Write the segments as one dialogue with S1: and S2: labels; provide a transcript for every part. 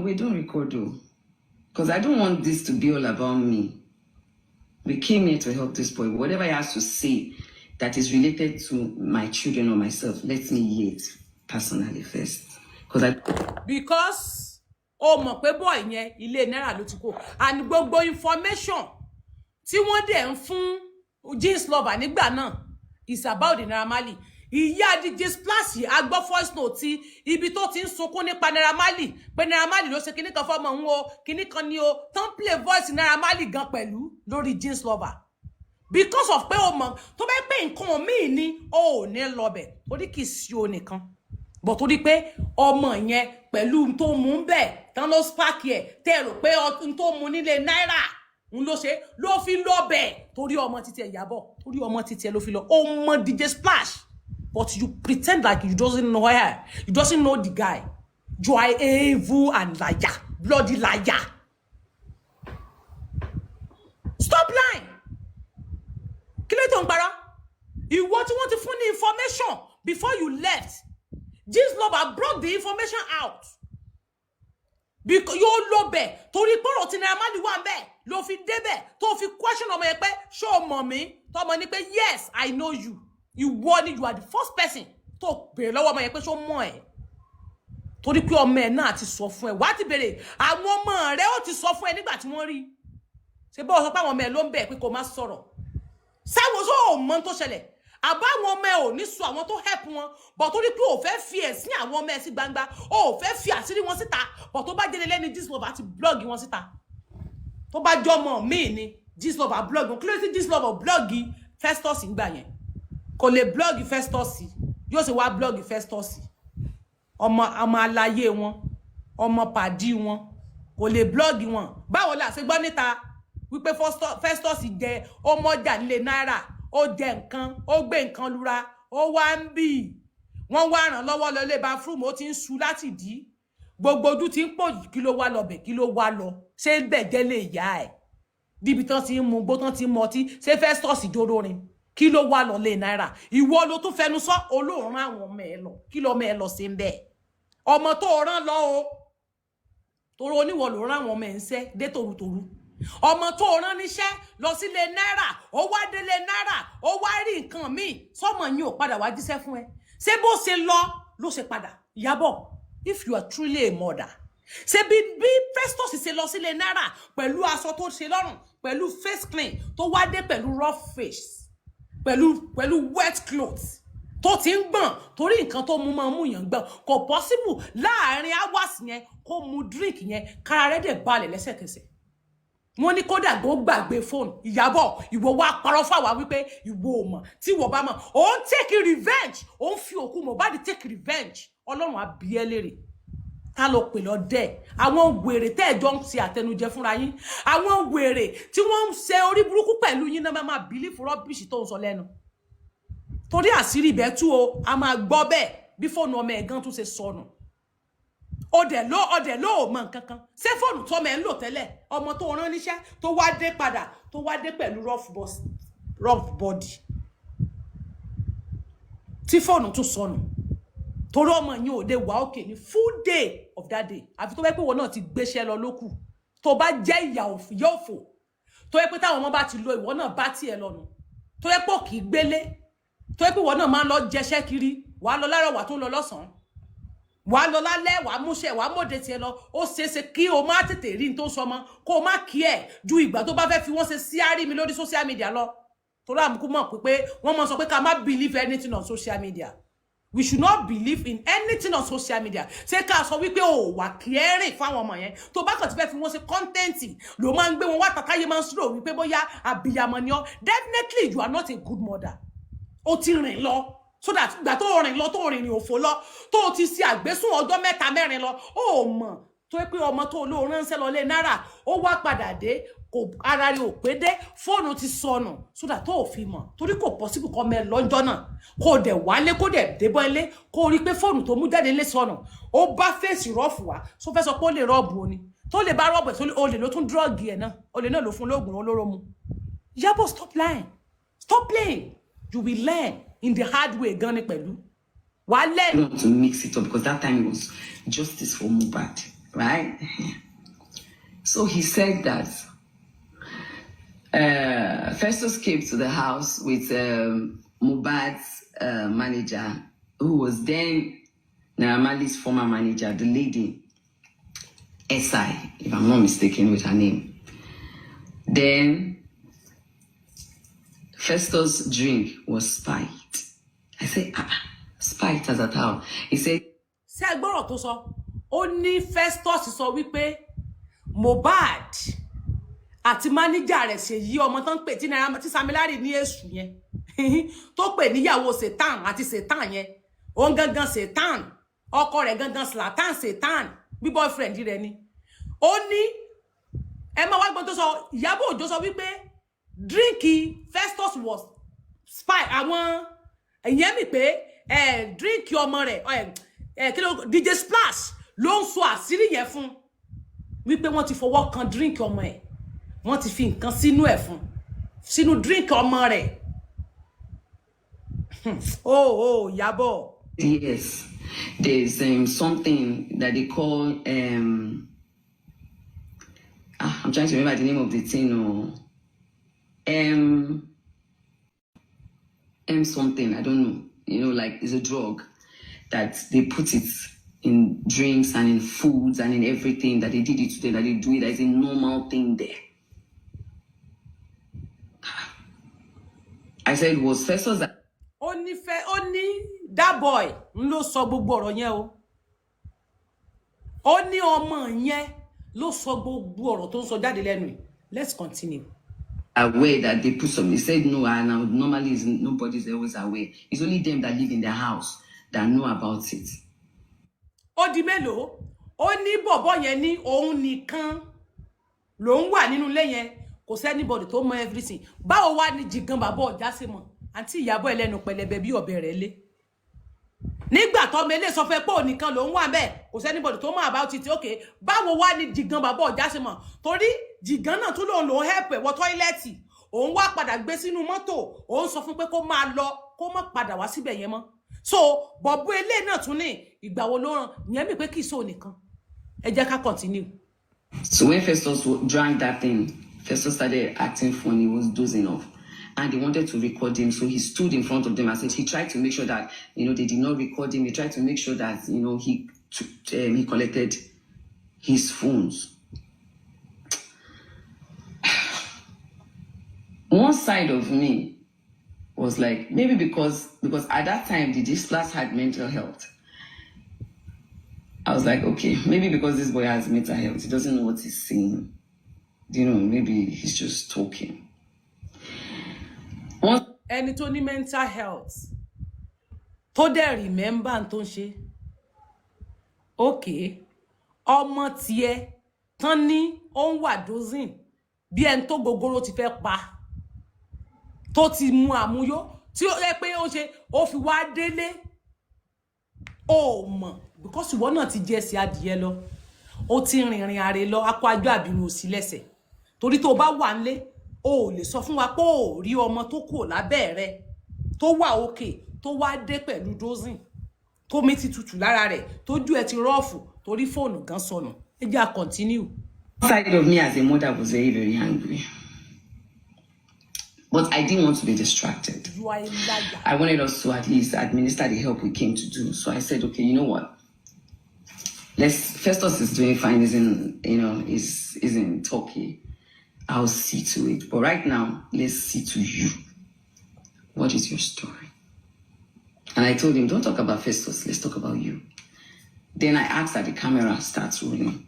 S1: Wait, don't record though. Because I don't want this to be all about me. We came here to help this boy. Whatever he has to say that is related to my children or myself, let me hear it personally first. Because I
S2: Because o mọ̀ pé boy yẹn, ilé Náírà ló ti kó, and gbogbo information tí wọ́n dẹ̀ ń fún Gistlover nígbà náà is about the Naira Marley. Ìyá DJ Splash, a gbọ́ voice note tí ibi tó ti ń sunkún nípa Naira Marley, pé Naira Marley ló ṣe kinní kan fọmọ òun o, kinní kan ni o tán play voice Naira Marley gan pẹ̀lú lórí Gistlover, because of pé o mọ̀ tó bá pé nǹkan míì ni o ò ní lọbẹ̀, torí kì í sí o nìkan, bọ̀ torí pé ọmọ yẹn pẹ̀lú tó mú bẹ́ẹ̀ tán ló spark ẹ̀, tẹ́ ẹ rò pé n tó mú nílé Náírà ń ló ṣe ló fi lọ bẹ̀, torí ọmọ títí ẹ̀ Ìyábọ̀, torí ọmọ títí ẹ̀ ló fi lọ. Ó mọ DJ Splash, but you pretend like you doesn't know her, you doesn't know the guy. You are evil and liar, bloody liar. Stop lying. Kí ló tó ń parọ́? Ìwọ tí wọ́n ti fún ní information before you left. Gistlover brought the information out because yóò lọ bẹ̀ torí pọ̀rọ̀ tí Naira Marley wà ń bẹ̀ ló fi débẹ̀, tó fi question ọmọ yẹn pé, "Ṣé o mọ̀ mí?" Tọmọ ní pé, "Yes, I know you." Ìwọ ni, you are the first person tó béèrè lọ́wọ́ ọmọ yẹn pé ṣó mọ̀ ẹ́, torí pé ọmọ ẹ̀ náà ti sọ fún ẹ. Wàá ti béèrè àwọn ọmọ rẹ, ó ti sọ fún ẹ nígbà tí wọ́n rí. Ṣe bọ́ sọ pé àwọn ọmọ ẹ ló ń bẹ̀ pé kó má sọ̀rọ̀ sáwọn sọ ò mọ tó ṣẹlẹ̀, àbáwọn ọmọ ẹ ò ní sọ àwọn tó help wọn bọ̀, torí pé ò fẹ́ fi ẹ̀sìn àwọn ọmọ ẹ sí gbangba, ò fẹ́ fi àṣírí wọn síta bọ̀. Tó bá jẹ́ lẹ́ni, Gistlover ti blog wọn síta. Tó bá jọmọ míì ni, Gistlover blog wọn. Kí ló dé tí Gistlover blog Festus ń gbà yẹn? Kò lè blog Festus. Yóò ṣe wá blog Festus, ọmọ ọmọ aláyé wọn, ọmọ pàdí wọn, kò lè blog wọn. Báwo la ṣe gbọ́ níta wípé Festus jẹ ó mọ́jà nílé Náírà, ó jẹ nǹkan, ó gbé nǹkan lura, ó wá ń bì, wọ́n wá ràn lọ́wọ́ lọ ilé bathroom, ó ti ń su láti dí, gbogbo ojú ti ń pò? Kí ló wá lọ bẹ̀? Kí ló wá lọ? Ṣé bẹ̀ jẹ́ lè yá ẹ̀ níbi tán ti ń mu gbó, tán ti ń mọtí? Ṣé Festus jórórin? Kí ló wá lọ lé Náírà? Ìwọ ló tún fẹnu sọ olóòrùn àwọn ọmọ ẹ lọ. Kí lọmọ ẹ lọ sí ń bẹ? Ọmọ tó rán lọ o, torí oníwọ ló rán àwọn ọmọ ẹ ń ṣẹ́ dé tòrutòru. Ọmọ tó rán níṣẹ́ lọ sílé Náírà, ó wá délé Náírà, ó wá rí nǹkan míì. Sọmọ yín ò padà wá jíṣẹ́ fún ẹ? Ṣé bó ṣe lọ ló ṣe padà? Ìyábọ̀, if you are truly a mother, ṣe bí Festus ṣe lọ sílé Náírà pẹ̀lú aṣọ tó ṣe lọ́rùn, pẹ̀lú face clean, tó wá dé pẹ̀lú rough face, pẹ̀lú wet clothes, tó ti ń gbọ̀n, torí nǹkan tó mú máa mú yàn gbọ̀n. Kò possible láàrin hours yẹn kó mu drink yẹn, kára rẹ̀ dẹ̀ balẹ̀ lẹ́sẹ̀kẹsẹ̀. Wọ́n ní kódà kó gbàgbé fóònù. Ìyábọ̀, ìwọ wá parọ́ fáwa wípé ìwọ ò mọ̀. Tí ìwọ bá mọ̀, ò ń take revenge, ò ń fi òkú Mohbad take revenge. Ọlọ́run á bi ẹ́ léèrè. Ta ló pè lọ dẹ? Àwọn wèrè tẹ́ ẹ̀ jọ ń ṣe àtẹnujẹ fúnra yín, àwọn wèrè tí wọ́n ń ṣe orí burúkú pẹ̀lú yín náà, máa believe rubbish tó ń sọ lẹ́nu, torí àṣírí ibẹ̀ tú o. A máa gbọ́ bẹ́ẹ̀ bí fóònù ọmọ ẹ̀ gan tún ṣe sọnù. Ọdẹ ló ò mọ nǹkan kan. Ṣé fóònù tọmọ ẹ ń lò tẹ́lẹ̀, ọmọ tó rán níṣẹ́, tó wá dé padà, tó wá dé pẹ̀lú rough body, tí fóònù tún sọnù, torí ọmọ yẹn ò lè wà òkè ní full day of that day, àfi tó bá pé wọn náà ti gbéṣẹ́ lọ lókù. Tó bá jẹ́ ìyá òfò, tó yẹ pé táwọn ọmọ bá ti lọ, ìwọ náà bá tiẹ̀ lọ́nu, tó yẹ pé ò kì í gbélé, tó yẹ pé ìwọ náà máa ń lọ jẹṣẹ́ kiri, wàá lọ láàárọ̀, wàá tún lọ lọ́sàn-án, wàá lọ lálẹ́, wàá múṣẹ́, wàá mọ̀dé tiẹ̀ lọ, ó ṣeéṣe kí o má tètè rí n tó sọmọ, kó o má kí ẹ̀ ju ìgbà tó bá fẹ́ fi wọ́n ṣe síárì mi lórí social media lọ. Torí àmukú mọ̀ pé wọ́n mọ̀ sọ pé ká má believe anything on social media. We should not believe in anything on social media. Ṣé ká sọ wípé o wà caring fáwọn ọmọ yẹn, tó bá kàn ti fẹ́ fi wọ́n ṣe content ló máa ń gbé wọn wá tàtáyé, máa ń sọ̀rọ̀ wípé bóyá àbíyamọ ni ọ́? Definitely you are not a good mother. Ó ti rìn lọ, so that ìgbà tó rìn lọ, tó rìnrìn òfò lọ, tó ti ṣe àgbésùn ọjọ́ mẹ́ta mẹ́rin lọ, ó mọ̀ tó pé ọmọ tó lóò ránṣẹ́ lọ lé Náírà, ó wá padà dé, kò ara rẹ̀ ò pé dé, fóònù ti sọnù, so that tó ò fi mọ̀, torí kò possible kọ́ mẹ́ lọ́jọ́ náà, kò dẹ̀ wálé, kó dẹ̀ débọ́ ilé, kó rí pé fóònù tó mú jáde lé sọnù. Ó bá face rough wá, so fẹ́ sọ pé ó lè rob o ni? Tó lè bá rob ẹ̀, olè ló tún drug ẹ̀ náà, olè náà ló fún lóògùn olóró mu. Ìyábọ̀, stop lying, stop playing. You will learn in the hard way gan ni pẹ̀lú wàá learn.
S1: I don't want to mix it up because that time it was justice for Mohbad, Right? So he said that Festus came to the house with Mohbad's manager, who was then Naira Marley's former manager, the lady, SI, if I'm not mistaken with her name. Then Festus' drink was spiked. I said, "Ah, ah, spiked as at how?" He said,
S2: Ṣé ẹ gbọ́rọ̀ tó sọ? Ó ní Festus sọ wípé Mohbad àti máníjà rẹ̀, Ṣèyí, ọmọ tó ń pè tí Naira tí Sam Larry ní èṣù yẹn, tó pè níyàwó Satan àti Satan yẹn, òun gangan Satan, ọkọ rẹ̀ gangan Zlatan Satan, bí boyfriend rẹ̀ ni. Ó ní, ẹ máa wá gbọ́n tó sọ. Ìyábọ̀ Òjó sọ wípé drink Festus was spiked. Àwọn ìyẹn mi pé ẹ drink ọmọ rẹ̀ ẹ ẹ kí ló, DJ Splash ló ń sọ àṣírí yẹn fún wípé wọ́n ti fọwọ́ kan drink ọmọ ẹ̀, wọ́n ti fi nǹkan sínú ẹ̀ fún, sínú drink ọmọ rẹ̀. Oh, Ìyábọ̀.
S1: Yes, there's something that they call, ah, I'm trying to remember the name of the thing. Oh, M M something, I don't know. Like it's a drug that they put it in drinks and in foods and in everything, that they did it today, that they do it as a normal thing there. I said, was Festus that
S2: Ó ní fẹ́, ó ní that boy ń ló sọ gbogbo ọ̀rọ̀ yẹn o. Ó ní ọmọ yẹn ló sọ gbogbo ọ̀rọ̀ tó ń sọ jáde lẹ́nu yìí. Let's continue.
S1: Aware that they put some? He said no, and now normally is nobody's always aware. It's only them that live in the house that know about it.
S2: Ó di mélòó? Ó ní bọ̀bọ̀ yẹn ní òun nìkan lòún wà nínú ilé yẹn, kò sí anybody tó mọ everything. Báwo wá ní Jìgan bàbá ọjà ṣe mọ̀? Àǹtí Ìyábọ̀, ẹlẹ́nu pẹlẹbẹ bí ọ̀bẹ rẹ̀ lé. Nígbà tọ́mọ ilé sọ fẹ́ pé òun nìkan lòún wà bẹ́ẹ̀, kò sí anybody tó mọ̀ about it. Okay, báwo wá ní Jìgan bàbá ọjà ṣe mọ̀? Torí Jìgan náà tún lòun help ẹ̀ wọ toilet, òun wá padà gbé sínú mọ́tò, òun sọ fún pé kó máa lọ, kó má padà wá síbẹ̀ yẹn mọ́. So bọ̀bú ilé náà tún ní ìgbà wo ló ràn ìyẹn mi pé kì í sóò nìkan. Ẹ jẹ́ ká continue.
S1: So when Festus drank that thing, Festus started acting funny, he was dozing off. And they wanted to record him. So he stood in front of them and said he tried to make sure that they did not record him. He tried to make sure that he collected his phones. One side of me was like, maybe because at that time the Splash had mental health. I was like, okay, maybe because this boy has mental health, he doesn't know what he's saying. Maybe he's just talking. One
S2: Ẹni tó ní mental health tó dẹ̀ remember tó ń ṣe, okay, ọmọ tiẹ̀ tán ní ó ń wà dozing bí ẹni tó gogoro ti fẹ́ pa, tó ti mu àmúyó, tí ó yẹ pé ó ṣe, ó fi wá délé, ó mọ̀, because ìwọ náà ti jẹ́ ẹsẹ̀ adìyẹ lọ, ó ti rìnrìn àrè lọ, akọ ajọ àbínú òsì lẹ́sẹ̀. Torí tó bá wà nílé, o ò lè sọ fún wa pé ò rí ọmọ tó kù lábẹ́ rẹ tó wà òkè, tó wá dé pẹ̀lú dozing, tó mi ti tutù lára rẹ̀, tójú ẹ̀ ti rough, torí fóònù gan sọnù. Ẹ jẹ́ à continue.
S1: Side of me as a mother was very, very angry. But I didn't want to be distracted.
S2: You are a liar.
S1: I wanted us to at least administer the help we came to do. So I said, "Okay, you know what? Let's Festus is doing fine, he's in, you know, is in Turkey. I'll see to it. But right now, let's see to you. What is your story?" And I told him, "Don't talk about Festus, let's talk about you." Then I asked that the camera starts rolling.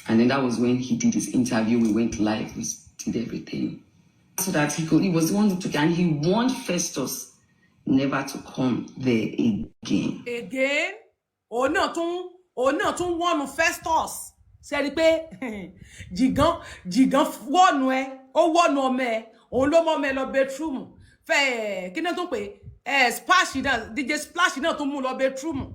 S1: And then that was when he did his interview. We went live, we did everything. So that he could, he was the one who took it. And he warned Festus never to come there again.
S2: Again, òun náà tún warn Festus. Ṣe rí i pé Jìgàn, Jìgàn warn ẹ, ó warn ọmọ ẹ, òun ló mọ ọmọ ẹ lọ bedroom fẹ. Kí náà tún pè ẹ, Splash náà, DJ Splash náà tún mú lọ bedroom,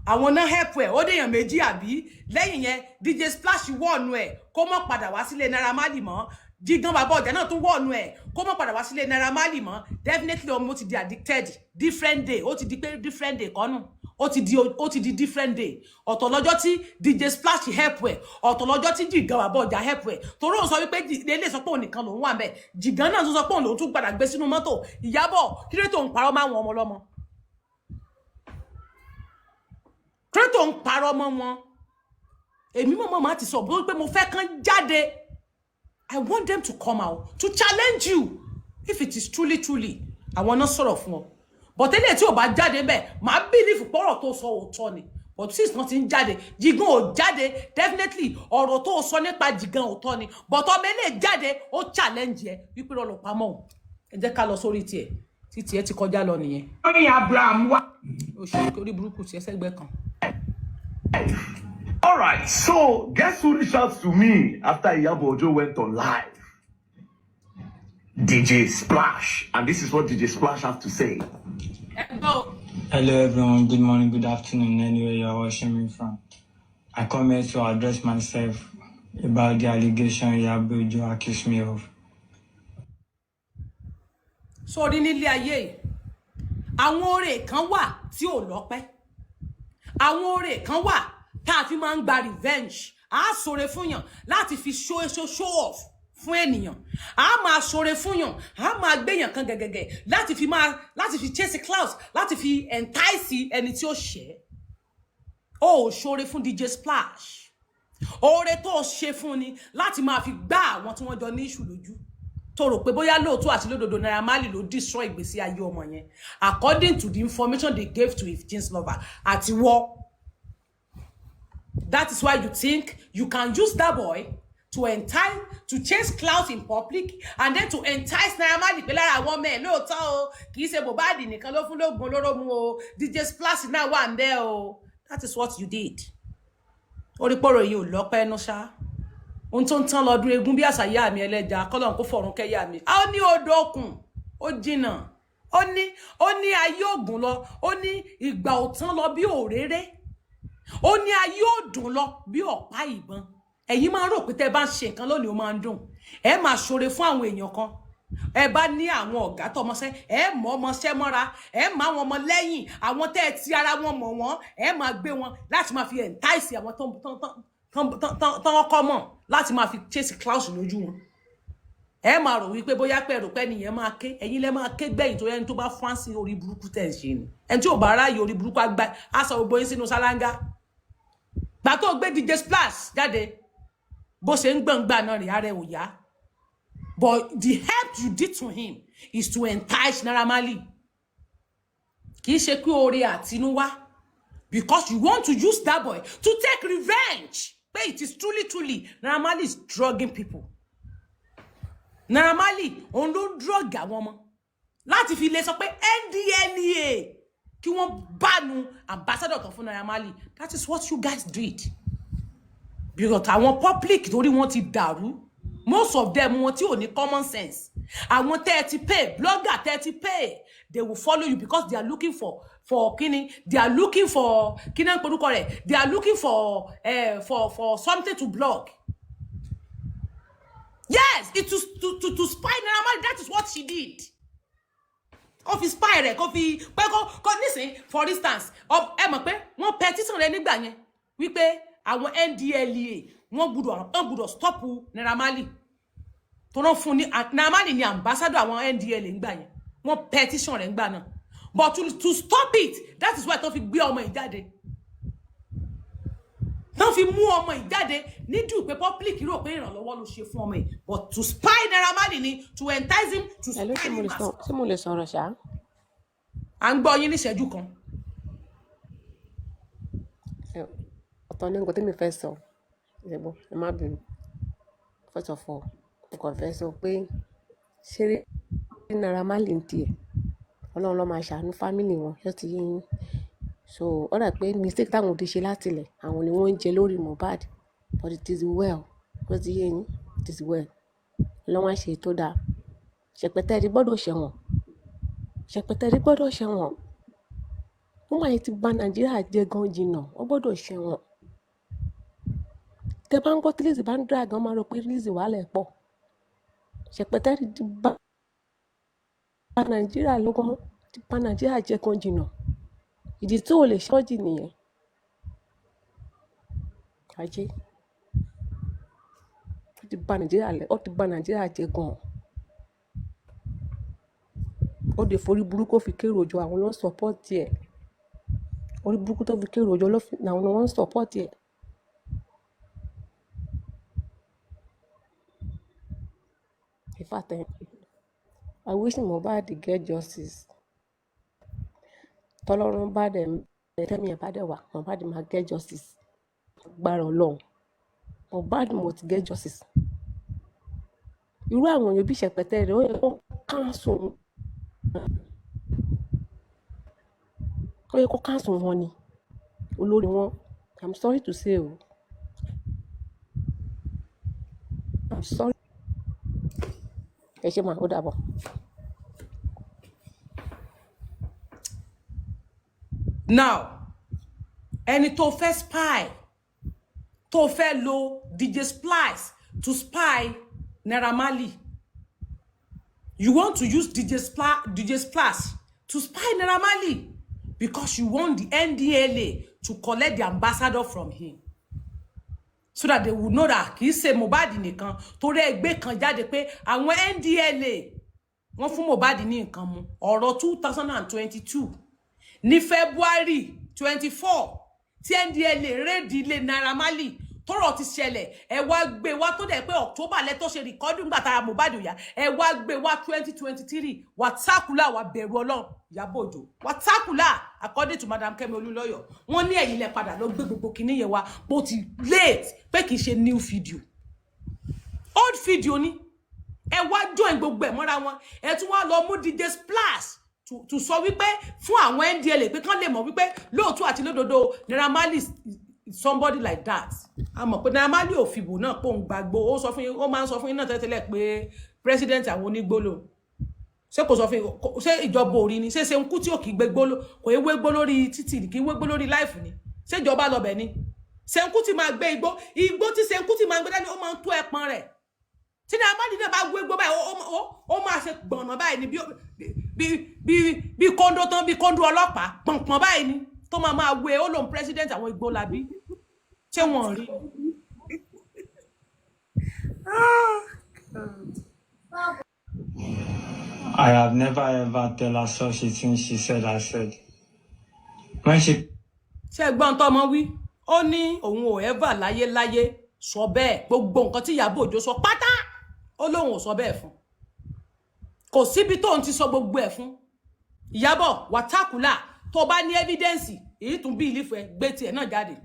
S2: àwọn náà help ẹ. Ó dèèyàn méjì àbí? Lẹ́yìn yẹn, DJ Splash warn ẹ kó má padà wá sílé Naira Marley mọ́. Jígan bàbá ọjà náà tún warn ẹ kó má padà wá sílé Naira Marley mọ́. Definitely, ọmọ ti di addicted. Different day, ó ti di pé different day kọ́nù. Ó ti di different day. Ọ̀tọ̀ lọ́jọ́ tí DJ Splash help ẹ̀, ọ̀tọ̀ lọ́jọ́ tí Jìgàn bàbá ọjà help ẹ̀, torí òun sọ wípé ilé sọ pé òun nìkan lòun wà ńbẹ̀. Jìgàn náà tún sọ pé òun lòun tún padà gbé sínú mọ́tò. Ìyábọ̀, kí ló tó ń parọ́ máwọn ọmọ ọlọ́mọ? Kí ló tó ń parọ́ mọ́ wọn? Èmi mọ̀ máa ti sọ bó pé mo fẹ́ kán jáde. I want them to come out to challenge you if it is truly truly àwọn náà sọ̀rọ̀ fún ọ. But eléyìí tí ò bá jáde bẹ́ẹ̀, màá believe pọ̀rọ̀ tó sọ òótọ́ ni. But since wọ́n ti ń jáde, Jìgàn ò jáde, definitely ọ̀rọ̀ tó sọ nípa Jìgàn òótọ́ ni. But ọmọ eléyìí jáde, ó challenge ẹ wípé rọlọ́ pamọ́ o. Ẹ jẹ́ ká lọ sórí tiẹ̀ tí tiẹ̀ ti kọjá lọ nìyẹn.
S3: Tóyìn Abraham wá.
S2: Ó ṣe orí burúkú tiẹ̀ sẹ́gbẹ́ kan.
S4: All right, so guess who reached out to me after Iyabo Ojo went on live? DJ Splash. And this is what DJ Splash has to say.
S2: Ẹ gbọ́ o.
S5: Hello everyone, good morning, good afternoon, anywhere you are watching me from. I come here to address myself about the allegation Iyabo Ojo accused me of.
S2: Sórí nílé ayé yìí, àwọn oore kan wà tí ò lọ́pẹ́, àwọn oore kan wà tá a fi máa ń gba revenge. A ṣoore fúnyàn láti fi show off fún ènìyàn. A máa ṣoore fúnyàn, a máa gbéyàn kan gẹ̀gẹ̀gẹ̀ láti fi chase clout, láti fi entice ẹni tí ó ṣẹ̀. Ó ò ṣoore fún DJ Splash. Oore tó o ṣe fún ni láti máa fi gbá àwọn tí wọ́n jọ ní issue lójú, tó rò pé bóyá lóòótọ́ àti lódodo Naira Marley ló destroy ìgbésí ayé ọmọ yẹn, according to the information they gave to if Gistlover àti wọ́. That is why you think you can use that boy to entice, to chase clout in public and then to entice Naira Marley pé lára àwọn ọmọ ẹ̀ lóòótọ́ o, kì í ṣe Mohbad nìkan ló fún lóògùn olóró mu o, DJ Splash náà wà ń bẹ̀ o. That is what you did. Orí pọ̀rọ̀ yìí ò lọ́pẹ́ ẹnu ṣá. Ohun tó ń tán lọ́dún eégún bí àṣà ìyá mi ẹlẹ́ja kọ́lọ́n kó fọ̀run kẹ́yà mi. A ó ní odò okùn ó jìnnà, ó ní ayé ògùn lọ, ó ní ìgbà ò tán lọ bí òréré, ó ní ayé òdùn lọ bí ọ̀pá ìbọn. Ẹ̀yin máa ń rò pé tẹ́ bá ń ṣe nǹkan lónìí, ó máa ń dùn. Ẹ máa ṣoore fún àwọn èèyàn kan, ẹ bá ní àwọn ọ̀gá tọmọṣẹ́, ẹ mọ̀ ọmọṣẹ́ mọ́ra, ẹ mọ àwọn ọmọ lẹ́yìn, àwọn tẹ́ ẹ ti ara wọn mọ̀ wọ́n, ẹ máa gbé wọn láti máa fi entice àwọn tó ń kọ́ mọ̀, láti máa fi chase clout lójú wọn. Ẹ máa rò wípé bóyá pé ẹrù pé nìyẹn máa ké, ẹ̀yin lẹ máa ké gbẹ̀yìn, tó yẹn tó bá fáǹsì orí burúkú tẹ̀ ń ṣe ni. Ẹni tí ò bá ráàyè orí burúkú àgbà á sọ gbogbo yín sínú sálángá. Gbà tó gbé DJ Splash jáde, bó ṣe ń gbọ̀ngbà náà rí, ara ẹ̀ ò yá. But the help you did to him is to entice Naira Marley. Kì í ṣe pé oore àtinúwá, because you want to use that boy to take revenge pé it is truly truly Naira Marley is drugging people. Naira Marley òun ló ń drug àwọn ọmọ láti fi lè sọ pé NDLEA kí wọ́n ban ambassador kan fún Naira Marley. That is what you guys did, because àwọn public, torí wọ́n ti dàrú, most of them, wọn tí ò ní common sense, àwọn tẹ́ ẹ ti pay, blogger tẹ́ ẹ ti pay, they will follow you because they are looking for kíni, they are looking for kíni ń porúkọ rẹ̀, they are looking for something to blog. Yes, it is to spy Naira Marley. That is what she did. Kó fi spy rẹ̀, kó fi pé kó nísìn. For instance, ẹ mọ̀ pé wọ́n petition rẹ̀ nígbà yẹn wípé àwọn NDLEA wọ́n gbúdọ̀ stop Naira Marley tó rán fún ní Naira Marley ní ambassador àwọn NDLEA ńgbà yẹn. Wọ́n petition rẹ̀ ńgbà náà, but to stop it, that is why tó fi gbé ọmọ yìí jáde, tó fi mú ọmọ yìí jáde nídùú pé public rò pé ìrànlọ́wọ́ ló ṣe fún ọmọ yìí, but to spy Naira Marley ni, to entice him to
S6: Hello,
S2: spy
S6: ṣé mo
S2: him
S6: lè
S2: as
S6: sọ, ṣé mo lè sọ̀rọ̀ ṣá?
S2: À ń gbọ́ yín ní ìṣẹ́jú kan.
S6: Ọ̀tọ̀ ní nǹkan tí mi fẹ́ sọ. Ṣé gbọ́, ẹ má bínú. First of all, mo kàn fẹ́ sọ pé ṣé rí Naira Marley ń tiẹ̀, Ọlọ́run ló máa ṣàánú family wọn, ṣé ó ti yé yín? So, ó dà pé mistake táwọn òbí ṣe láti ilẹ̀, àwọn ni wọ́n ń jẹ lórí Mohbad. But it is well, ṣé ó ti yé yín? It is well. Ọlọ́run á ṣe èyí tó dáa. Ṣẹpẹtẹ́rì gbọ́dọ̀ ṣẹ̀wọ̀n. Ṣẹpẹtẹ́rì gbọ́dọ̀ ṣẹ̀wọ̀n. Woman yìí ti ba Nàìjíríà jẹ́ gan jìnnà, ó gbọ́dọ̀ ṣẹ̀wọ̀n. Tẹ bá ń gbọ́ tí Lizzy bá ń drag, wọ́n máa rò pé Lizzy wàhálà ẹ̀ pọ̀. Ṣẹpẹtẹ́rì ti ba Nàìjíríà lọ́gán, ti ba Nàìjíríà jẹ́ gan jìnnà. Ìdí tí ò lè ṣọ́ọ̀jì nìyẹn. Ajé ó ti ba Nàìjíríà lẹ, ó ti ba Nàìjíríà jẹ́ gan-an. Ó dé forí burúkú ó fi kérò jọ, àwọn ló ń support ẹ̀. Orí burúkú tó fi kérò jọ ló fi làwọn ni wọ́n ń support ẹ̀. In fact, I wish Mohbad get justice. Tọ́lọ́run bá dẹ̀ ń bẹ, tẹ́mi ẹ̀ bá dẹ̀ wà, Mohbad máa get justice. Agbára Ọlọ́run. Mohbad must get justice. Irú àwọn èèyàn bí Ṣẹpẹtẹ rẹ̀, ó yẹ kó cancel wọn. Ó yẹ kó cancel wọn ni. Olórí wọn. I'm sorry to say o. I'm sorry. Ẹ ṣé mà, ó dàbọ̀.
S2: Now, ẹni tó fẹ́ spy, tó fẹ́ lo DJ Splice to spy Naira Marley. You want to use DJ Splash to spy Naira Marley because you want the NDLA to collect the ambassador from him, so that they will know that kì í ṣe Mohbad nìkan, torí ẹgbẹ́ kan jáde pé àwọn NDLA wọ́n fún Mohbad ní nǹkan mu. Ọ̀rọ̀ 2022 ní February 24 tí NDLA raid ilé Naira Marley, tọ́rọ̀ ti ṣẹlẹ̀. Ẹ wá gbé wá tó dẹ̀ pé October lẹ́tọ́ ṣe record ńgbà tára Mohbad ò yá. Ẹ wá gbé wá 2023. Wàtákùlà, wà bẹ̀rù Ọlọ́run. Ìyábọ̀ Òjó, wàtákùlà. According to Madam Kẹ́mi Olúnlọ́yọ̀, wọ́n ní ẹ̀yin lẹ padà lọ gbé gbogbo kinní yẹn wá bó ti late, pé kì í ṣe new video, old video ni. Ẹ wá join gbogbo ẹ̀ mọ́ra wọn. Ẹ tún wá lọ mú DJ Splash to sọ wípé fún àwọn NDLA pé kán lè mọ̀ wípé lóòótọ́ àti lódodo Naira Marley is somebody like that. A mọ̀ pé Naira Marley ò fìbò náà pò ń gbàgbó. Ó sọ fún yín, ó máa ń sọ fún yín náà tẹ́tẹ́lẹ̀ pé president àwọn onígbóló. Ṣé kò sọ fún yín? Ṣé ìjọba orí ni? Ṣé ṣe ń kú tí ò kì í gbé gbóló, kò í wégbó lórí títì, kì í wégbó lórí live ni? Ṣé ìjọba lọbẹ ni? Ṣeun Kútì máa gbé igbó. Igbó tí Ṣeun Kútì máa gbé dání, ó máa ń tó ẹpọn rẹ̀. Tí Naira Marley náà bá gbé igbó báyìí, ó máa ṣe gbọ̀nà báyìí ni, bí kóńdó tán, bí kóńdó ọlọ́pàá pọ̀npọ̀n báyìí ni tó máa máa wé. Ó lòun president àwọn igbó labí. Ṣé wọn rí?
S3: Ah, God.
S5: I have never ever tell her such a thing she said I said. When she
S2: Ṣé gbọ́n tọmọ wí? Ó ní òun ò ever láyéláyé sọ bẹ́ẹ̀. Gbogbo nǹkan tí Ìyábọ̀ Òjó sọ pátá, ó lóun ò sọ bẹ́ẹ̀ fún. Kò síbi tóun ti sọ gbogbo ẹ̀ fún. Ìyábọ̀ wàtákùlà, tó bá ní evidence èyí tún bí ìlífọ̀ ẹ gbé tiẹ̀ náà jáde.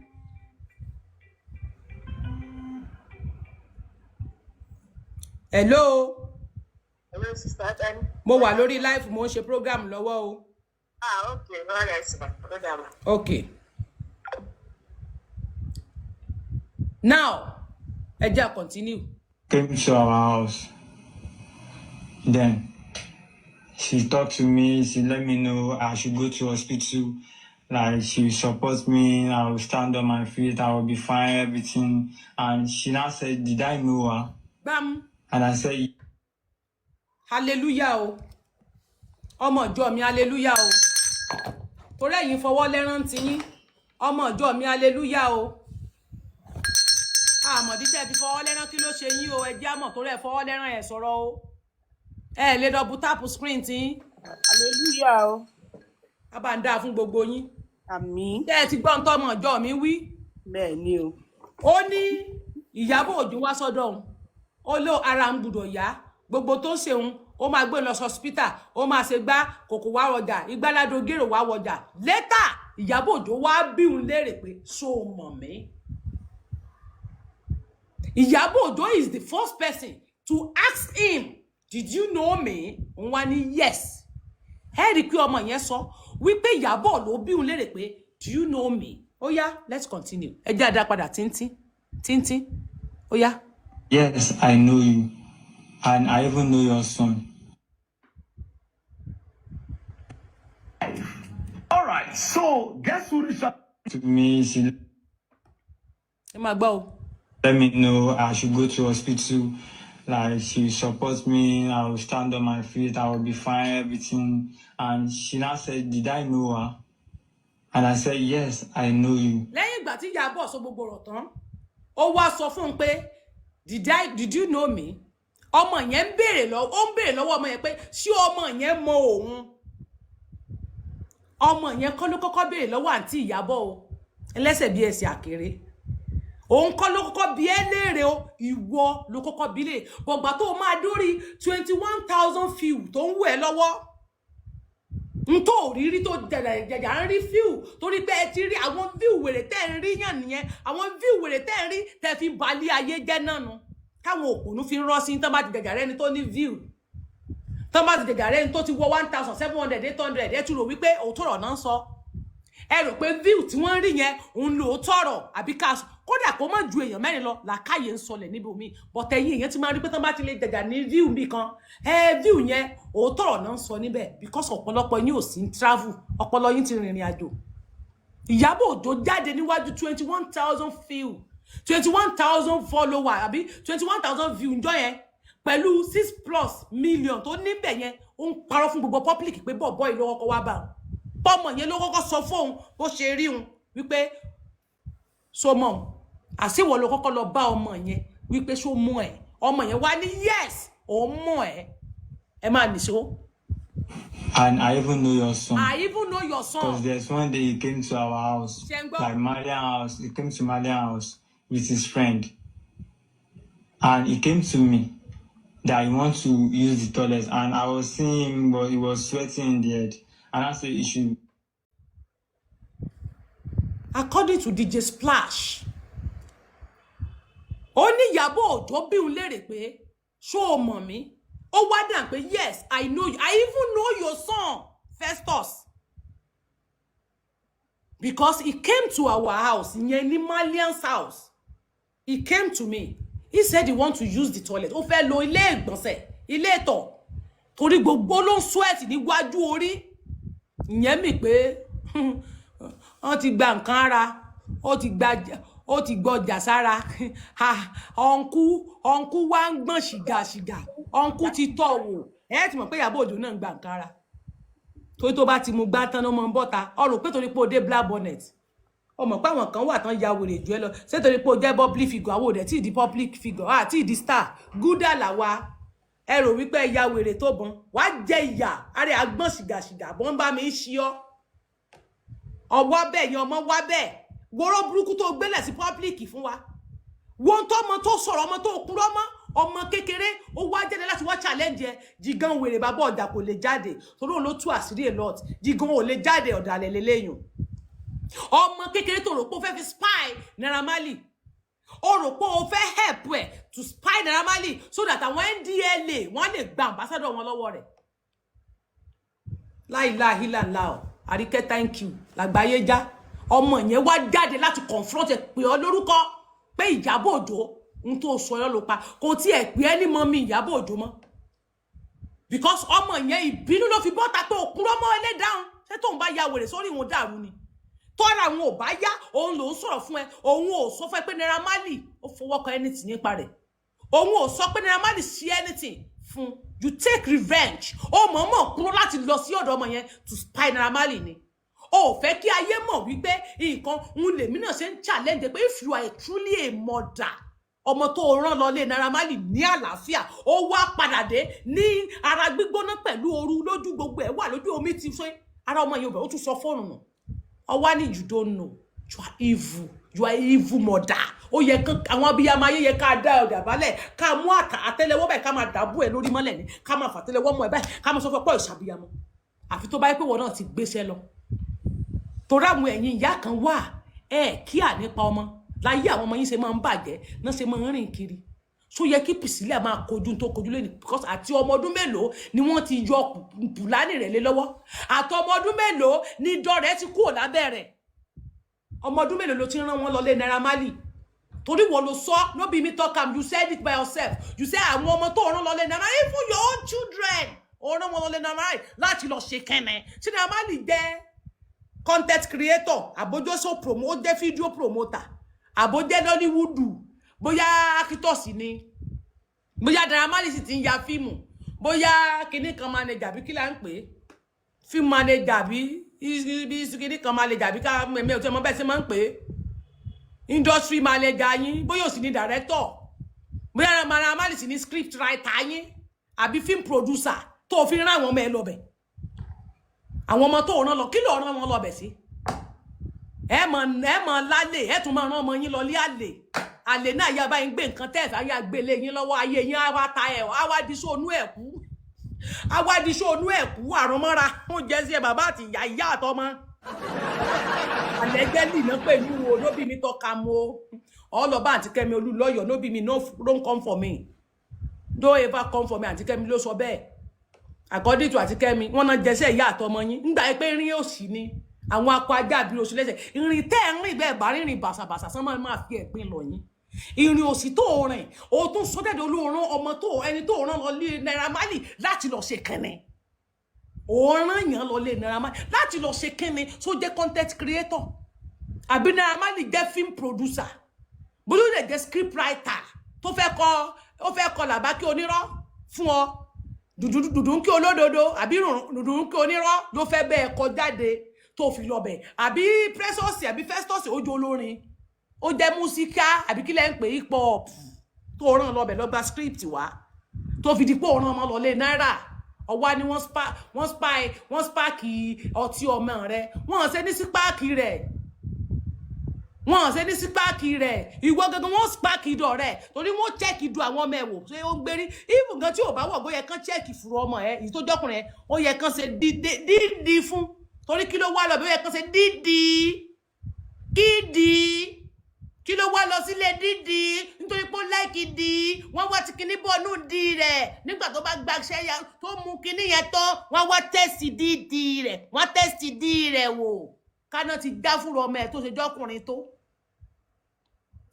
S2: Hello.
S7: Hello, Sister Tani.
S2: Mo wà lórí live, mo ń ṣe program lọ́wọ́ o.
S7: Ah, okay. All right, ma. Ó dà, ma.
S2: Okay, now ẹ jẹ́ à continue.
S5: Came to our house, then she talked to me, she let me know I should go to hospital. Like, she will support me, I will stand on my feet, I will be fine, everything. And she now said, did I know her?
S2: Gbam.
S5: And I said,
S2: Hallelujah o. Ọmọ ìjọ mi, hallelujah o. Torí ẹ̀yin fọwọ́ lẹ́rán ti yín. Ọmọ ìjọ mi, hallelujah o. Àmọ̀dí tẹ́ fi fọwọ́ lẹ́rán, kí ló ṣe yín o? Ẹ jẹ́ àmọ̀ torí ẹ fọwọ́ lẹ́rán, ẹ sọ̀rọ̀ o. Ẹ lè double tap screen tí yín.
S3: Hallelujah o.
S2: A bá ń dáa fún gbogbo yín.
S3: Àmín.
S2: Tẹ́ ẹ ti gbọ́ ń tọ́mọ ìjọ mi wí?
S3: Bẹ́ẹ̀ ni o.
S2: Ó ní Ìyábọ̀ Òjó wá sọ́dọ̀ òun, ó ló ara ń gbúdọ̀ yá, gbogbo tó ń ṣeun, ó máa gbé lọ hospital, ó máa ṣe gbá kòkò wá wọjà, ìgbàládò gèrò wá wọjà. Later, Ìyábọ̀ Òjó wá bí òun léèrè pé ṣó o mọ̀ mí? Ìyábọ̀ Òjó is the first person to ask him, "Did you know me?" Òun wá ní yes. Ẹ rí i pé ọmọ yẹn sọ wípé Ìyábọ̀ ló bí òun léèrè pé, "Do you know me?" Ó yá, let's continue. Ẹ jẹ́ àdá padà tíntín tíntín. Ó yá.
S5: Yes, I know you. And I even know your son.
S4: All right, so guess who reached out
S5: To me, she
S2: Ẹ máa gbọ́ o.
S5: let me know I should go to hospital. Like, she will support me, I will stand on my feet, I will be fine, everything. And she now said, did I know her? And I said, "Yes, I know you."
S2: Lẹ́yìn ìgbà tí Ìyábọ̀ sọ gbogbo ọ̀rọ̀ tán, ó wá sọ fún un pé, Did you know me?" Ọmọ yẹn ń béèrè lọ, ó ń béèrè lọ́wọ́ ọmọ yẹn pé ṣé ọmọ yẹn mọ òun. Ọmọ yẹn kọ́ ló kọ́kọ́ béèrè lọ́wọ́ àǹtí Ìyábọ̀ o. Ẹlẹ́sẹ̀ bíi ẹsẹ̀ àkèré, òun kọ́ ló kọ́kọ́ bí ẹ léèrè o, ìwọ ló kọ́kọ́ bí léèrè. Bọ̀gbà tó o máa dórí 21,000 view tó ń wù ẹ́ lọ́wọ́, n tó rí rí tó jẹjẹjẹjẹ à ń rí view, torí pé ẹ ti rí àwọn view wèrè tẹ́ ń rí yàn nìyẹn. Àwọn view wèrè tẹ́ ń rí tẹ́ fi balẹ̀ ayé jẹ́ náà nu, táwọn òpònú fi ń rọ́ sí. Tán bá ti jẹjà rẹ́ni tó ní view, tán bá ti jẹjà rẹ́ni tó ti wọ 1,700, 800, ẹ tún rò wípé òótọ́ ọ̀rọ̀ náà ń sọ. Ẹ rò pé view tí wọ́n ń rí yẹn òun lòótọ́ ọ̀rọ̀, àbí ká kódà kó má ju èèyàn mẹ́rin lọ, làákàyè ń sọlẹ̀ níbi omi. Bọ̀tẹ̀ yín èèyàn ti máa rí pé tán bá ti lè jẹjà ní view mi kan, ẹ view yẹn, òótọ́ ọ̀rọ̀ náà ń sọ níbẹ̀, because ọ̀pọ̀lọpọ̀ yín ò sí ń travel, ọpọlọ yín ti rìnrìn àjò. Ìyábọ̀ Òjó jáde níwájú 21,000 view, 21,000 follower, àbí 21,000 view njọ́ yẹn, pẹ̀lú 6+ million tó níbẹ̀ yẹn, ó ń parọ́ fún gbogbo public pé bọ̀bọ́ yìí ló kọ́kọ́ wá bá òun, pọ́mọ yẹn ló kọ́kọ́ sọ fóun bó ṣe rí òun, wípé so mọ̀ òun. Àṣìwọ̀ ló kọ́kọ́ lọ bá ọmọ yẹn wípé ṣó mọ̀ ẹ́? Ọmọ yẹn wá ní yes, òun mọ̀ ẹ́. Ẹ máa nìṣó.
S5: And I even know your son.
S2: I even know your son.
S5: Because there's one day he came to our house,
S2: Ṣé ń gbọ́?
S5: like Mariam house. He came to Mariam house with his friend. And he came to me that he wants to use the toilet. And I was seeing him, but he was sweating in the head. And I said he should
S2: According to DJ Splash, ó ní Ìyábọ̀ Òjó bí òun léèrè pé ṣó o mọ̀ mí? Ó wá dà pé, "Yes, I know you. I even know your son Festus, because he came to our house." Ìyẹn ní Malian's house. "He came to me, he said he want to use the toilet." Ó fẹ́ lo ilé ìgbọ̀nsẹ̀, ilé ìtọ̀, torí gbogbo ló ń sweat níwájú orí. Ìyẹn mi pé wọ́n ti gba nǹkan ara, ó ti gba, ó ti gbọjà sára. Ọ̀nkú wá ń gbọ̀n ṣìgàṣìgà, ọ̀nkú ti tọ̀ wò. Ẹ ti mọ̀ pé Ìyábọ̀ Òjó náà ń gba nǹkan ara, torí tó bá ti mu gbá tán ló mọ̀ ń bọ́ta. Ọ rò pé torí pé o dé black bonnet, o mọ̀ pé àwọn kan wà tán ya wèrè jù ẹ lọ. Ṣé torí pé o jẹ́ public figure? Àwọn òdẹ̀ tí ì di public figure àti ìdí star gúdà làwa. Ẹ rò wípé ẹ ya wèrè tó bọn, wàá jẹ ìyà àrẹ àgbọ̀n ṣìgàṣìgà bọ́n bá mi ń ṣí ọ ọwọ́ bẹ́ẹ̀ yẹn. Ọmọ wá bẹ́ẹ̀ wọ́rọ́ burúkú tó gbélẹ̀ sí public fún wa. Wọ́n tó ọmọ tó sọ̀rọ̀, ọmọ tó kúrọ́ mọ́, ọmọ kékeré, ó wá jáde láti wá challenge ẹ. Jigan wèrè bàbá ọjà kò lè jáde torí òun ló tú àṣírí a lot. Jigan ò lè jáde, ọ̀dàlẹ̀ lélẹ́yìn. Ọmọ kékeré tó rò pé ó fẹ́ fi spy Naira Marley, ó rò pé ó fẹ́ help ẹ̀ to spy Naira Marley so that àwọn NDLEA wọ́n lè gba ambassador wọn lọ́wọ́ rẹ̀. Láìláìláìlá o. Àríkẹ́, thank you. Làgbáyé já. Ọmọ yẹn wá jáde láti confront ẹ, pé ọ lórúkọ pé Ìyábọ̀ Òjó ń tó sọ ẹ ló pa. Kò tiẹ̀ pé ẹ ní mọ́ mi Ìyábọ̀ Òjó mọ́, because ọmọ yẹn, ìbínú ló fi bọ́ta pé òkúrọ́ mọ́ ẹlẹ́dàá. Ṣé tóun bá ya wèrè sórí ìwọ̀n dàrú ni? Tọ́ra àwọn ò bá yá, òun lòún sọ̀rọ̀ fún ẹ. Òun ò sọ fún ẹ pé Naira Marley ó fọwọ́ kan anything nípa rẹ̀. Òun ò sọ pé Naira Marley ṣe anything fún. You take revenge. Ó mọ̀ọ́mọ̀ kúrò láti lọ sí ọ̀dọ̀ ọmọ yẹn to spy Naira Marley ni. O ò fẹ́ kí ayé mọ̀ wípé nǹkan ń lèmi náà ṣe ń challenge pé if you are truly a mother, ọmọ tó rán lọ lé Naira Marley ní àlàáfíà, ó wá padà dé ní ara gbígbóná pẹ̀lú ooru lójú, gbogbo ẹ̀ wà lójú, omi ti ṣe ara ọmọ yẹn ò bẹ̀, ó tún sọ fóònù nù. Ọwá ní you don't know. You are evil, you are evil mother. Ó yẹ kán àwọn abiyamọ ayé yẹ ká dá ọdà balẹ̀, ká mú àtẹ́lẹwọ́ báyìí, ká máa dàbò ẹ lórí mọ́lẹ̀ ni, ká máa fàtẹ́lẹwọ́ mọ́ ẹ báyìí, ká máa sọ fún ẹ pọ̀ ìṣàbíyamọ. Àfi tó bá yẹ pé wọn náà ti gbéṣẹ́ lọ, torí àwọn ẹ̀yin ìyá kan wà, ẹ kíà nípa ọmọ láyé. Àwọn ọmọ yín ṣe máa ń bàjẹ́ náà, ṣe máa ń rìn kiri. So yẹ kí Priscilla máa kojú tó kojú lónìí, because àti ọmọ ọdún mélòó ni wọ́n ti yọ pùlánì rẹ̀ lé lọ́wọ́? Àti ọmọ ọdún mélòó ni dọ́rẹ̀ ti kúrò lábẹ́ rẹ̀? Ọmọ ọdún mélòó ló ti rán wọn lọ lé Naira Marley? Torí wọ́n ló sọ, no be me talk am, you said it by yourself. You say àwọn ọmọ tó rán lọ lé Naira Marley, even your own children, ó rán wọn lọ lé Naira Marley láti lọ ṣe kẹ́nẹ̀. Ṣé Naira Marley jẹ́ content creator, àbójúsọ promo, ó jẹ́ video promoter, àbójẹ́ Nollywood, bóyá actors ni, bóyá Naira Marley sì ti ń ya fíìmù, bóyá kinní kan manager, àbí kí là ń pè é? Film manager bí bí kíní kan manager bí ká ẹ̀mí ò tí ẹ mọ bẹ́ẹ̀ ṣe máa ń pè é, industry manager yín, bóyá ò sì ní director, bóyá Naira Marley sì ní script writer yín àbí film producer tó fi rán àwọn ọmọ ẹ lọ́bẹ̀. Àwọn ọmọ tó rán lọ, kí ló rán wọn lọ́bẹ̀ sí? Ẹ mọ lálẹ́, ẹ tún máa rán ọmọ yín lọ lé àlè. Àlè náà yá báyìí ń gbé nǹkan tẹ́ ẹ̀fẹ́ ayé àgbélé yín lọ́wọ́. Ayé yín á wá ta ẹ̀, á wá di sóònú ẹ̀ kú, á wá di sóònú ẹ̀ kú. Àrùn mọ́ra ó jẹ́ sí ẹ, bàbá àti ìyá, ìyá àtọmọ. Allegedly náà pẹ̀lú o, no be me talk am o. All over Aunty Kẹ́mi Olúlọ́yọ̀, no be me. No, don't come for me, don't ever come for me. Aunty Kẹ́mi ló sọ bẹ́ẹ̀. According to Aunty Kẹ́mi, wọ́n náà jẹ́sẹ̀ ìyá àtọmọ yín ńgbà pé rin òsì ni àwọn akọ ajá àbí oṣù lẹ́sẹ̀ ìrìn tẹ́ ẹ̀ ń rìn bẹ́ẹ̀ bá rìnrìn bàṣàbàṣà sán máa fi ẹ̀gbin lọ yín. Ìrìn òsì tó rìn, o tún sọ jáde olóòrán ọmọ tó ẹni tó rán lọ lé Naira Marley láti lọ ṣe kẹnẹ. Òun rán yàn lọ lé Naira Marley láti lọ ṣe kẹnẹ tó jẹ́ content creator, àbí Naira Marley jẹ́ film producer, bóyá ó lè jẹ́ script writer tó fẹ́ kọ, ó fẹ́ kọ làbákí onírọ́ fún ọ, dùdú dùdú ń kí olódodo, àbí dùdú ń kí onírọ́ ló fẹ́ bẹ́ẹ̀ kọ jáde tó fi lọ bẹ̀, àbí Precious àbí Festus, ojú olórin, ó jẹ́ músíkà, àbí kí lẹ́ ń pè hip hop tó ràn lọ́bẹ̀ lọ́gba script wá, tó fi di pé òun ràn ọmọ lọ lé náírà ọwá ni wọ́n spáàkì ọtí ọmọ rẹ̀. Wọ́n ṣe ní sípáàkì rẹ̀, wọ́n ṣe ní sípáàkì rẹ̀. Ìwọ gangan wọ́n spáàkì idọ̀ rẹ̀, torí wọ́n check idọ̀ àwọn ọmọ ẹ̀ wò ṣé ó ń gbérí. Even gan tí ò bá wọ̀, bó yẹ kán check fùrọ̀ ọmọ ẹ̀, èyí tó jọkùnrin ẹ̀, ó yẹ kán ṣe dídí fún, torí kí ló wá lọ bí? Ó yẹ kán ṣe dídí kídì. Kí ló wá lọ sílé dídì? Nítorí pé ó like di wọ́n wá ti kíní bọ́ọ̀nù di rẹ̀. Nígbà tó bá gbaṣẹ́ ya tó mú kíní yẹn tán, wọ́n wá test dídì rẹ̀, wọ́n test dí rẹ̀ wò. Káná ti dá fúnra ọmọ ẹ̀ tó ṣe jọ́kùnrin tó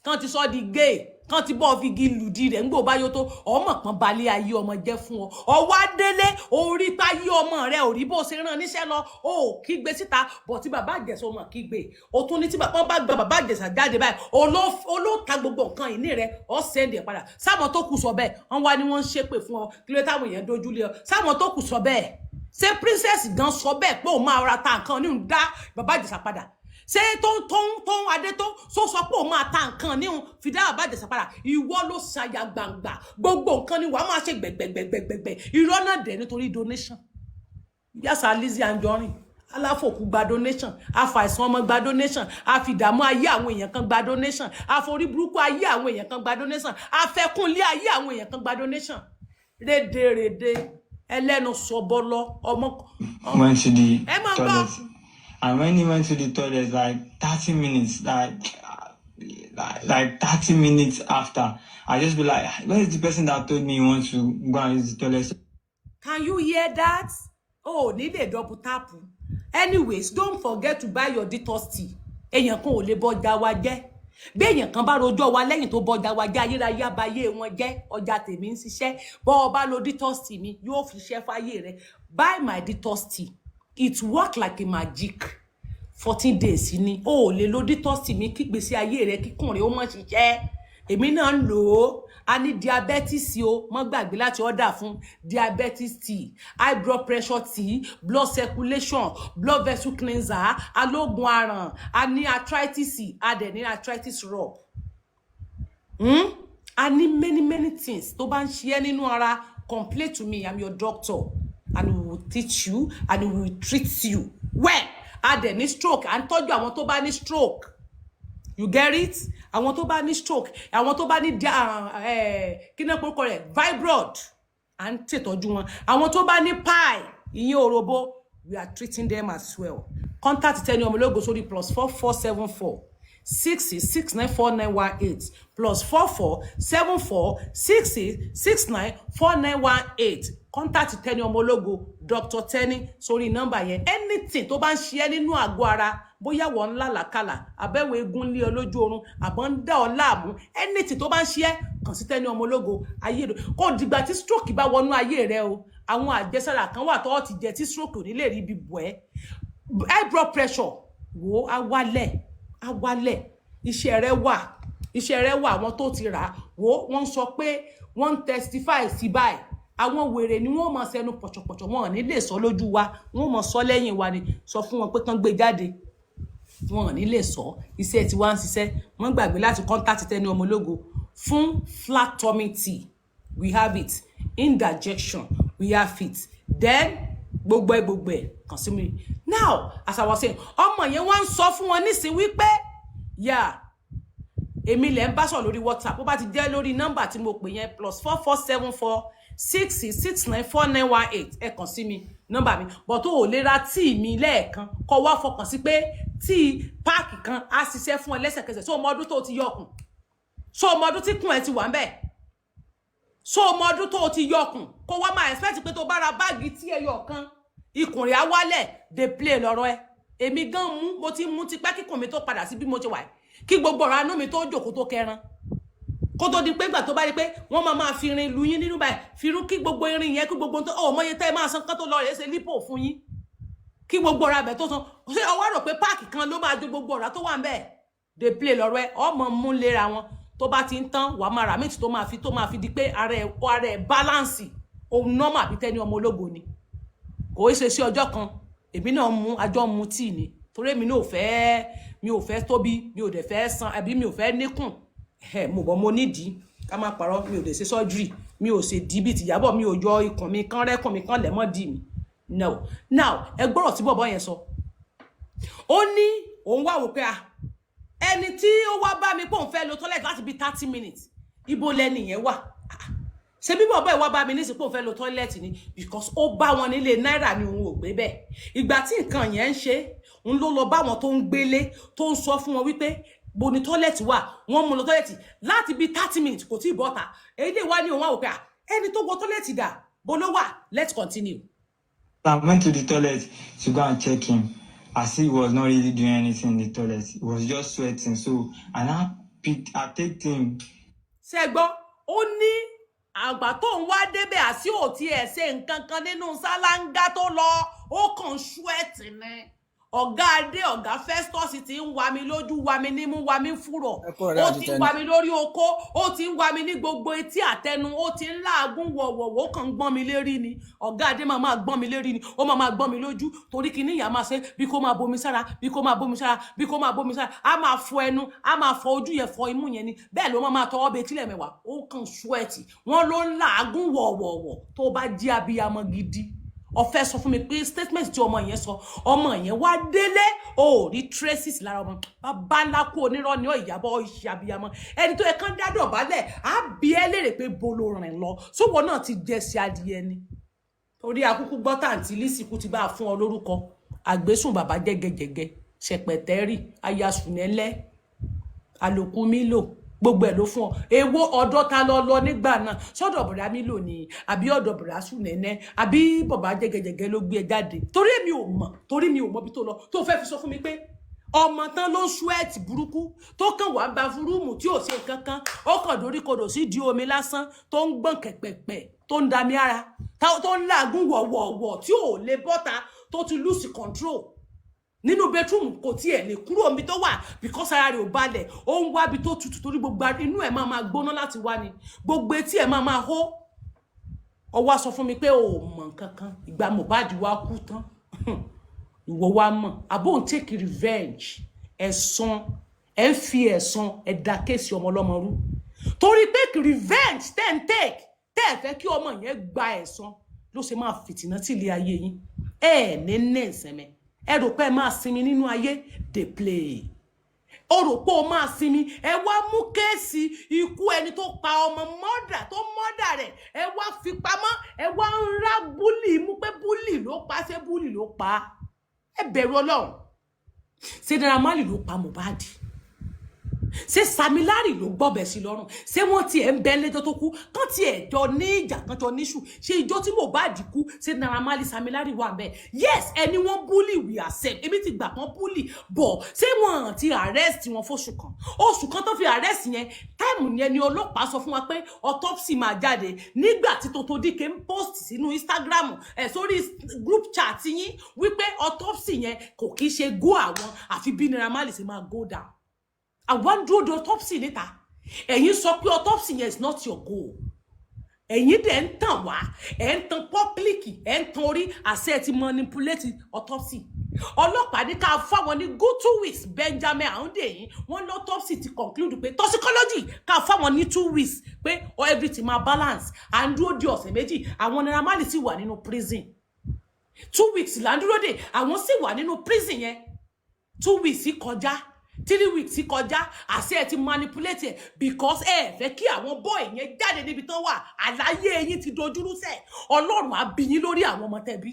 S2: kán ti sọ di gay, kán ti bọ́ fi igi lùdí rẹ̀ ńgbò bá yó tó ọmọ kan balẹ̀ ayé ọmọ jẹ́ fún ọ. Ọwọ́ adélé orí páyé ọmọ rẹ ò rí bó ṣe rán níṣẹ́ lọ. Ó kígbe síta bọ̀ tí bàbá Ìjẹ̀ṣà ọmọ kígbe. Ó tún ní tí wọ́n bá gba bàbá Ìjẹ̀ṣà jáde báyìí, olóòta gbogbo nǹkan ìní rẹ, ọ send ẹ̀ padà sáwọn tó kù. Sọ bẹ́ẹ̀, wọ́n wá ní wọ́n ń ṣépè fún ọ. Kí ló táwọn èèyàn dojú lé ọ? Sáwọn tó kù sọ bẹ́ẹ̀? Ṣé princess gan sọ bẹ́ẹ̀ pé òun máa ra ta nǹkan ní òun dá bàbá Ìjẹ̀ṣà padà? Ṣé tó ń adé tó sọ sọ pé òun máa ta nǹkan níhun fi dá bàbá Ìjẹ̀ṣà padà? Ìwọ ló ṣàyà gbangba, gbogbo nǹkan ni wàá máa ṣe gbẹgbẹgbẹgbẹgbẹ. Irọ́ náà dẹ̀ nítorí donation. Yàsà Lizzy Anjorin aláfòkú gba donation, afàìsàn ọmọ gba donation, àfìdààmú ayé àwọn èèyàn kan gba donation, àforí burúkú ayé àwọn èèyàn kan gba donation, àfẹkúnlé ayé àwọn èèyàn kan gba donation. Rédèrèdè ẹlẹ́nu sọbọlọ ọmọ.
S5: Went to the
S2: Ẹ máa gbọ́.
S5: toilet. And when he went to the toilet, like 30 minutes, like 30 minutes after, I just be like, "Where is the person that told me he wants to go and use the toilet?"
S2: Can you hear that? Oh, ní lè double tap. Anyways, don't forget to buy your detox tea. Èèyàn kan ò lè bọjà wa jẹ́. Bí èèyàn kan bá rojọ́ wa lẹ́yìn tó bọjà wa jẹ́, ayérayé abayé wọn jẹ́. Ọjà tèmi ń ṣiṣẹ́. Bọ́ ọ bá lo detox tea mi, yóò fi ṣiṣẹ́ fáyé rẹ̀. Buy my detox tea. It work like a magic. 14 days ni. O ò lè lo detox tea mi kígbésí ayé rẹ kíkùn rẹ ó mọ̀ ṣiṣẹ́. Èmi náà ń lò ó. A ní diabetes o, má gbàgbé láti order fún diabetes tea, high blood pressure tea, blood circulation, blood vessel cleanser, alógun aràn, a ní arthritis, a dẹ̀ ní arthritis rub. A ní many many things tó bá ń ṣe ẹ́ nínú ara. Complain to me, I'm your doctor, and we will teach you and we will treat you well. A dẹ̀ ní stroke, à ń tọ́jú àwọn tó bá ní stroke. You get it? Àwọn tó bá ní stroke, àwọn tó bá ní kí náà porúkọ rẹ̀, fibroid, à ń ṣètọ́jú wọn. Àwọn tó bá ní pile, ìyẹn òrobo, we are treating them as well. Contact Tenny Ọmọlógo sórí +44 74 66 69 49 18, +44 74 66 69 49 18. Contact Tenny Ọmọlógo, Dr. Tenny, sórí nọ́mbà yẹn. Anything tó bá ń ṣe ẹ́ nínú àgọ́ ara, bóyá wọ́n ń làlàkàlà, àbẹ̀wò eégún lé ọ lójú oorun, àbọ̀ ń dá ọ láàmú, anything tó bá ń ṣe ẹ́, kàn sí Tenny Ọmọlógo. Ayé rẹ kò dìgbà tí stroke bá wọnú ayé rẹ o. Àwọn àjẹsára kan wà tó ti jẹ tí stroke ò ní lè rí ibi bọ̀ ẹ́. High blood pressure, wò ó, á wálẹ̀, á wálẹ̀. Iṣẹ́ rẹ wà, iṣẹ́ rẹ wà. Àwọn tó ti rà á, wò ó, wọ́n ń sọ pé wọ́n ń testify sí báyìí. Àwọn wèrè ni wọ́n máa sẹnu pọ̀chọ̀pọ̀chọ̀, wọn ò ní lè sọ lójú wa, wọ́n máa sọ lẹ́yìn wa ni. Sọ fún wọn pé kán gbé jáde, wọn ò ní lè sọ. Iṣẹ́ tí wọ́n ń ṣiṣẹ́, wọ́n gbàgbé láti contact Tẹ́ni ọmọ ológo fún flat tummy tea. We have it, indigestion, we have it. Then gbogbo ẹ, gbogbo ẹ, kàn sí mi. Now, as I was saying, ọmọ yẹn wá ń sọ fún wọn nísìnyí wípé yà èmi lẹ̀ ń bá sọ̀rọ̀ lórí WhatsApp. Bó bá ti jẹ́ lórí nọ́mbà tí mo pè yẹn, +44 7466 6949 18, ẹ kàn sí mi, nọ́mbà mi. Bọ̀ tó ò lè ra tíì mi lẹ́ẹ̀kan, kó wá fọkàn sí pé tíì pack kan á ṣiṣẹ́ fún ẹ lẹ́sẹ̀kẹsẹ̀. So ọmọ ọdún tó ti yọkùn, so ọmọ ọdún tí kùn ẹ ti wà ń bẹ̀, so ọmọ ọdún tó ti yọkùn, kó wá máa expect pé tó bá ra báàgì tí ẹyọ kan, ikùn rẹ̀ á wálẹ̀. Dey play lọ́rọ̀ ẹ. Èmi gan mú, mo ti mú tipẹ́ kíkùn mi tó padà sí bí mo ṣe wà yìí, kí gbogbo ọ̀rọ̀ anú mi tó jòkó tó kẹran, kó tó di pé gbà tó bá rí pé wọ́n máa máa fi irin lu yín nínú báyìí, fi irú kí gbogbo irin yẹn, kí gbogbo tó ọ̀ mọ́yé tẹ́ ẹ máa san kán tó lọ rèé ṣe lipo fún yín, kí gbogbo ọ̀rọ̀ abẹ tó san. Ṣé ọwọ́ rò pé pack kan ló máa di gbogbo ọ̀rá tó wà ń bẹ̀? Dey play lọ́rọ̀ ẹ. Ọmọ mú léra wọn, tó bá ti ń tán, wàá máa rà míì tó máa fi di pé ara ẹ balance, òun normal bí Tẹ́ni ọmọ ológo ni. Kò í ṣe sí ọjọ́ kan. Èmi náà mú, àjọ mu tíì ni, torí èmi náà ò fẹ́, mi ò fẹ́ tóbi, mi ò dẹ̀ fẹ́ san, àbí mi ò fẹ́ níkùn ẹ. Mo bọ́ mo nídìí, ká má parọ́, mi ò dẹ̀ ṣe surgery, mi ò ṣe dí bíi tìyàbọ̀, mi ò yọ ikùn mi kán, rẹ́kùn mi kán lẹ́mọ́ dì mí. No. Now, ẹ gbọ́rọ̀ tí bọ̀bọ́ yẹn sọ. Ó ní òun wá wò pé ah, ẹni tí ó wá bá mi pé òun fẹ́ lo toilet láti bíi 30 minutes, ibo lẹni yẹn wà? Ah, ṣe bí bọ̀bọ́ ẹ̀ wá bá mi nísìsiyìí pé òun fẹ́ lo toilet ni, because ó bá wọn nílé náírà ni, òun ò gbé bẹ́ẹ̀. Ìgbà tí nǹkan yẹn ń ṣe ń ló lọ bá wọn tó ń gbélé, tó ń sọ fún wọn wípé bo ni toilet wà. Wọ́n mú lọ toilet láti bíi 30 minutes, kò tí ì bọ́ta. Èyí lè wá ní òun àwọn pé ah, ẹni tó wọ toilet dà, bo ló wà? Let's continue.
S5: I went to the toilet to go and check him. I see he was not really doing anything in the toilet. He was just sweating. So I now picked, I take him.
S2: Ṣe gbọ́? Ó ní àgbà tó ń wá débẹ̀, àti ò tiẹ̀ ṣe nǹkan kan nínú ṣáláńgá tó lọ, ó kàn sweat ni. Ọ̀gá adé, ọ̀gá Festus ti ń wa mi lójú, wa mi nímú, wa mi fúrọ̀.
S8: Ẹ kúrò rẹ́
S2: Ó
S8: àti
S2: ti ń
S8: tẹni.
S2: wa mi lórí okó, ó ti ń wa mi ní gbogbo etí àtẹnu, ó ti ń láàgùn wọ̀wọ̀wọ̀, ó kàn ń gbọ́n mi lérí ni. Ọ̀gá adé máa máa gbọ́n mi lérí ni, ó máa máa gbọ́n mi lójú, torí kíní ìyá máa ṣe bí kó máa bomi sára, bí kó máa bomi sára, bí kó máa bomi sára. Á máa fọ ẹnu, á máa fọ ojú yẹn, fọ imú yẹn ni. Bẹ́ẹ̀ ló máa máa tọwọ́ bẹ etílẹ̀ mẹ́wàá. Ó kàn sweat, wọ́n ló ń làágùn wọ̀wọ̀wọ̀. Tó bá jí abiyamọ gidi, ó fẹ́ sọ fún mi pé statement tí ọmọ yẹn sọ, ọmọ yẹn wá délé, ó rí traces lára ọmọ. Bàbá ńlá kú onírọ́ ni ó. Ìyàbọ̀ ìṣe abiyamọ, ẹni tó yẹ kán dádọ̀ balẹ̀ á bí ẹ léèrè pé bolo rìn lọ sówọ náà ti jẹ sí adìyẹ ni, torí akúkú gbọ́ tàǹtí lísìkú ti bá a fún ọ lórúkọ àgbésùn bàbá jẹgẹjẹgẹ ṣẹpẹtẹrì ayasùnẹlẹ àlòkù mílò, gbogbo ẹ̀ ló fún ọ. Èwo ọ̀dọ̀ ta lọ lọ nígbà náà? Sọ́dọ̀ bọ̀dá mílò ni, àbí ọ̀dọ̀ bọ̀dá sùnẹ̀nẹ́, àbí bọ̀bá jẹgẹjẹgẹ ló gbé ẹ jáde? Torí èmi ò mọ̀, torí mi ò mọ̀ bí tó lọ tó fẹ́ fi sọ fún mi pé ọmọ tán ló ń sweat burúkú, tó kàn wá bathroom tí ò ṣe nǹkan kan, ó kàn dorí kodò sí di omi lásán, tó ń gbọ̀n kẹ̀pẹ̀pẹ̀, tó ń dami ara, tó ń làágùn wọ̀wọ̀wọ̀, tí ò lè bọ́ta, tó ti lose control nínú bedroom, kò tiẹ̀ lè kúrò níbi tó wà because ara rẹ̀ ò balẹ̀, ó ń wábi tó tutù, torí gbogbo inú ẹ̀ máa máa gbóná láti wá ni, gbogbo etí ẹ̀ máa máa hó. Ó wá sọ fún mi pé ò mọ̀ nǹkan kan. Ìgbà Mohbad wá kú tán, ìwọ wá mọ̀, àbó ń take revenge, ẹ̀san ẹ̀ ń fi ẹ̀san ẹ̀ da case ọmọ ọlọ́mọ rú, torí pé revenge tẹ́ ń take, tẹ́ ẹ̀ fẹ́ kí ọmọ yẹn gba ẹ̀san, ló ṣe máa fìtìnà tí ilé ayé yín. Ẹ̀ ní ìsinmi. Ẹ rò pé ẹ máa sinmi nínú ayé. Dey play. O rò pé o máa sinmi. Ẹ wá mú case ikú ẹni tó pa ọmọ, murder, tó murder rẹ̀, ẹ wá fi pamọ́, ẹ wá ń rá bully mú pé bully ló pa. Ṣé bully ló pa? Ẹ bẹ̀rù Ọlọ́run. Ṣé Naira Marley ló pa Mohbad? Ṣé Sam Larry ló gbọ́bẹ̀ sí lọ́rùn? Ṣé wọ́n tiẹ̀ ń bẹ́ lẹ́jọ́ tó kú kán tiẹ̀ jọ ní ìjà kan jọ níṣù? Ṣé ìjọ tí Mohbad kú, ṣé Naira Marley, Sam Larry wà bẹ́ẹ̀? Yes, ẹni wọ́n bully, we accept. Èmi ti gbà kan bully bọ̀. Ṣé wọ́n ti arrest wọn fóṣù kan? Oṣù kan tó fi arrest yẹn, time yẹn ni ọlọ́pàá sọ fún wa pé autopsy máa jáde. Nígbà tí Tonto Dike ń post sínú Instagram ẹ̀, sórí group chat yín, wípé autopsy yẹn kò kí ṣe go àwọn, àfi bí Naira Marley ṣe máa go down. Àwọn dúró de autopsy níta, ẹ̀yin sọ pé autopsy yẹn is not your goal. Ẹ̀yin dẹ̀ ń tàn wá, ẹ̀ ń tan public, ẹ̀ ń tan orí àṣẹ. Ẹ̀ ti manipulate autopsy. Ọlọ́pàá ní ká fáwọn ní good 2 weeks. Benjamin Hundeyin, wọ́n ní autopsy ti conclude pé toxicology, ká fáwọn ní 2 weeks pé everything máa balance. À ń dúró di ọ̀sẹ̀ 2. Àwọn Naira Marley sì wà nínú prison. 2 weeks là ń dúró dè, àwọn sì wà nínú prison yẹn. 2 weeks kọjá, 3 weeks kọjá. Àṣẹ ẹ ti manipulate ẹ because ẹ fẹ́ kí àwọn boy yẹn jáde níbi tán wà. Àlàyé yín ti dojúrú sẹ. Ọlọ́run á bí yín lórí àwọn ọmọ tẹbí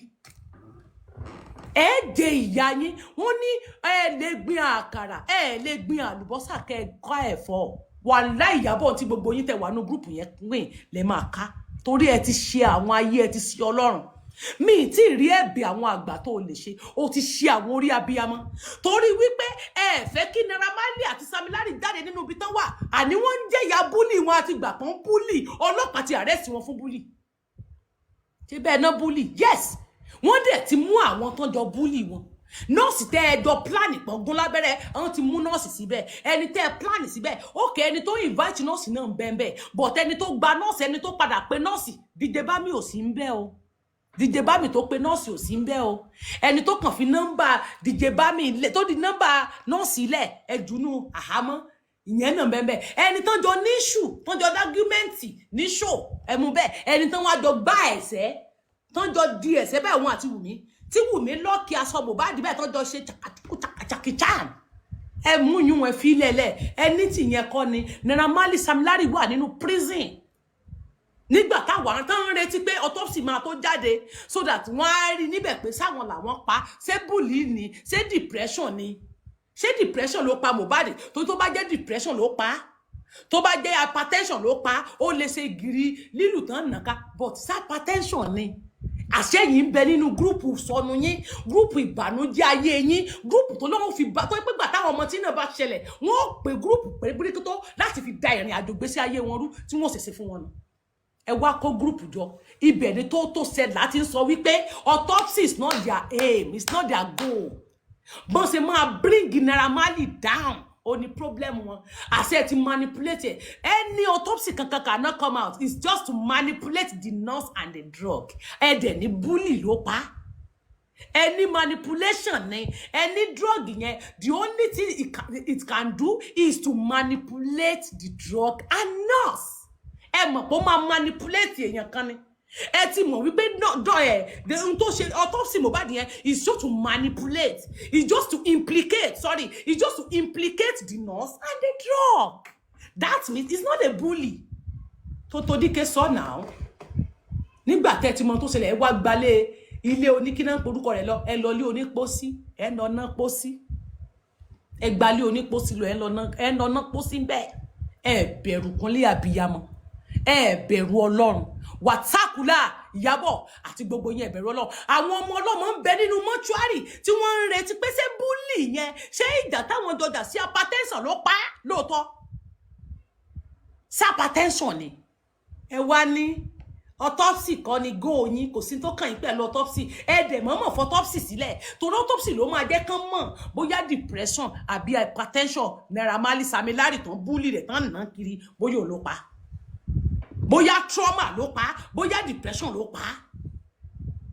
S2: ẹ jẹ ìyá yín. Wọ́n ní ẹ lè gbin àkàrà, ẹ lè gbin àlùbọ́sà, kẹ ẹ ká ẹ̀fọ́. Wàláhì, Ìyábọ̀, tí gbogbo yín tẹ wà ní group yẹn pín lè máa ká, torí ẹ ti ṣe àwọn ayé, ẹ ti ṣe Ọlọ́run. Mi ì tí ì rí ẹ̀bẹ̀ àwọn àgbà tó o lè ṣe. O ti ṣe àwọn orí abiyamọ torí wípé ẹ fẹ́ kí Naira Marley àti Sam Larry jáde nínú ibi tán wà. Àní wọ́n ń jẹ̀yà bully wọn àti gbà kan bully. Ọlọ́pàá ti arrest wọn fún bully. Ṣé bẹ́ẹ̀ náà bully? Yes, wọ́n dẹ̀ ti mú àwọn tó jọ bully wọn. Nọ́ọ̀sì tẹ́ ẹ jọ plan pọ̀gún lábẹ́rẹ́, àwọn ti mú nọ́ọ̀sì síbẹ̀. Ẹni tẹ́ ẹ plan síbẹ̀, ókè, ẹni tó invite nọ́ọ̀sì náà ń bẹ́ẹ̀ bẹ́ẹ̀, but ẹni tó gba nọ́ọ̀sì, ẹni tó padà pe nọ́ọ̀sì, DJ Bami ò sí ń bẹ́ o. DJ Bami tó pe nọ́ọ̀sì ò sí ń bẹ́ o. Ẹni tó kàn fi nọ́mbà DJ Bami lẹ̀, tó di nọ́mbà nọ́ọ̀sì lẹ̀, ẹ̀dùnú àhámọ́ ìyẹn náà bẹ́ẹ̀ bẹ́ẹ̀. Ẹni tó jọ ní issue, tó jọ argument ní show ẹmu bẹ́ẹ̀, ẹni tó wá jọ gbá ẹ̀sẹ̀, tó jọ di ẹ̀sẹ̀ bẹ́ẹ̀, wọn àti Wùmí, tí Wùmí lock aṣọ Mohbad bẹ́ẹ̀, tó jọ ṣe chakichan, ẹ mú yún ẹ fi lẹ̀lẹ̀. Ẹni tí yẹn kọ́ ni Naira Marley, Sam Larry wà nínú prison nígbà táwọn tán ń retí pé autopsy máa tó jáde so that wọ́n á rí níbẹ̀ pé sáwọn làwọn pa, ṣé bully ni, ṣé depression ni, ṣé depression ló pa Mohbad. Tó bá jẹ́ depression ló pa, tó bá jẹ́ hypertension ló pa, ó lè ṣe gírí lílù tán nàka, but ṣé hypertension ni? Àṣẹ yìí ń bẹ nínú group sọnù yín, group ìbànújẹ́ ayé yín, group tó lọ́wọ́ fi bá tó pé gbà táwọn ọmọ tí náà bá ṣẹlẹ̀, wọ́n ó pè group pé bíríkító láti fi da ìrìn àjò gbésí ayé wọn rú tí wọ́n ṣẹ̀ṣẹ̀ fún wọn nù. Ẹ wá kó group jọ. Ibẹ̀ ni tó ṣẹlẹ̀ láti ń sọ wípé autopsy is not their aim, it's not their goal. Bọ́n ṣe máa bring Naira Marley down ó ní problem wọn. Àṣẹ ti manipulate ẹ. Any autopsy kankan cannot come out. It's just to manipulate the nurse and the drug. Ẹ dẹ̀ ní bully ló pa. Any manipulation ni any drug yẹn, the only thing it can do is to manipulate the drug and nurse. Ẹ mọ̀ pé ó máa manipulate èèyàn kan ni. Ẹ ti mọ̀ wípé dọ̀ ẹ̀ n tó ṣe autopsy Mohbad yẹn is just to manipulate, is just to implicate, sorry, is just to implicate the nurse and the drug. That means it's not a bully. Tó tó díkẹ́ sọ náà, nígbà tẹ́ ti mọ tó ṣẹlẹ̀, ẹ wá gbalẹ̀ ilé oníkíná porúkọ rẹ̀ lọ. Ẹ lọ ilé onípósí, ẹ lọ ná pósí. Ẹ gbalẹ̀ onípósí lọ, ẹ lọ ná pósí bẹ́ẹ̀. Ẹ bẹ̀rù kúnlé àbíyamọ, ẹ bẹ̀rù Ọlọ́run. Wàtákùlà, Ìyábọ̀ àti gbogbo yẹn, bẹ̀rù Ọlọ́run. Àwọn ọmọ ọlọ́mọ ń bẹ nínú mọ́ṣúárì tí wọ́n ń retí pé ṣé bully yẹn, ṣé ìjà táwọn jọjà sí hypertension ló pa á lóòótọ́? Sí hypertension ni? Ẹ wá ní autopsy kọ́ ni goal yín, kò sí tó kàn yín pẹ̀lú autopsy. Ẹ dẹ̀ mọ̀ọ́mọ̀ fọ autopsy sílẹ̀ torí autopsy ló máa jẹ́ kán mọ̀ bóyá depression àbí hypertension Naira Marley, Sam Larry tán bully rẹ̀ tán nà kiri, bóyá òun ló pa, bóyá trauma ló pa, bóyá depression ló pa.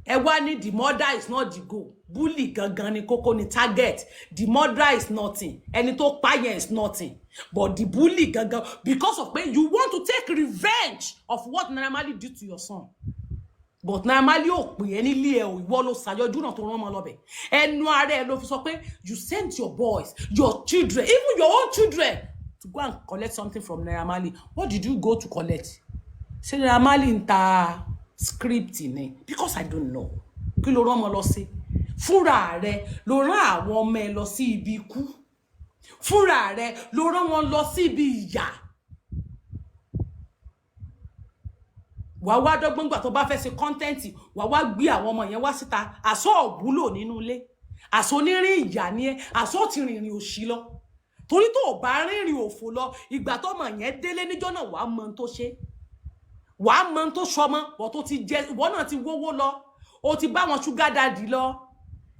S2: Ẹ wá ní the murder is not the goal, bully gangan ni kókó, ni target. The murder is nothing, ẹni tó pa yẹn is nothing, but the bully gangan, because of pé you want to take revenge of what Naira Marley did to your son. But Naira Marley ò pè é nílé ẹ o. Ìwọ ló ṣàyọjú náà tó rán ọmọ lọbẹ. Ẹnu ara ẹ ló fi sọ pé you sent your boys, your children, even your own children, to go and collect something from Naira Marley. What did you go to collect? Ṣé Naira Marley ń ta script ni? Because I don't know. Kí ló rán ọmọ lọ sí? Fúnra rẹ ló rán àwọn ọmọ ẹ lọ sí ibi ikú, fúnra rẹ ló rán wọn lọ sí ibi ìyà. Wàá wá dọ́gbọ́n gbà tó bá fẹ́ ṣe content, wàá wá gbé àwọn ọmọ yẹn wá síta. Àsọ òwúlò nínú ilé, àsọ onírìn ìyà ni ẹ, àsọ ti rìnrìn òṣì lọ, torí tó o bá rìnrìn òfò lọ, ìgbà tọmọ yẹn délé níjọ́ náà, wàá mọ ohun tó ṣe, wàá mọ ohun tó sọmọ bọ̀ tó ti jẹ. Ìwọ náà ti wówó lọ, o ti bá wọn sugar daddy lọ,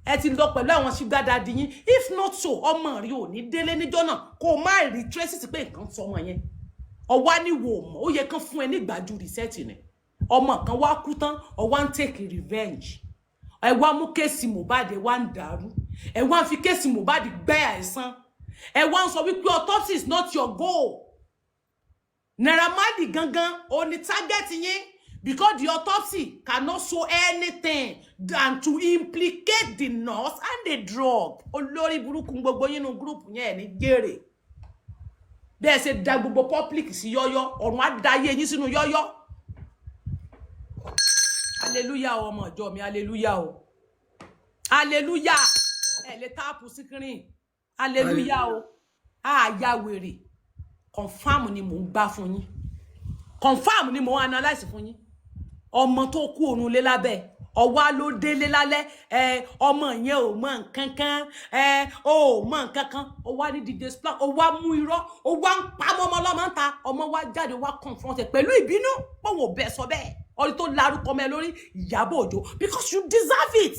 S2: ẹ ti lọ pẹ̀lú àwọn sugar daddy yín. If not so, ọmọ rí ò ní délé níjọ́ náà kó o má rí traces pé nǹkan sọmọ yẹn. Ọwá ní wò mọ́, ó yẹ kán fún ẹ ní ìgbájú reset ni. Ọmọ kan wá kú tán, ó wá ń take revenge. Ẹ wá mú case Mohbad, ẹ wá ń dàrú, ẹ wá ń fi case Mohbad gbẹ́ àìsàn, ẹ wá ń sọ wípé autopsy is not your goal. Naira Marley gangan ó ní target yín, because the autopsy cannot show anything than to implicate the nurse and the drug. Olórí burúkú gbogbo yín nínú group yẹn, ẹ̀ ní jèrè. Bẹ́ẹ̀ ṣe da gbogbo public sí yọ́yọ́, ọ̀run á da ayé yín sínú yọ́yọ́. Hallelujah o, ọmọ ìjọ mi, hallelujah o, hallelujah. Ẹ lè tap screen. Hallelujah o. Àyà wèrè, confam ni mò ń gbá fún yín, confam ni mò ń analyse fún yín. Ọmọ tó kú òrùn lé lábẹ́ ọwá ló délé lálẹ́ ẹ, ọmọ yẹn ò mọ nǹkan kan, ẹ ò mọ nǹkan kan. Ó wá ní DJ Splash, ó wá mú irọ́, ó wá ń pamọ́ ọmọ ọlọ́mọ ń ta. Ọmọ wá jáde, wá confront ẹ pẹ̀lú ìbínú pọ̀wọ̀ ò bẹ́ẹ̀ sọ bẹ́ẹ̀ ọdún tó larúkọ mẹ́ lórí Ìyábọ̀ Òjó, because you deserve it,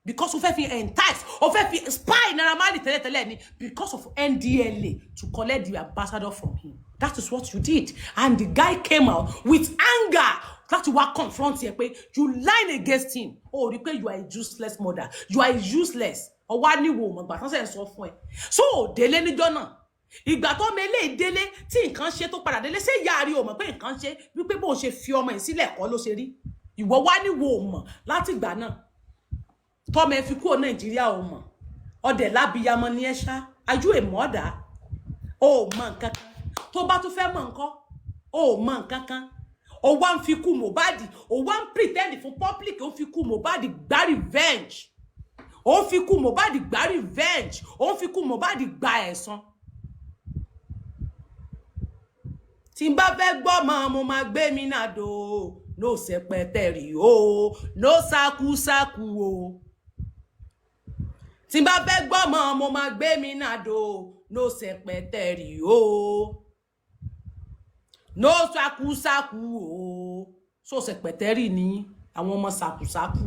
S2: because o fẹ́ fi entice, o fẹ́ fi spy Naira Marley tẹ́lẹ̀tẹ́lẹ̀ ni, because of NDLEA, to collect the ambassador from him. That is what you did, and the guy came out with anger láti wá confront yẹ pé you lying against him. O rí pé you are a useless mother, you are useless. Ọwọ́ á níwò mọ̀gbà tán sẹ̀ ń sọ fún ẹ. So ò délé níjọ́ náà. Ìgbà tó mele délé tí nǹkan ṣe, tó padà délé, ṣé ìyá rí o mọ̀ pé nǹkan ṣe, wípé bó ṣe fi ọmọ yìí sílẹ̀ kọ́ ló ṣe rí? Ìwọ wá níwò mọ̀ láti ìgbà náà tọ́mọ ẹ fi kúrò Nàìjíríà, ò mọ̀. Ọdẹ lábíyamọ ní ẹ ṣá. Ajú èmọ́dà, o ò mọ nǹkan kan. Tó bá tún fẹ́ mọ̀ nǹkan, o ò mọ nǹkan kan. O wá ń fi kú Mohbad, o wá ń pretend fún public, o fi kú Mohbad gbá revenge, o fi kú Mohbad gbá revenge, o fi kú Mohbad gba ẹ̀san. Tí n bá fẹ́ gbọ́mọ, mo máa gbé mi náà dò. No sẹpẹtẹrì o, no sákúsákú o. Tí n bá fẹ́ gbọ́mọ, mo máa gbé mi náà dò. No sẹpẹtẹrì o, no sákúsákú o. So sẹpẹtẹrì ní àwọn ọmọ sákúsákú.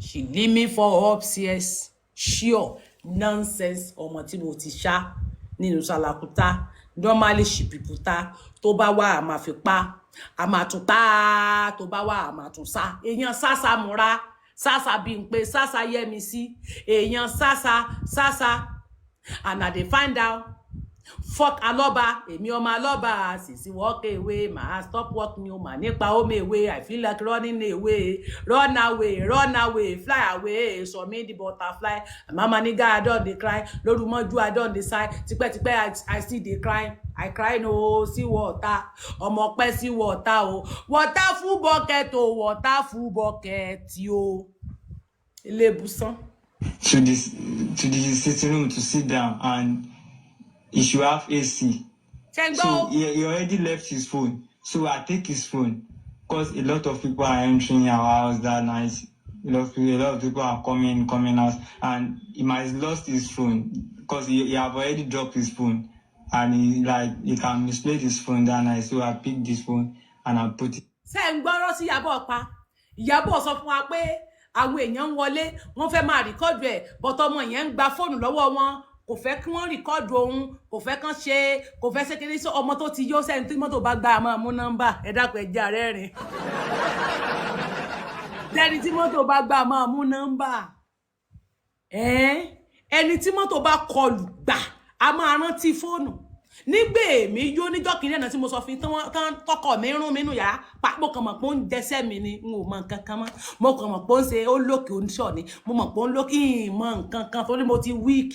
S2: She leave me for upstairs, sure. Nonsense. Ọmọ tí mo ti ṣá nínú sàlàkúta, normally she pìpùta. Tó bá wà, a máa fi pa, a máa tún pa. Tó bá wà, a máa tún sá. Èèyàn sásà múra sásà bí n pé sásà yẹmi sí èèyàn sásà sásà, and I dey find out. Fuck Alọ́ba, èmi ọmọ Alọ́ba. Sisi walk away, màá stop work ni o mà nípa home away. I feel like running away, run away, run away, fly away. Sọ mí di butterfly. Mama nigga, I don dey cry lóru mọ́jú, I don dey sigh tipẹ́tipẹ́. I still dey cry, I cry no see water. Ọmọ pẹ́ sí water o, water full bucket o, water full bucket o. Ilé ibùsàn.
S5: To the sitting room to sit down and he should have AC.
S2: Ṣe ń gbọ́
S5: So
S2: o?
S5: he already left his phone. So I take his phone because a lot of people are entering our house that night. A lot of people are coming out, and he might have lost his phone because he have already dropped his phone, and he like he can misplace his phone that night. So I picked this phone and I put it.
S2: Ṣe ń gbọ́rọ̀ sí Ìyábọ̀ pa? Ìyábọ̀ sọ fún wa pé àwọn èèyàn ń wọlé, wọ́n fẹ́ máa record ẹ̀, but ọmọ yẹn ń gba fóònù lọ́wọ́ wọn, kò fẹ́ kí wọ́n record òun, kò fẹ́ kán ṣe, kò fẹ́ ṣe kiri. Sí ọmọ tó ti yó sẹ́ni tí mọ́tò bá gbá, máa mú nọ́mbà. Ẹ dákun, ẹ jẹ́ ààrẹ rìn sẹ́ni tí mọ́tò bá gbá, máa mú nọ́mbà. Ẹni tí mọ́tò bá kọlù gbà, a máa rántí fóònù. Nígbà èmi yó níjọ́ kìíní ẹ̀nà tí mo sọ fún yín tán, tọkọ mi rún mi nù yàrá pàpọ̀ kan, mọ̀ pé ó ń jẹsẹ́ mi ni, n ò mọ nǹkan kan mọ́. Mo kàn mọ̀ pé ó ń ṣe, ó lókè, ó ń ṣọ̀ ni. Mo mọ̀ pé ó ń lókè, ìmọ̀ nǹkan kan, torí mo ti weak,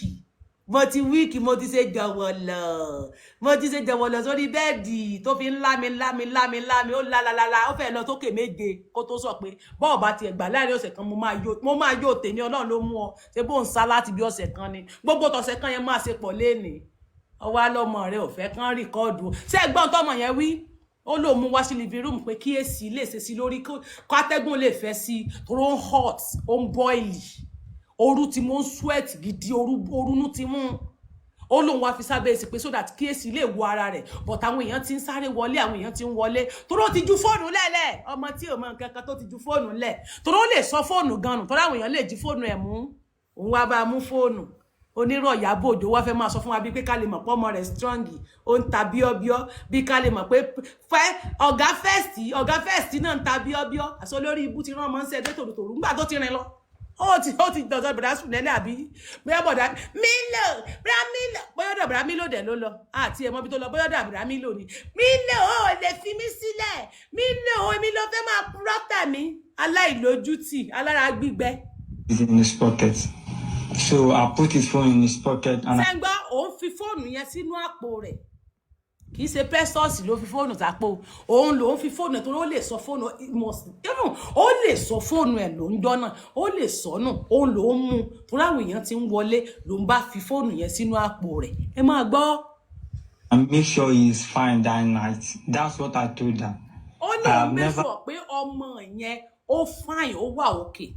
S2: mo ti weak, mo ti ṣe jọ̀wọ̀lọ̀, mo ti ṣe jọ̀wọ̀lọ̀ sórí bẹ́ẹ̀dì tó fi ń lá mi lá mi lá mi lá mi. Ó lá ó fẹ́ lọ sókè méje kó tó sọ pé bọ́ọ̀ bá tiẹ̀ gbà láàrin ọ̀sẹ̀ kan, mo máa yó, mo máa yó tèmi. Ọlọ́run ló mú ọ ṣe bó ń sá láti bí ọ̀sẹ̀ kan ni. Gbogbo tọ̀sẹ̀ kan yẹn máa ṣe pọ̀ lénìí. Ọwọ́ alọ́mọ rẹ ò fẹ́ kán record. Ṣé ẹgbọ́n tọmọ yẹn wí? Ó lóun mú wá sí living room pé kí AC lè ṣe sí lórí, kó atẹ́gùn lè fẹ́ sí i, torí ó ń hot, ó ń boil, ooru tí mo ń sweat gidi, ooru orunú ti mú. Ó lóun wá fi sábẹ́ AC pé so that kí AC lè wo ara rẹ̀, but àwọn èèyàn ti ń sáré wọlé, àwọn èèyàn ti ń wọlé, torí ó ti ju fóònù lẹ́lẹ̀. Ọmọ tí ò mọ nǹkan kan tó ti ju fóònù lẹ̀, torí ó lè sọ fóònù gan nù, torí àwọn èèyàn lè jí fóònù ẹ̀ mú. Òun wá bá a mú fóònù. Onírọ̀ Ìyábọ̀ Òjó wá fẹ́ máa sọ fún wa bíi pé ká lè mọ̀ pé ọmọ rẹ̀ strong, ó ń ta bíọ́bíọ́, bí ká lè mọ̀ pé fẹ́ ọ̀gá first, ọ̀gá first náà ń ta bíọ́bíọ́. Àṣọ lórí ibú ti rán ọmọ ń ṣe ẹgbẹ́ tòrútòrú ńgbà tó ti rìn lọ, ó ti dọ̀dọ̀ bọ̀dá sùn lẹ́lẹ́, àbí bóyá bọ̀dá Mílò, bóyá Mílò, bóyá ọ̀dọ̀ bọ̀dá Mílò dẹ̀ ló lọ, àti ẹ̀ mọ́bi tó lọ, bóyá ọ̀dọ̀ bọ̀dá Mílò ni. Mílò, ó lè fi mí sílẹ̀. Mílò, èmi ló fẹ́ máa purọ́ tà mí, aláìlójútì, alára gbígbẹ.
S5: Is in his pocket. So I put his phone in his pocket and
S2: Ṣẹ́ ń gbọ́? Òun fi fóònù yẹn sínú àpò rẹ̀. Kì í ṣe Precious ló fi fóònù sápò, òun lòún fi fóònù ẹ̀, torí ó lè sọ fóònù, must even ó lè sọ fóònù ẹ̀ ló ń jọ́ náà, ó lè sọnù. Òun lòún mú, torí àwọn èèyàn ti ń wọlé, ló ń bá fi fóònù yẹn sínú àpò rẹ̀. Ẹ máa gbọ́.
S5: I make sure he is fine that night. That's what I told her.
S2: Ó ní
S5: I
S2: òun
S5: have
S2: make
S5: never
S2: sure pé ọmọ yẹn ó fine, ó wà okay.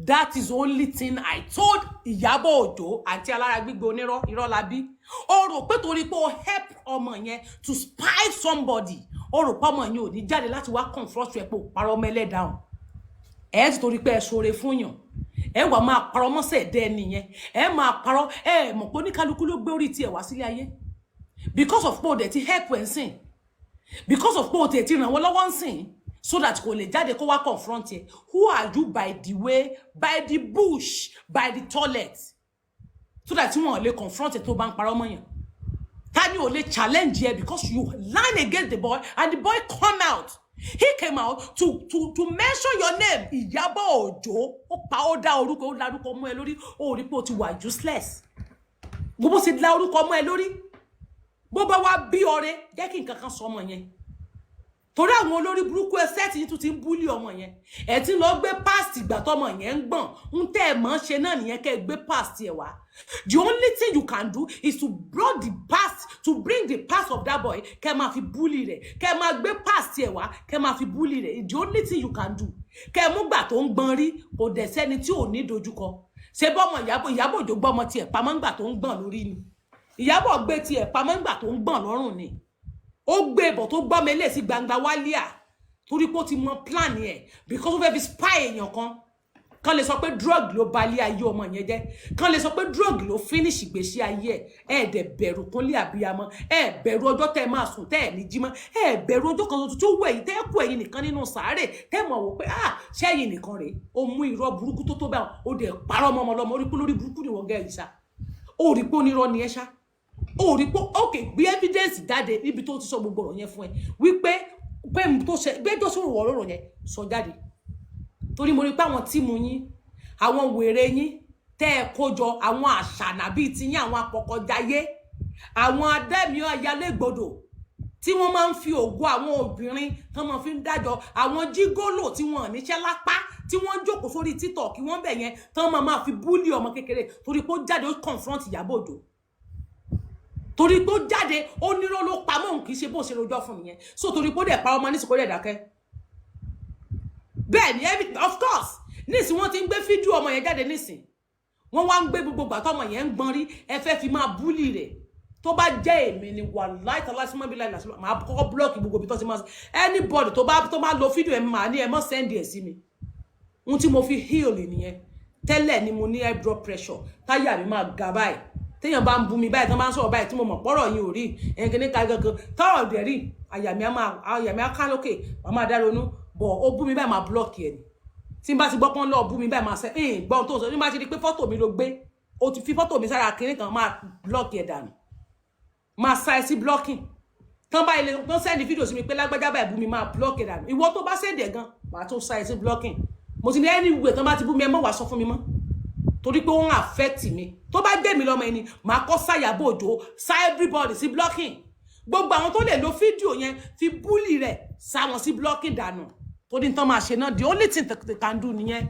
S2: That is only thing I told Ìyábọ̀ Òjó àti alára gbígbé onírọ́ irọ́ la bí. Ó rò pé torí pé ó help ọmọ yẹn to spy somebody, ó rò pé ọmọ yẹn ò ní jáde láti wá confront ẹ pé ó parọ́ ọmọ ẹlẹ́dàá ẹ. Ti torí pé ẹ ṣoore fún yàn, ẹ wà máa parọ́ mọ́sẹ̀ dẹ́ ẹni yẹn, ẹ máa parọ́. Ẹ mọ̀ pé oníkálukú ló gbé orí tiẹ̀ wá sílé ayé. Because of pé o dẹ̀ ti help ẹ̀ ń sìn, because of pé o tẹ̀ ti ràn wọ́n lọ́wọ́ ń sìn, so that kò lè jáde kó wá confront ẹ. Who are you, by the way, by the bush, by the toilet, so that tí wọn lè confront ẹ tó bá ń parọ́ mọ́yàn? Ta ni ò lè challenge ẹ? Because you line against the boy and the boy come out, he came out to mention your name, Ìyábọ̀ Òjó. Ó pa, ó dá orúkọ, ó larúkọ mọ́ ẹ lórí. Ó rí pé ó ti wà useless. Gbogbo ṣe la orúkọ mọ́ ẹ lórí. Bó bá wá bí ọrẹ, jẹ́ kí nǹkan kan sọ ọmọ yẹn, torí àwọn olórí burúkú ẹsẹ̀ tí tún ti ń bully ọmọ yẹn. Ẹ ti lọ gbé past ìgbà tọmọ yẹn ń gbọ̀n. Ń tẹ́ ẹ mọ̀ ṣe náà nìyẹn, kẹ́ ẹ gbé past ẹ wá. The only thing you can do is to bring the past, to bring the past of that boy, kẹ́ ẹ máa fi bully rẹ̀, kẹ́ ẹ máa gbé past ẹ wá, kẹ́ ẹ máa fi bully rẹ̀. The only thing you can do, kẹ́ ẹ mú gbà tó ń gbọ̀n rí. Kò dẹ̀ sẹ́ni tí ò ní dojúkọ. Ṣé bọ́mọ Ìyábọ̀, Ìyábọ̀ Òjó gbọ́mọ tiẹ̀ pamọ́ ńgbà tó ń gbọ̀n lórí ni? Ìyábọ̀ gbé tiẹ̀ pamọ́ ńgbà tó ń gbọ̀n lọ́rùn ni. Ó gbé bọ̀ tó gbọ́mọ ilé sí gbangba wálíà, torí pé ó ti mọ plan ẹ̀, because ó fẹ́ fi spy èèyàn kan, kán lè sọ pé drug ló ba ilé ayé ọmọ yẹn jẹ́, kán lè sọ pé drug ló finish ìgbésí ayé ẹ̀. Ẹ̀ dẹ̀ bẹ̀rù kúnlé àbíyamọ, ẹ̀ bẹ̀rù ọjọ́ tẹ́ ẹ máa sùn tẹ́ ẹ̀ ní jí mọ́, ẹ̀ bẹ̀rù ọjọ́ kan tuntun tó wẹ̀ yìí tẹ́ ẹ kú ẹ̀yin nìkan nínú sàárè, tẹ́ ẹ mọ̀ wò pé ah, ṣẹ́yìn nìkan rèé? Ó mú irọ́ burúkú tó tó bẹ́ẹ̀, ó dẹ̀ parọ́ mọ́ ọmọ ọlọ́mọ. Ó rí pé lórí burúkú ni wọ́n gẹ́ yìí ṣá. Ó rí pé onírọ́ ni ẹ ṣá. Ó rí pé ok, gbé evidence jáde níbi tó ti sọ gbogbo ọ̀rọ̀ yẹn fún ẹ, wípé pé tó ṣe gbé tó sọ̀rọ̀ ọ̀rọ̀ yẹn sọ jáde, torí mo rí pé àwọn team yín, àwọn wèrè yín tẹ́ ẹ kó jọ, àwọn àṣànà bíi tiyín, àwọn apọkọjáyé, àwọn adẹ́mi ayalégbodò tí wọ́n máa ń fi ògo àwọn obìnrin tán máa fi ń dájọ́, àwọn gigolo tí wọ́n níṣẹ́ lápá, tí wọ́n ń jókòó sórí TikTok kí wọ́n bẹ̀ yẹn, tán máa máa fi bully ọmọ kékeré, torí pé ó jáde, ó confront Ìyábọ̀ Òjó, torí pé ó jáde, ó nírọ́ ló pamọ́, òun kì í ṣe bó ṣe rojọ́ fún nìyẹn. So torí pé ó dẹ̀ pa ọmọ nísìkò, dẹ̀ dákẹ́. Bẹ́ẹ̀ ni, of course, nísìn wọ́n ti ń gbé fídíò ọmọ yẹn jáde nísìn, wọ́n wá ń gbé gbogbo gbà tọmọ yẹn ń gbọ́n rí. Ẹ fẹ́ fi máa bully rẹ̀. Tó bá jẹ́ èmi ni, wàláì tàlá sí mọ́bí láì lásìmọ́, máa kọ́kọ́ block gbogbo ibi tó ti máa anybody tó bá lo fídíò ẹ̀, máa ní ẹ mọ́ send ẹ̀ sí mi. Ohun tí mo fi heal nìyẹn. Tẹ́lẹ̀ ni mo ní high blood pressure, táyà mi máa ga báyìí. Téèyàn bá ń bu mi báyìí, tán bá ń sọ̀rọ̀ báyìí, tí mo mọ̀ pọ́rọ̀ yìí ò rí ẹ̀yìn ní ká gangan tọ́rọ̀ dẹ̀ rí, àyà mi á ká lókè, màá máa dá ronú bọ̀. Ó bú mi báyìí, máa block ẹ̀ ni. Tí n bá ti gbọ́ pọ́n lọ́ọ̀ bú mi báyìí, máa sẹ́ ẹ̀yìn gbọ́n tó ń sọ. Tí n bá ti di pé fọ́tò mi ló gbé, o ti fi fọ́tò mi sára kinní kan, máa block ẹ̀ dànù, máa sá ẹ sí blocking. Tán bá ilé tán send fídíò sí mi pé lágbájá báyìí bú mi, máa block ẹ̀ dànù. Ìwọ tó bá send ẹ̀ gan, màá tó sá ẹ sí blocking. Mo ti ní anyway, tán bá ti bú mi, ẹ mọ̀ wá sọ fún mi mọ́, torí pé ó ń affect mi. Tó bá jẹ́ mi lọ́mọ ẹni, màá kọ́ sáyàbọ̀ òjò, sá everybody sí blocking. Gbogbo àwọn tó lè lo fídíò yẹn fi bully rẹ̀, sá wọn sí blocking dànù, torí tán máa ṣe náà, the only thing they can do nìyẹn,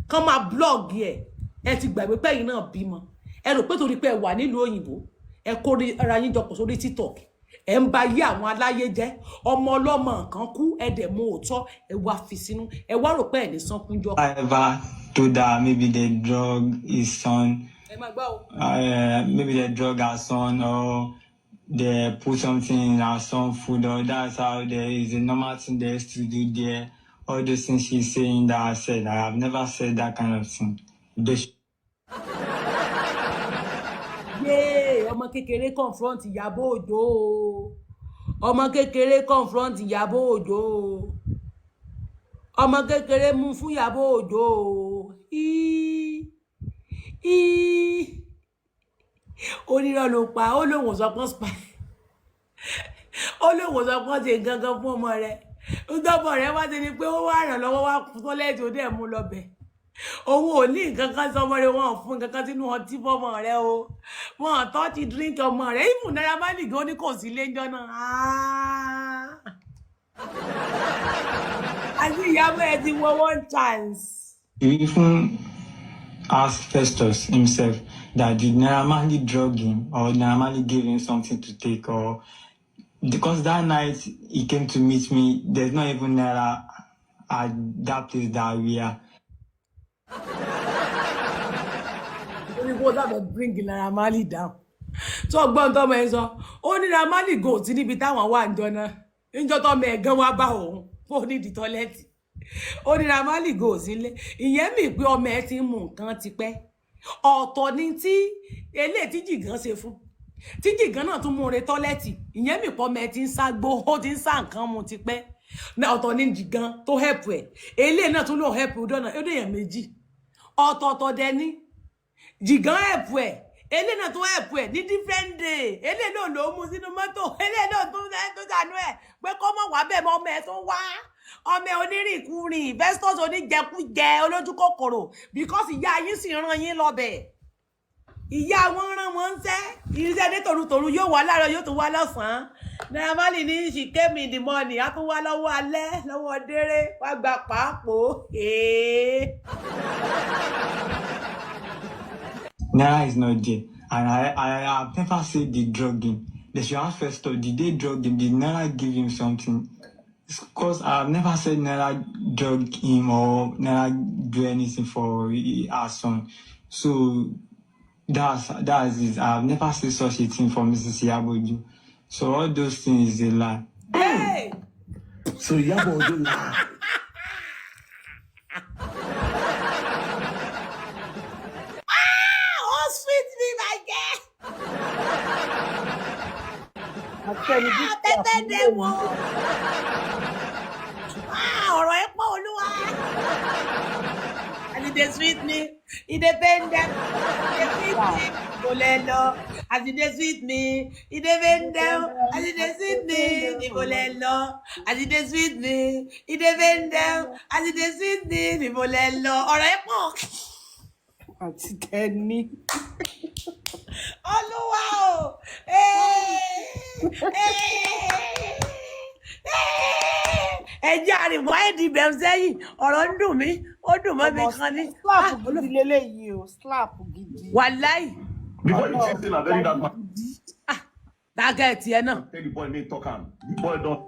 S2: kán máa blog ẹ. Ẹ ti gbàgbé pé ẹ̀yin náà bímọ. Ẹ rò pé torí pé ẹ wà nílùú òyìnbó, ẹ kó ara yín jọpọ̀ sórí TikTok, ẹ ń ba yé àwọn aláyé jẹ́. Ọmọ ọlọ́mọ kan kú, ẹ dẹ̀ mú òótọ́, ẹ wá fi sínú, ẹ wá rò pé ẹ ní sánkúnjọ.
S5: I ever told her maybe they drug his son,
S2: Ẹ máa gbọ́ o.
S5: Maybe they drug her son or they put something in her son food, or that's how there is a normal thing they used to do there. All those things she's saying that I said, I have never said that kind of thing. They
S2: Ọmọ kékeré confront Ìyábọ̀ Òjó o. Ọmọ kékeré confront Ìyábọ̀ Òjó o. Ọmọ kékeré mú fún Ìyábọ̀ Òjó o. Íí íí, onírọ́ ló pa. Ó lóun ò sọ pọ́n spy, ó lóun ò sọ pọ́n ṣe nǹkan kan fún ọmọ rẹ̀. Ntọ́mọ rẹ̀ wá ti ní pé ó wá ràn lọ́wọ́, wá kú toilet, ó dẹ̀ mú lọ bẹ̀. Òun ò ní nǹkan kan sọmọ rẹ̀. Wọn ò fún nǹkan kan sínú ọtí fọmọ rẹ̀ o. Wọn ò tọ́ ti drink ọmọ rẹ̀. Even Naira Marley gan ní kò sí léńjọ́ náà. Ah! Àti Ìyábọ̀, ẹ ti wọ one chance.
S5: He even asked Festus himself that did Naira Marley drug him or Naira Marley gave him something to take, or because that night he came to meet me, there's not even Naira at that place that we are.
S2: Orí kó sábẹ̀ bring Naira Marley down. Tó gbọ́n tọ́mọ ẹ sọ, ó ní Naira Marley gò sí níbi táwọn wà níjọ náà, níjọ tọ́mọ ẹ gan wá bá òun kó nídìí toilet. Ó ní Naira Marley gò sílé. Ìyẹn mi pé ọmọ ẹ ti ń mu nǹkan tipẹ́. Ọ̀tọ̀ ni tí eléyìí tí Jìgàn ṣe fún, tí Jìgàn náà tún mú un re toilet. Ìyẹn mi pọ́ ọmọ ẹ ti ń ságbó, ó ti ń sá nǹkan mu tipẹ́. Ọ̀tọ̀ ni Jìgàn tó help ẹ̀, eléyìí náà tún lò help dọ́nà. Ó dèèyàn méjì ọ̀tọ̀ọ̀tọ̀ dẹni. Jìgàn help ẹ̀, eléyìí náà tún help ẹ̀ ní different day. Eléyìí náà ló mú sínú mọ́tò, eléyìí náà tún tó sànú ẹ̀ pé kó mọ̀ wá bẹ́ẹ̀ mọ́. Ọmọ ẹ̀ tó wá, ọmọ ẹ̀ onírìnkúrìn, Festus oníjẹkújẹ, olójú kòkòrò, because ìyá yín sì rán yín lọ́bẹ̀. Ìyá wọn rán wọn ń sẹ́ iṣẹ́ dé tòrutòru, yóò wá láàárọ̀, yóò tún wá lọ́sàn-án. Naira Marley ní she came in the morning, á tún wá lọ́wọ́ alẹ́, lọ́wọ́ déré wá gba pàápòó. Ee.
S5: Naira is not there. And I have never said they drug him. They should ask Festus, did they drug him? Did Naira give him something? Because I've never said Naira drug him or Naira do anything for our son. So that's it. I've never seen such a thing from Mrs. Iyabo Ojo. So all those things is a lie.
S2: Hey!
S4: So Iyabo Ojo lie.
S2: Ah, oh sweet me, my girl.
S3: Àti ẹni bí
S2: Ah, tẹ́tẹ́ dé wo. Ah, ọ̀rọ̀ ẹ pọ̀, olúwa. As e dey sweet me, e dey pain them. E dey sweet me, ibo lẹ lọ. As e dey sweet me, e dey pain them. As e dey sweet me, ibo lẹ lọ. As e dey sweet me, e dey pain them. As e dey sweet me, ibo lẹ lọ. Ọ̀rọ̀ ẹ pọ̀.
S3: Àti tẹni.
S2: Olúwa o. Ee, ee, ee. Ẹ jẹ́ àrìnwá ẹ̀dì bẹ̀rù sẹ́yìn. Ọ̀rọ̀ ń dùn mí, ó dùn mọ́ mi
S3: Ọmọ
S2: kan ní.
S3: slap
S2: Ah,
S3: gidi leléyìí o, slap gidi.
S2: Wàláì.
S4: Before you think say na very dark man
S2: Ah, dákẹ́ tiẹ̀ náà.
S4: tell the boy make he talk am. The boy don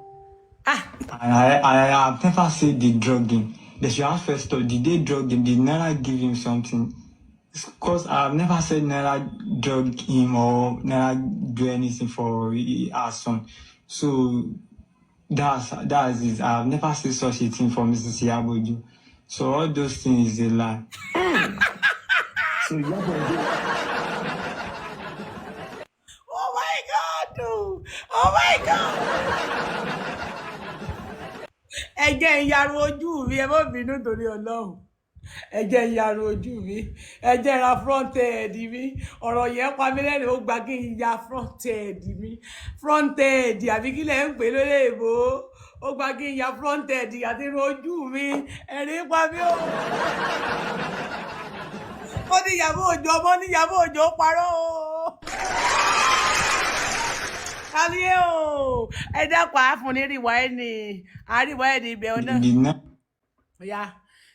S2: Ah,
S5: And I have never said they drug him. They should ask Festus, did they drug him? Did Naira give him something? Because I've never said Naira drug him or Naira do anything for our son. So that's it. I've never seen such a thing from Mrs. Iyabo Ojo. So all those things is a lie.
S4: So Iyabo Ojo
S2: oh my God, oh, oh my God. Ẹ jẹ́ n yarun ojú mi, ẹ má bínú torí Ọlọ́run. Ẹ jẹ́ n yarun ojú mi, ẹ jẹ́ n ra front end mi. Ọ̀rọ̀ yẹn pa mí lẹ́rìn, ó gba kí n ya front end mi. Front end àbí kí lẹ̀ ń pè lórí èbó? Ó gba kí n ya front end àti irun ojú mi. Ẹ̀rín pa mí o. Ó ní Ìyábọ̀ Òjó, ọmọ ní Ìyábọ̀ Òjó parọ́ o. Kàlíyé o, ẹ dákun, àáfún ní rìwá ẹ̀ ní àríwá ẹ̀ ní ibẹ̀ ọ̀nà.
S5: Did
S2: Ọ̀ya.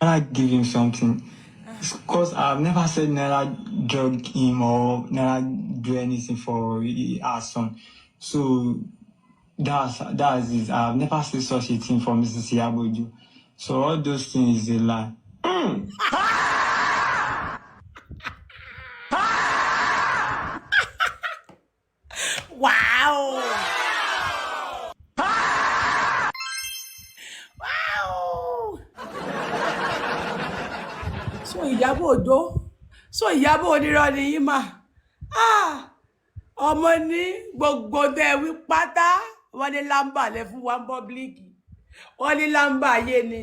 S5: Naira give him something? Because I've never said Naira drug him or Naira do anything for our son. So that's it. I've never seen such a thing from Mrs. Iyabo Ojo. So all those things is a lie.
S2: Wow! Wow! So Ìyábọ̀ Òjó, so Ìyábọ̀ onírọ́ ni yín mà. Ah! Ọmọ ní gbogbo tẹ wí pátá, wọn ní lámbà lẹ fún wa public, wọn ní lámbà ayé ni.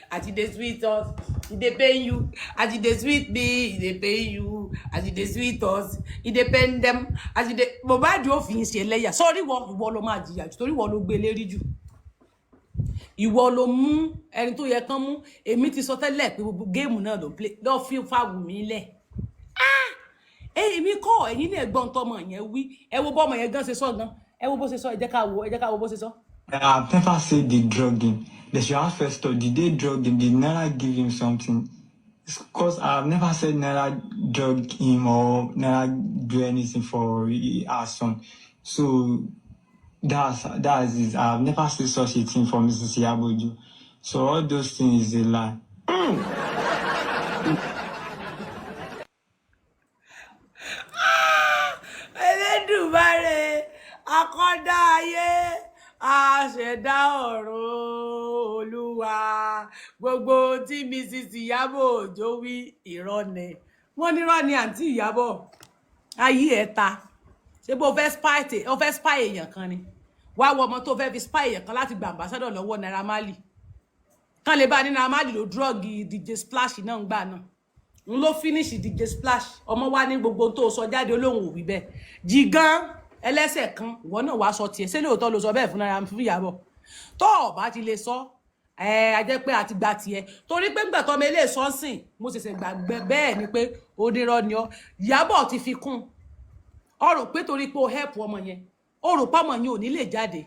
S2: Àti dey sweet us, e dey pain you. As e dey sweet me, e dey pain you. As e dey sweet us, e dey pain them. As e dey Mohbad ó fi ń ṣe lẹ́yà sọ́rí. Ìwọ, ìwọ ló máa jìyà jù, torí ìwọ ló gbé lérí jù, ìwọ ló mú ẹni tó yẹ kán mú. Èmi ti sọ tẹ́lẹ̀ pé gbogbo game náà ló ń play lọ́ọ́ fi fáwù mí lẹ̀. Èmi kọ́, ẹ̀yin ní ẹ̀gbọ́n tọmọ yẹn wí. Ẹ wo bọ́mọ yẹn gan ṣe sọ gan, ẹ wo bó ṣe sọ. Ẹ jẹ́ ká wo, ẹ jẹ́ ká wo bó ṣe sọ.
S5: I've never said they drugged him. They should ask first off, did they drug him? Did Naira give him something? Because I've never said Naira drug him or Naira do anything for our son. So that's it. I've never seen such a thing from Mrs. Iyabo Ojo. So all those things is a lie.
S2: Elédùmarè, akọ́dá ayé, aṣẹ̀dá ọ̀run, Olúwa, gbogbo tí Mrs. Ìyábọ̀ Òjó wí, irọ́ ni. Wọ́n nírọ́ ni. Àǹtí Ìyábọ̀, ayé ẹ̀ ta. Ṣé bó fẹ́ spy ó fẹ́ spy èèyàn kan ni? Wá wọ ọmọ tó fẹ́ fi spy èèyàn kan láti gba ambassador lọ́wọ́ Naira Marley, kán lè bá ní Naira Marley ló drug DJ Splash náà ń gbà náà, n ló finish DJ Splash. Ọmọ wa ní gbogbo tó sọ jáde, olóhùn ò wí bẹ́ẹ̀. Jìgán ẹlẹ́sẹ̀ kan, ìwọ náà wàá sọ tiẹ̀. Ṣé lóòótọ́ ló sọ bẹ́ẹ̀ fún Naira, fún Ìyábọ̀? Tó o bá ti lè sọ ẹ, a jẹ́ pé àti gba tiẹ̀, torí pé ńgbà tọ́mọ ilé sọ́nsìn, mo ṣẹ̀ṣẹ̀ gbàgbé bẹ́ẹ̀ ni pé onírọ́ ni ọ́. Ìyábọ̀ ti fi kún ọ, rò pé torí pé o help ọmọ yẹn, o rò pé ọmọ yẹn ò ní lè jáde,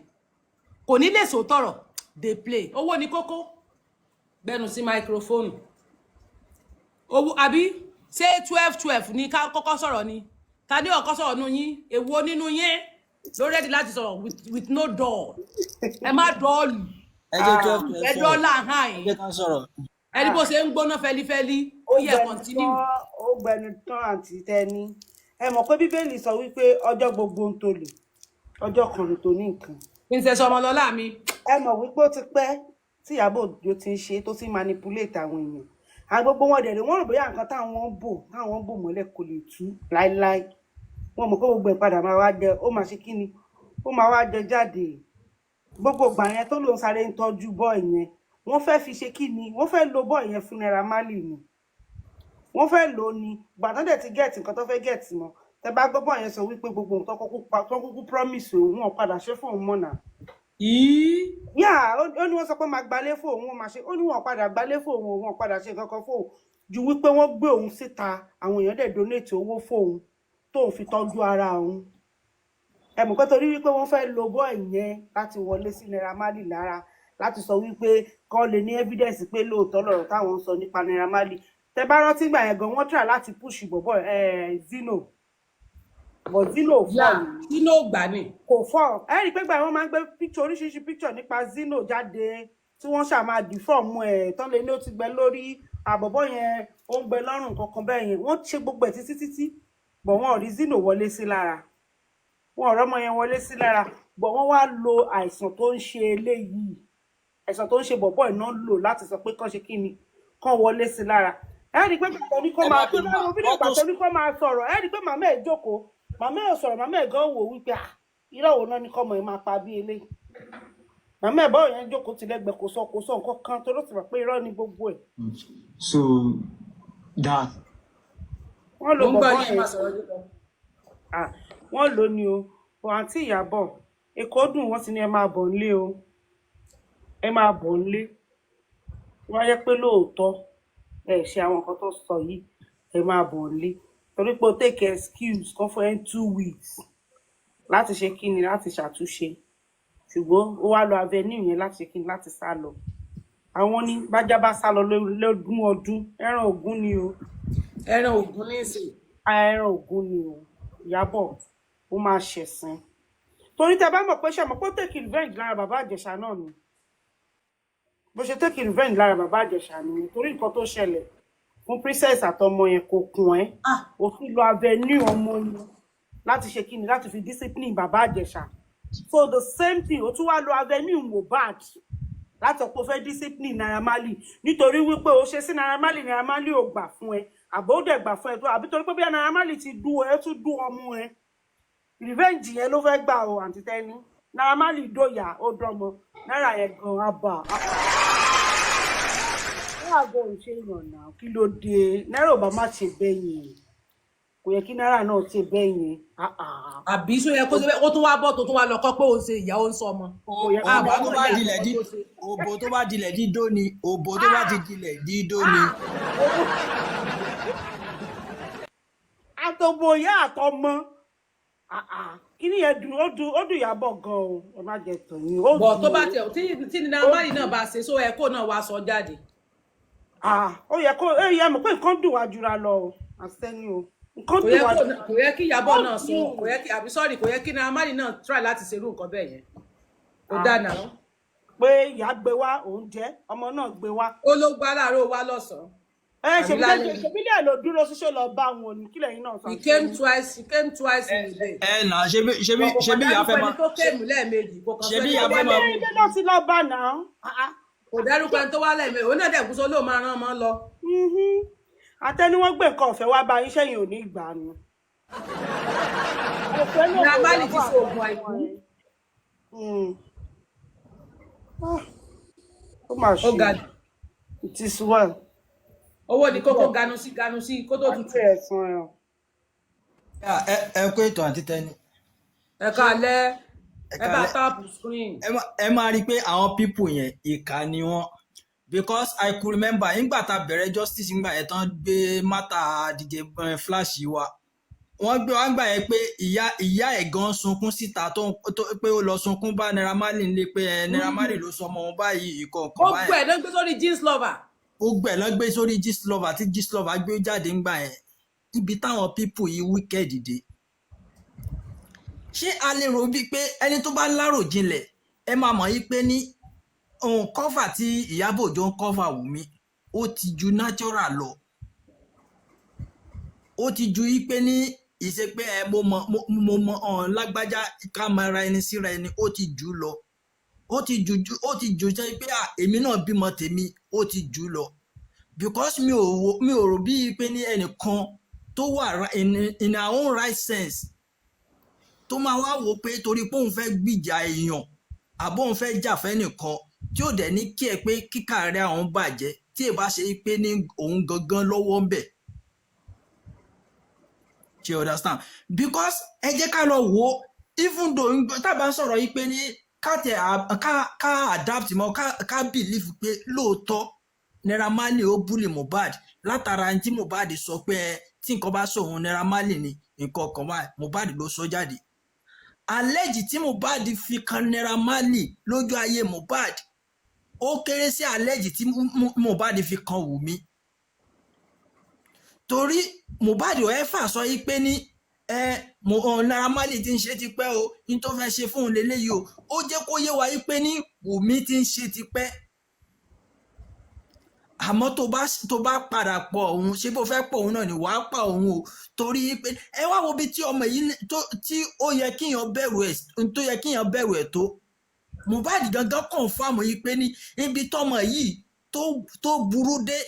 S2: kò ní lè sòótọ́rọ̀. Dey play. Owó ni kókó. Gbẹnu sí microphone. Owó àbí ṣé 12 12 ní ká kọ́kọ́ sọ̀rọ̀ ni? Ta ní ọ̀kọ́ sọ̀rọ̀ nínú yín? Èwo nínú yín ló ready láti sọ̀rọ̀ with no door? Ẹ má dull.
S8: Ẹ jẹ́ 12 12
S2: ẹ
S8: sọ̀rọ̀.
S2: Dọ́là hàn
S8: Ẹ
S2: yín.
S8: Jẹ́ ká sọ̀rọ̀.
S2: Ẹni bó ṣe ń gbóná fẹlifẹli.
S3: Ó
S2: Ó yẹ
S3: gbẹnu
S2: continue.
S3: tán, ó gbẹnu tán. Àǹtí Tẹ́ni, ẹ mọ̀ pé Bíbélì sọ wípé ọjọ́ gbogbo ń tolè, ọjọ́ kan ló tó ní nǹkan.
S2: Princess Ọmọlọlá mi.
S3: Ẹ mọ̀ wípé ó ti pẹ́ tí Ìyábọ̀ Òjó ti ń ṣe, tó ti ń manipulate àwọn èèyàn. Àwọn gbogbo wọn dẹ̀rẹ̀, wọ́n rò bóyá nǹkan táwọn ń bò mọ́lẹ̀ kò lè tú láéláé. Wọ́n mọ̀ pé gbogbo ẹ̀ padà máa wá jẹ, ó máa ṣe kíni, ó máa wá jẹ jáde. Gbogbo ìgbà yẹn tó lóun sáré ń tọ́jú boy yẹn, wọ́n fẹ́ fi ṣe kíni? Wọ́n fẹ́ lo boy yẹn fún Naira Marley ni. Wọ́n fẹ́ lò ó ní gbàtàn dẹ̀ ti get nǹkan tó fẹ́ get mọ́. Tẹ bá gbọ́, boy yẹn sọ wípé gbogbo nǹkan tó kúkú promise òun, wọn padà ṣe fún òun mọ́nà.
S2: Yìí.
S3: Yà ó ní wọ́n sọ pé máa gbalé fún òun, wọ́n máa ṣe. Ó ní wọ́n padà gbalé fún òun, wọ́n padà ṣe nǹkan kan fún òun ju wípé wọ́n gbé òun síta, àwọn èèyàn dẹ̀ donate owó fóun tóun fi tọ́jú ara òun. Ẹ mọ̀ pé torí wípé wọ́n fẹ́ lo boy yẹn láti wọlé sí Naira Marley lára, láti sọ wípé kán lè ní evidence pé lóòótọ́ lọ̀rọ̀ táwọn ń sọ nípa Naira Marley. Tẹ bá rántí gbà yẹn gan, wọ́n try láti push bọ̀bọ̀ Zino, but Zino ò
S2: Yà
S3: fall ni.
S2: Sínú ògbà ni.
S3: Kò fall. Ẹ rí i pé gbà yẹn, wọ́n máa ń gbé picture, oríṣiríṣi picture nípa Zino jáde, tí wọ́n ṣáà máa deform ẹ̀ tán, lè ní ó ti gbẹ lórí àbọ̀bọ̀ yẹn, ó ń gbẹ lọ́rùn kankan bẹ́ẹ̀ yẹn. Wọ́n ṣe gbogbo ẹ̀ títí títí, but wọn ò rí Zino wọlé sí lára, wọn ò rọ́mọ yẹn wọlé sí lára. But wọ́n wá lo àìsàn tó ń ṣe eléyìí, àìsàn tó ń ṣe bọ̀bọ̀ iná lò láti sọ pé kán ṣe kí ni, kán wọlé sí lára. Ẹ rí i pé gbàtọ́ ní kó
S8: Ẹ má
S3: máa tó
S8: bínú
S3: bá
S8: mà
S3: wo fídíò,
S8: wọ́n tó
S3: gbàtọ́ ní kó máa sọ̀rọ̀, ẹ rí i pé màmá ẹ̀ jókòó, màmá ẹ̀ sọ̀rọ̀. Màmá ẹ̀ gan wò wípé, ah, irọ́ wo náà ní kọ́mọ ẹ̀ máa pa bí eléyìí? Màmá ẹ̀ báwo yẹn jókòó tilẹ̀gbẹ̀, kò sọ nǹkan kan, tó ló ti mọ̀ pé irọ́ ni gbogbo ẹ̀.
S5: So that
S3: Wọ́n lo
S2: Mo ń gbọ́
S3: bọ̀bọ́
S2: yín, ẹ
S3: yẹn.
S2: máa sọ̀rọ̀ yín lọ.
S3: Ah, wọ́n lò ó ní o. Bọ̀ àǹtí Ìyábọ̀, Èkó dùn, wọ́n ti ní ẹ máa bọ̀ nílé o, ẹ máa bọ̀ nílé. Wọ́n yẹ pé lóòótọ́ ẹ ṣe àwọn nǹkan tó sọ yìí, ẹ máa bọ̀ nílé, torí pé o take excuse kan fún ẹ ní 2 weeks láti ṣe kíni, láti ṣàtúnṣe, ṣùgbọ́n ó wá lọ avenue yẹn láti ṣe kíni, láti sá lọ. Àwọn ní bájá bá sá lọ lógún ọdún, ẹran ògún ni o.
S2: Ẹran ògùn ní ìsìn.
S3: Ẹran ògún ni o. Ìyábọ̀, ó máa ṣẹ̀sín, torí tẹ bá mọ̀ pé, ṣe mọ̀ pé ó take revenge lára bàbá Ìjẹ̀ṣà náà ni. Bó ṣe take revenge lára bàbá Ìjẹ̀ṣà nìyẹn, torí nǹkan tó ṣẹlẹ̀ fún Princess àtọmọ yẹn kò kùn ẹ́.
S2: Ah.
S3: Ó tún lo avenue ọmọ yẹn láti ṣe kíni, láti fi discipline bàbá Ìjẹ̀ṣà. So the same thing, ó tún wá lo avenue Mohbad láti ọ̀pọ̀ fẹ́ discipline Naira Marley, nítorí wípé ó ṣe sí Naira Marley, Naira Marley ò gbà fún ẹ, àbó ó dẹ̀ gbà fún ẹ tó, àbí torí pé bí Naira Marley ti dún ẹ, ó tún dún ọmọ ẹ. Revenge yẹn ló fẹ́ gbà o, àǹtí Tẹ́ni. Naira Marley dòyà ó dánmọ náírà yẹn gan abà. Náírà gan ò ṣe yànnà, kí ló dé? Náírà ò bá má ṣe bẹ́ẹ̀ yẹn, kò yẹ kí náírà náà ṣe bẹ́ẹ̀ yẹn. Ah, ah.
S2: Àbí ṣó yẹ kó ṣe bẹ́ẹ̀? Ó tún wá bọ̀ tó tún wá lọ kọ́ pé òun ṣe ìyàwó ń sọ ọmọ.
S3: Kò yẹ kó
S8: Òbò
S2: Àbá
S8: tó
S2: mọ̀
S8: bá
S2: ní
S8: dilẹ̀
S2: àkọ́kọ́
S8: dí
S2: tó ṣe.
S8: Òbò tó bá dilẹ̀ dídó ni, òbò tó bá ti dilẹ̀ dídó ni.
S3: Àtòbòyá àtọmọ. Ah, ah. Kí ni yẹn dùn, ó dùn, ó dùn Ìyábọ̀ gan o, ẹ má jẹ tòyìn, ó
S2: Bọ̀ tó
S3: dùn
S2: bá
S3: ó.
S2: tiẹ̀ tí Naira
S3: Ó
S2: Marley náà
S3: dùn.
S2: bá ṣe, só ẹ kó náà wá sọ jáde.
S3: Ah, ó yẹ kó ó yẹ mọ̀ pé nǹkan dùn wá jura lọ o, àsẹ́ni o, nǹkan
S2: Kò
S3: dùn
S2: yẹ
S3: wá
S2: kó
S3: jura.
S2: Kò yẹ kí
S3: Ó
S2: Ìyábọ̀ náà sọ,
S3: dùn.
S2: kò yẹ kí, àbí sorry, kò yẹ kí Naira Marley náà try láti ṣerú nǹkan bẹ́ẹ̀ yẹn. Kò
S3: Ah,
S2: dáa náà.
S3: pé ìyá gbé wá òun jẹ, ọmọ náà gbé wá.
S2: Ó ló gbá láàárọ̀, ó wá lọ́sàn-án
S3: Ẹ
S2: àbí
S3: ṣèbí
S2: lálẹ́ ni.
S3: ṣèbí lè lò dúró ṣíṣe lọ bá wọn ni, kílẹ̀ yín náà sọ
S2: He
S3: àǹtí
S2: came
S3: Tẹ́ni.
S2: twice, he came twice in a day.
S8: Ẹ nà ṣebí ṣebí
S2: Bọ̀ kò kàn
S8: ṣebí ìyá
S2: dárúkọ
S8: fẹ́
S2: ẹni
S8: máa
S2: tó kéèmù lẹ́ẹ̀mejì, kò kàn sọ
S8: ṣebí
S2: ẹni
S8: ìyá
S2: tó wá
S8: fẹ́ máa
S3: Ṣèbí
S2: lẹ́ẹ̀mejì.
S3: ilé ló ti lọ bá náà. Ah, ah.
S2: Kò dárúkọ ẹni tó wá lẹ́ẹ̀mejì, òun náà dẹ̀ kú sọ lóun máa rán ọmọ lọ.
S3: Àtẹni wọn gbé nǹkan ọ̀fẹ́ wá bá yín, sẹ́yìn ò ní gbà ni. Ọ̀fẹ́ náà
S2: Naira
S3: kò
S2: Marley ti
S3: Ìyábọ̀
S2: ṣe oògùn
S3: àtọmọ
S2: àìkú.
S3: ẹ̀. Ah, ó mà
S2: Ó
S3: ṣe
S2: ga
S3: o.
S2: jù.
S3: It is well.
S2: Owó ni
S3: It is
S2: kókó
S3: well.
S2: ganu sí ganu sí kó tó
S3: Àti
S2: tutù.
S3: ẹ̀sùn ẹ̀.
S8: Ẹ kó ètò, àǹtí Tẹ́ni.
S2: Ẹ káalẹ́.
S8: Ẹ
S2: Ẹ bá
S8: káalẹ́.
S2: tap screen.
S8: Ẹ máa rí i pé àwọn people yẹn, ìkà ni wọ́n, because I could remember nígbà tá a bẹ̀rẹ̀ justice, nígbà yẹn tán gbé matter DJ Flash yìí wá, wọ́n gbé wá gbà yẹn pé ìyá ẹ̀ gan sunkún síta tó pé ó lọ sunkún bá Naira Marley nílé pé ẹ Naira Marley ló sọ ọmọ òun báyìí, ìkọ̀ọ̀kan
S2: Gbogbo
S8: báyẹn.
S2: ẹ̀ ló ń gbé sórí Gistlover.
S8: Gbogbo ẹ̀ lọ gbé sórí Gistlover, tí Gistlover gbé jáde ńgbà yẹn. Ibi táwọn people yìí wicked dé, ṣé a lè rò bíi pé ẹni tó bá láròjinlẹ̀, ẹ máa mọ̀ yí pé ní ohun cover tí Ìyábọ̀ Òjó ń cover Wùmí, ó ti ju natural lọ, ó ti ju yí pé ní ìṣe pé ẹ mo mọ ọ̀hún lágbájá, ká máa ra ẹni síra ẹni, ó ti jù ú lọ, ó ti jù jẹ́ pé à èmi náà bímọ tèmi, ó ti jù ú lọ, because mi ò rò bíi pé ní ẹnìkan tó wà in our own right sense tó máa wá wò pé torí pé òun fẹ́ gbìjà èèyàn àbó òun fẹ́ jà fẹ́nìkan, tí ò dẹ̀ ní kí ẹ pé kíkà rẹ̀ àwọn bàjẹ́, tí ì bá ṣe pé ní òun gangan lọ́wọ́ ń bẹ̀. Ṣe you understand? Because ẹ jẹ́ ká lọ wò ó, even though tá a bá ń sọ̀rọ̀ yìí pé ní ká tẹ̀ ká adapt mọ́, ká believe pé lóòótọ́ Naira Marley ó bully Mohbad látara ẹni tí Mohbad sọ pé ẹ tí nǹkan bá sọ òun, Naira Marley ni nǹkan kan báyìí, Mohbad ló sọ jáde. Allege tí Mohbad fi kan Naira Marley lójú ayé Mohbad, ó kéré sí allege tí Mohbad fi kan Wùmí, torí Mohbad ò ẹ́fà sọ yí pé ní ẹ mo ọ Naira Marley ti ń ṣe tipẹ́ o, ní tó fẹ́ ṣe fún un leléyìí o. Ó jẹ́ kó yé wa yí pé ní Wùmí ti ń ṣe tipẹ́, àmọ́ tó bá padà pọ̀ òun, ṣé bó fẹ́ pọ̀ òun náà ni wàá pa òun o, torí pé ẹ wá wo bí tí ọmọ yìí tó tí ó yẹ kíyàn bẹ̀rù ẹ̀, tó yẹ kíyàn bẹ̀rù ẹ̀ tó. Mohbad gangan confirm yìí pé ní ibi tọmọ yìí tó burú dé,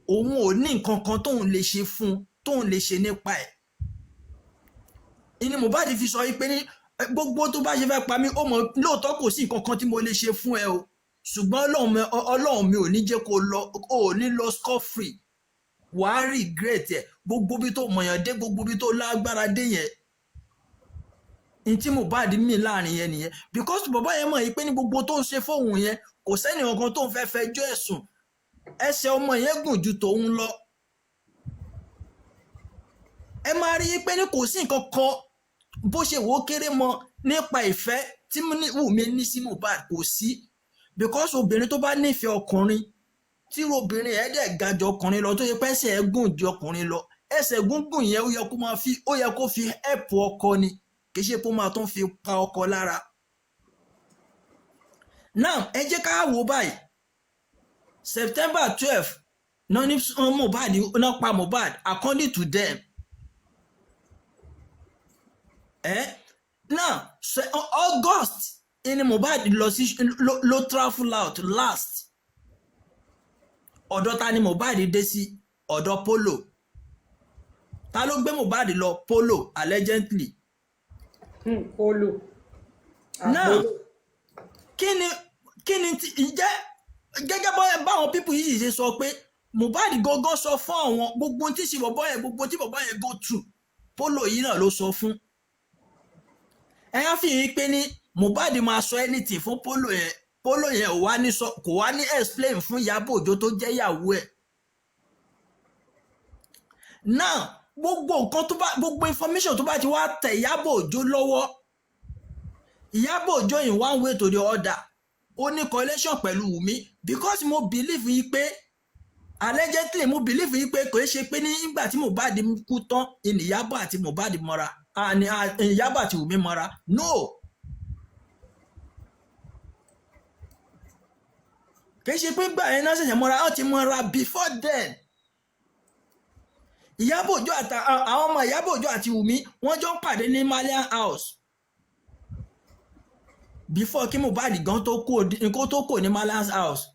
S8: òun ò ní nǹkan kan tóun lè ṣe fún un, tóun lè ṣe nípa ẹ̀. Ìní Mohbad fi sọ yìí pé ní gbogbo tó bá ṣe fẹ́ pa mí, ó mọ̀ lóòótọ́ kò sí nǹkan kan tí mo lè ṣe fún ẹ o, ṣùgbọ́n Ọlọ́run mi ò ní jẹ́ kó lọ, ó ní lọ scot free, wàá regret ẹ̀, gbogbo bí tó mọ̀yàn dé, gbogbo bí tó lágbára dé yẹn. N tí Mohbad mì láàrin yẹn nìyẹn, because bàbá yẹn mọ̀ yìí pé ní gbogbo tó ń ṣe fóun yẹn, kò sẹ́ni kankan tó ń fẹ́ fẹjọ́ ẹ̀sùn, ẹsẹ̀ ọmọ yẹn gùn ju tòun lọ. Ẹ máa rí i pé ní kò sí nǹkan kan bó ṣe wò ó kéré mọ nípa ìfẹ́ tí Wùmí ní sí Mohbad, kò sí, because obìnrin tó bá nífẹ̀ẹ́ ọkùnrin, tí obìnrin ẹ̀ dẹ̀ ga ju ọkùnrin lọ, tó yẹ pé ẹsẹ̀ ẹ̀ gùn ju ọkùnrin lọ, ẹsẹ̀ gúngùn yẹn ó yẹ kó máa fi, ó yẹ kó fi help ọkọ ni, kì í ṣe pé ó máa tún fi pa ọkọ lára. Now ẹ jẹ́ ká wò báyìí, September 12 náà ní Mohbad náà pa Mohbad according to them. Now August ni Mohbad lọ sí ló travel out last. Ọ̀dọ̀ ta ni Mohbad dé sí? Ọ̀dọ̀ Polo. Ta ló gbé Mohbad lọ? Polo, allegedly.
S2: Polo.
S8: Now
S2: Àpolo.
S8: kí ni ti ìjẹ́ gẹ́gẹ́ báwọn people yìí ṣe sọ pé Mohbad gangan sọ fún àwọn gbogbo tí ṣe bọ̀bọ̀ yẹn, gbogbo tí bọ̀bọ̀ yẹn go through, Polo yìí náà ló sọ fún ẹ. Á fi hàn pé ní Mohbad máa sọ anything fún Polo yẹn, Polo yẹn ò wá ní sọ, kò wá ní explain fún Ìyábọ̀ Òjó tó jẹ́ ìyàwó ẹ̀. Now gbogbo nǹkan tó bá, gbogbo information tó bá ti wá tẹ̀ Ìyábọ̀ Òjó lọ́wọ́, Ìyábọ̀ Òjó in one way to the other ó ní correlation pẹ̀lú Wùmí, because mo believe yìí pé allegedly, mo believe yìí pé kò í ṣe pé nígbà tí Mohbad kú tán ni Ìyábọ̀ àti Mohbad mọ́ra, ní Ìyábọ̀ àti Wùmí mọ́ra. No, kì í ṣe pé gbà yẹn náà ṣẹ̀ṣẹ̀ mọ́ra, wọ́n ti mọ́ra before then. Ìyábọ̀ Òjó àti àwọn ọmọ Ìyábọ̀ Òjó àti Wùmí, wọ́n jọ ń pàdé ní Malian House before kí Mohbad gan tó kó kó tó kó ní Malian House.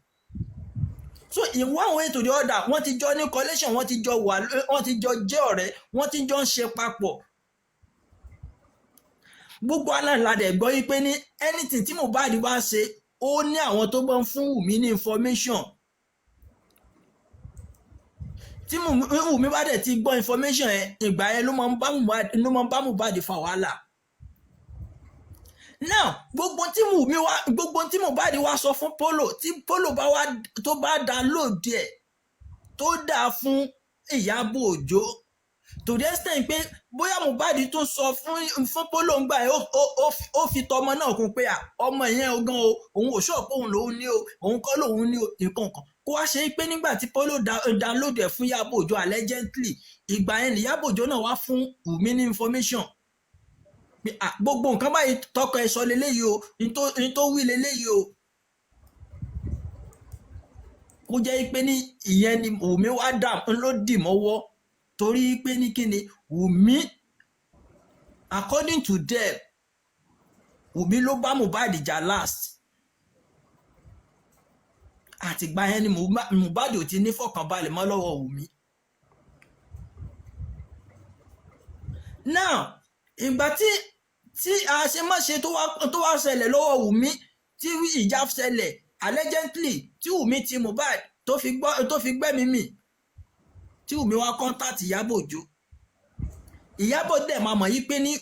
S8: So in one way to the other, wọ́n ti jọ ní collation, wọ́n ti jọ wà, wọ́n ti jọ jẹ́ ọ̀rẹ́, wọ́n ti jọ ń ṣe papọ̀. Gbogbo aláǹladẹ̀ gbọ́ yí pé ní anything tí Mohbad bá ṣe, ó ní àwọn tó bá ń fún Wùmí ní information. Tí Wùmí bá dẹ̀ ti gbọ́ information yẹn, ìgbà yẹn ló máa ń bá Mohbad fa wàhálà. Now gbogbo tí Mohbad wá sọ fún Polo, tí Polo bá wá tó bá download ẹ̀ tó dà fún Ìyábọ̀ Òjó, to the extent pé bóyá Mohbad tún sọ fún Polo ńgbà yẹn, ó fi tọmọ náà kún pé à ọmọ yẹn o gan o, òun ò sọ pé òun lòun ní o, òun kọ́ lòun ní o, nǹkan kan. Kó wá ṣe pé nígbà tí Polo download ẹ̀ fún Ìyábọ̀ Òjó allegedly, ìgbà yẹn ni Ìyábọ̀ Òjó náà wá fún Wùmí ní information pé à gbogbo nǹkan báyìí tọkọ ẹ sọ leléyìí o, ní tó wí leléyìí o. Kó jẹ́ pé ní ìyẹn ni Wùmí wá dà ló dì mọ́wọ́, torí pé ní kíni Wùmí, according to them, Wùmí ló bá Mohbad jà last. Àtìgbà yẹn ni Mohbad ò ti ní fọkànbalẹ̀ mọ́ lọ́wọ́ Wùmí. Now ìgbà tí àṣemáṣe tó wá ṣẹlẹ̀ lọ́wọ́ Wùmí, tí ìjà ṣẹlẹ̀ allegedly, tí Wùmí ti Mohbad tó fi gbẹ́mìí mì, tí Wùmí wá contact Ìyábọ̀ Òjó, Ìyábọ̀ dẹ̀ máa mọ̀ yí pé ní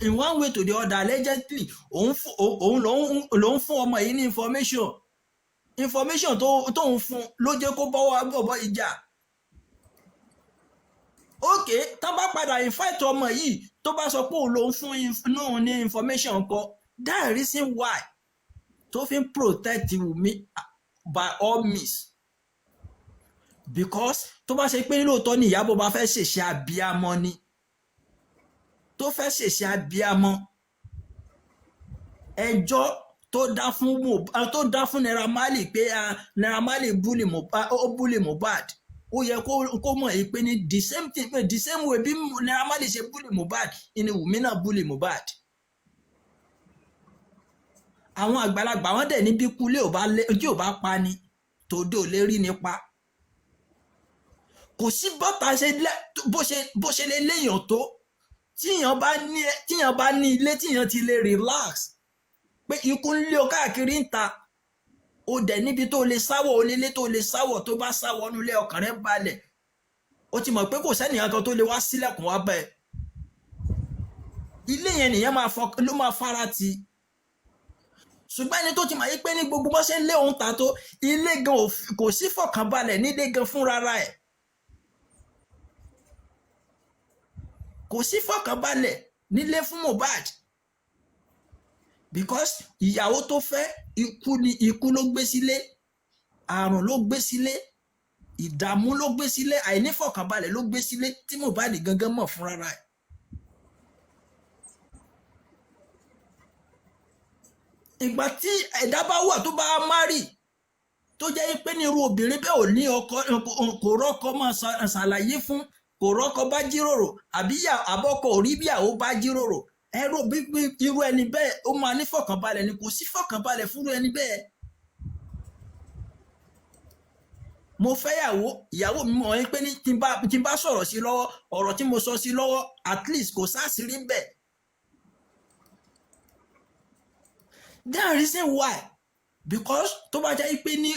S8: in one way to the other, allegedly, òun lòún fún ọmọ yìí ní information tóun fún ló jẹ́ kó bọ́wọ́ bọ̀bọ̀ ìjà. Ok, tán bá padà invite ọmọ yìí, tó bá sọ pé òun lòún fún náà ní information kọ, that reason why tó fi ń protect Wùmí by all means, because tó bá ṣe pé lóòótọ́ ni Ìyábọ̀ bá fẹ́ ṣèṣe abiyamọ ni, tó fẹ́ ṣèṣe abiyamọ, ẹjọ́ tó dá fún Naira Marley pé Naira Marley bully Mohbad, ó bully Mohbad, ó yẹ kó mọ̀ yìí pé ní the same thing, pé the same way bí Naira Marley ṣe bully Mohbad ni Wùmí náà bully Mohbad. Àwọn àgbàlagbà wọn dẹ̀ ní bí kulé ò bá lé tí ò bá pa ni tòde ò lè rí ni pa. Kò sí bọ́tà ṣe bó ṣe lè léèyàn tó, tíyàn bá ní ilé tíyàn ti lè relax, pé ikú ń lé o káàkiri ń ta, o dẹ̀ níbi tó lè sáwọ̀, onílé tó lè sáwọ̀, tó bá sáwọ̀ nílé ọkàn rẹ̀ balẹ̀, o ti mọ̀ pé kò sẹ́nìyàn kan tó lè wá sílẹ̀kùn wá bẹ́ẹ̀, ilé yẹn nìyẹn máa fọ ló máa fara ti. Ṣùgbọ́n ẹni tó ti mọ̀ yí pé ní gbogbo bó ṣe ń lé òun ta tó ilé gan kò sí fọkànbalẹ̀ nílé gan fúnra ẹ̀, kò sí fọkànbalẹ̀ nílé fún Mohbad, because ìyàwó tó fẹ́, ikú ni, ikú ló gbé sílé, àrùn ló gbé sílé, ìdààmú ló gbé sílé, àìnífọ̀kànbalẹ̀ ló gbé sílé, tí Mohbad gangan mọ̀ fúnra ẹ̀. Ìgbà tí ẹ̀dá bá wà tó bá marry, tó jẹ́ pé ní irú obìnrin bẹ́ẹ̀ ò ní ọkọ, kò rọ́kọ máa ṣàlàyé fún, kò rọ́kọ bá jíròrò, àbí àbọ́kọ ò rí bí àwọ̀ bá jíròrò, ẹrú bí irú ẹni bẹ́ẹ̀ ó máa ní fọ̀kànbalẹ̀ ni? Kò sí fọ̀kànbalẹ̀ fúnrú ẹni bẹ́ẹ̀. Mo fẹ́yàwó, ìyàwó mi mọ̀ ẹ́ pé ní tí n bá sọ̀rọ̀ sí lọ́wọ́, ọ̀rọ̀ tí mo sọ sí lọ́wọ́, at least kò sáàsìrí ń bẹ̀. That reason why, because tó bá jẹ́ pé ní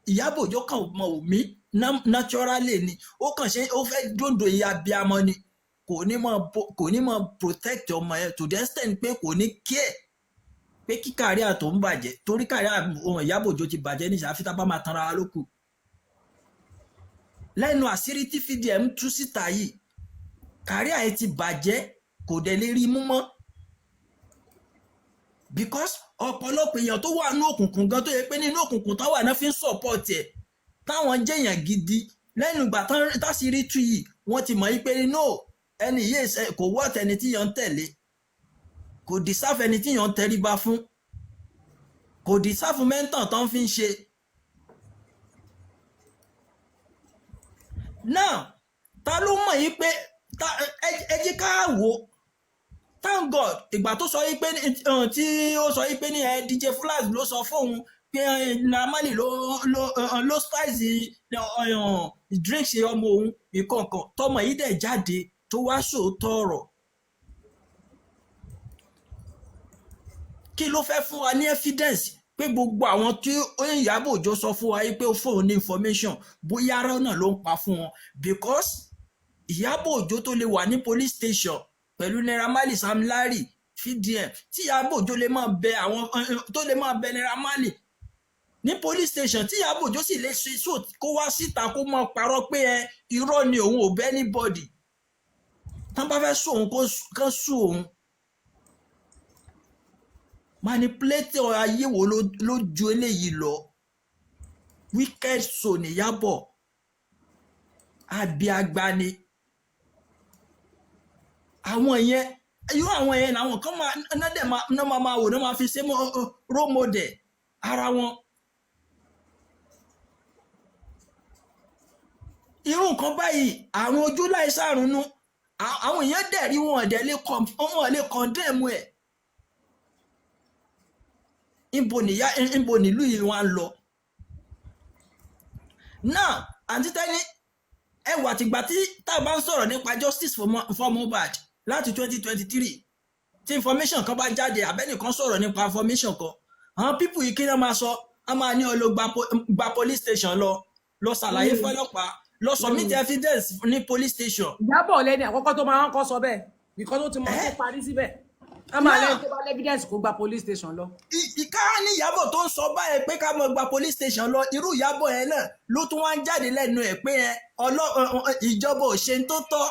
S8: Ìyábọ̀ Òjó kàn mọ̀ mí naturally ni, ó kàn ṣe ó fẹ́ dòǹdò ìyá abiyamọ ni, kò ní mọ̀ protect ọmọ yẹn to the extent pé kò ní care pé kí career tó ń bàjẹ́, torí career ohun Ìyábọ̀ Òjó ti bàjẹ́ ní ìṣàfi tá a bá máa tanra wa lókù. Lẹ́nu àṣírí tí VDM tú síta yìí, career ẹ ti bàjẹ́, kò dẹ̀ lè rí mú mọ́, because ọ̀pọ̀lọpọ̀ èèyàn tó wà ní òkùnkùn gan, tó yẹ pé nínú òkùnkùn táwọn àná fi ń support ẹ̀, táwọn jẹ̀yàn gidi, lẹ́nu ìgbà táṣírí tú yìí, wọ́n ti mọ̀ yí pé no, ẹni yìí kò worth ẹni tí yàn ń tẹ̀lé, kò deserve ẹni tí yàn ń tẹríba fún, kò deserve mentor tó ń fi ń ṣe. Now, ta ló mọ̀ yí pé ẹ jẹ́ ká wò ó. Thank God, ìgbà tó sọ yí pé tí ó sọ yí pé ní ẹ DJ Flash ló sọ fóun pé Naira Marley ló spice drinks ọmọ òun ìkọ̀ọ̀kan, tọmọ yìí dẹ̀ jáde tó wá sòótọ́ ọ̀rọ̀. Kí ló fẹ́ fún wa ní evidence pé gbogbo àwọn tí Ìyábọ̀ Òjó sọ fún wa yìí pé ó fóun ní information, bóyá ará náà ló ń pa fún wọn? Because Ìyábọ̀ Òjó tó lè wà ní police station pẹ̀lú Naira Marley, Sam Larry, VDM, tí Ìyábọ̀ Òjó lè máa bẹ àwọn tó lè máa bẹ Naira Marley ní police station, tí Ìyábọ̀ Òjó sì lè ṣe so kó wá síta kó máa parọ́ pé ẹ irọ́ ni, òun ò bẹ́ anybody, tán bá fẹ́ sùn òun kán sùn òun. Manipulator ayé wo ló ju eléyìí lọ? Wicked soul níyàbọ̀, abiagba ni àwọn yẹn. Irú àwọn yẹn làwọn kan máa ná dẹ̀ máa ná máa wò, ná máa fi ṣe role model ara wọn. Irú nǹkan báyìí, àrùn ojú láìsàrùn nú, àwọn èèyàn dẹ̀ rí wọn dẹ̀ lè wọn lè condemn ẹ̀. Níbo nìyá, níbo nílùú yìí wọn lọ now? Àǹtí Tẹ́ni, ẹ wà tìgbà tí tá a bá ń sọ̀rọ̀ nípa justice for Mohbad láti 2023, tí information kan bá jáde, àbẹ́nìkan sọ̀rọ̀ nípa information kan, àwọn people yìí kí ló máa sọ? A máa ní ọ lọ gba police station, lọ ṣàlàyé fọlọ́pàá, lọ submit evidence ní police station.
S2: Ìyábọ̀ lẹ́ni àkọ́kọ́ tó máa ń kọ́ sọ bẹ́ẹ̀, because ó ti mọ tó parí síbẹ̀. A máa lẹ́yìn tó bá evidence kó gba police station lọ.
S8: Ìká ní Ìyábọ̀ tó ń sọ báyẹn pé ká mọ gba police station lọ, irú Ìyábọ̀ yẹn náà ló tún wá ń jáde lẹ́nu ẹ̀ pé ẹ ìjọba ò ṣe tó tọ́,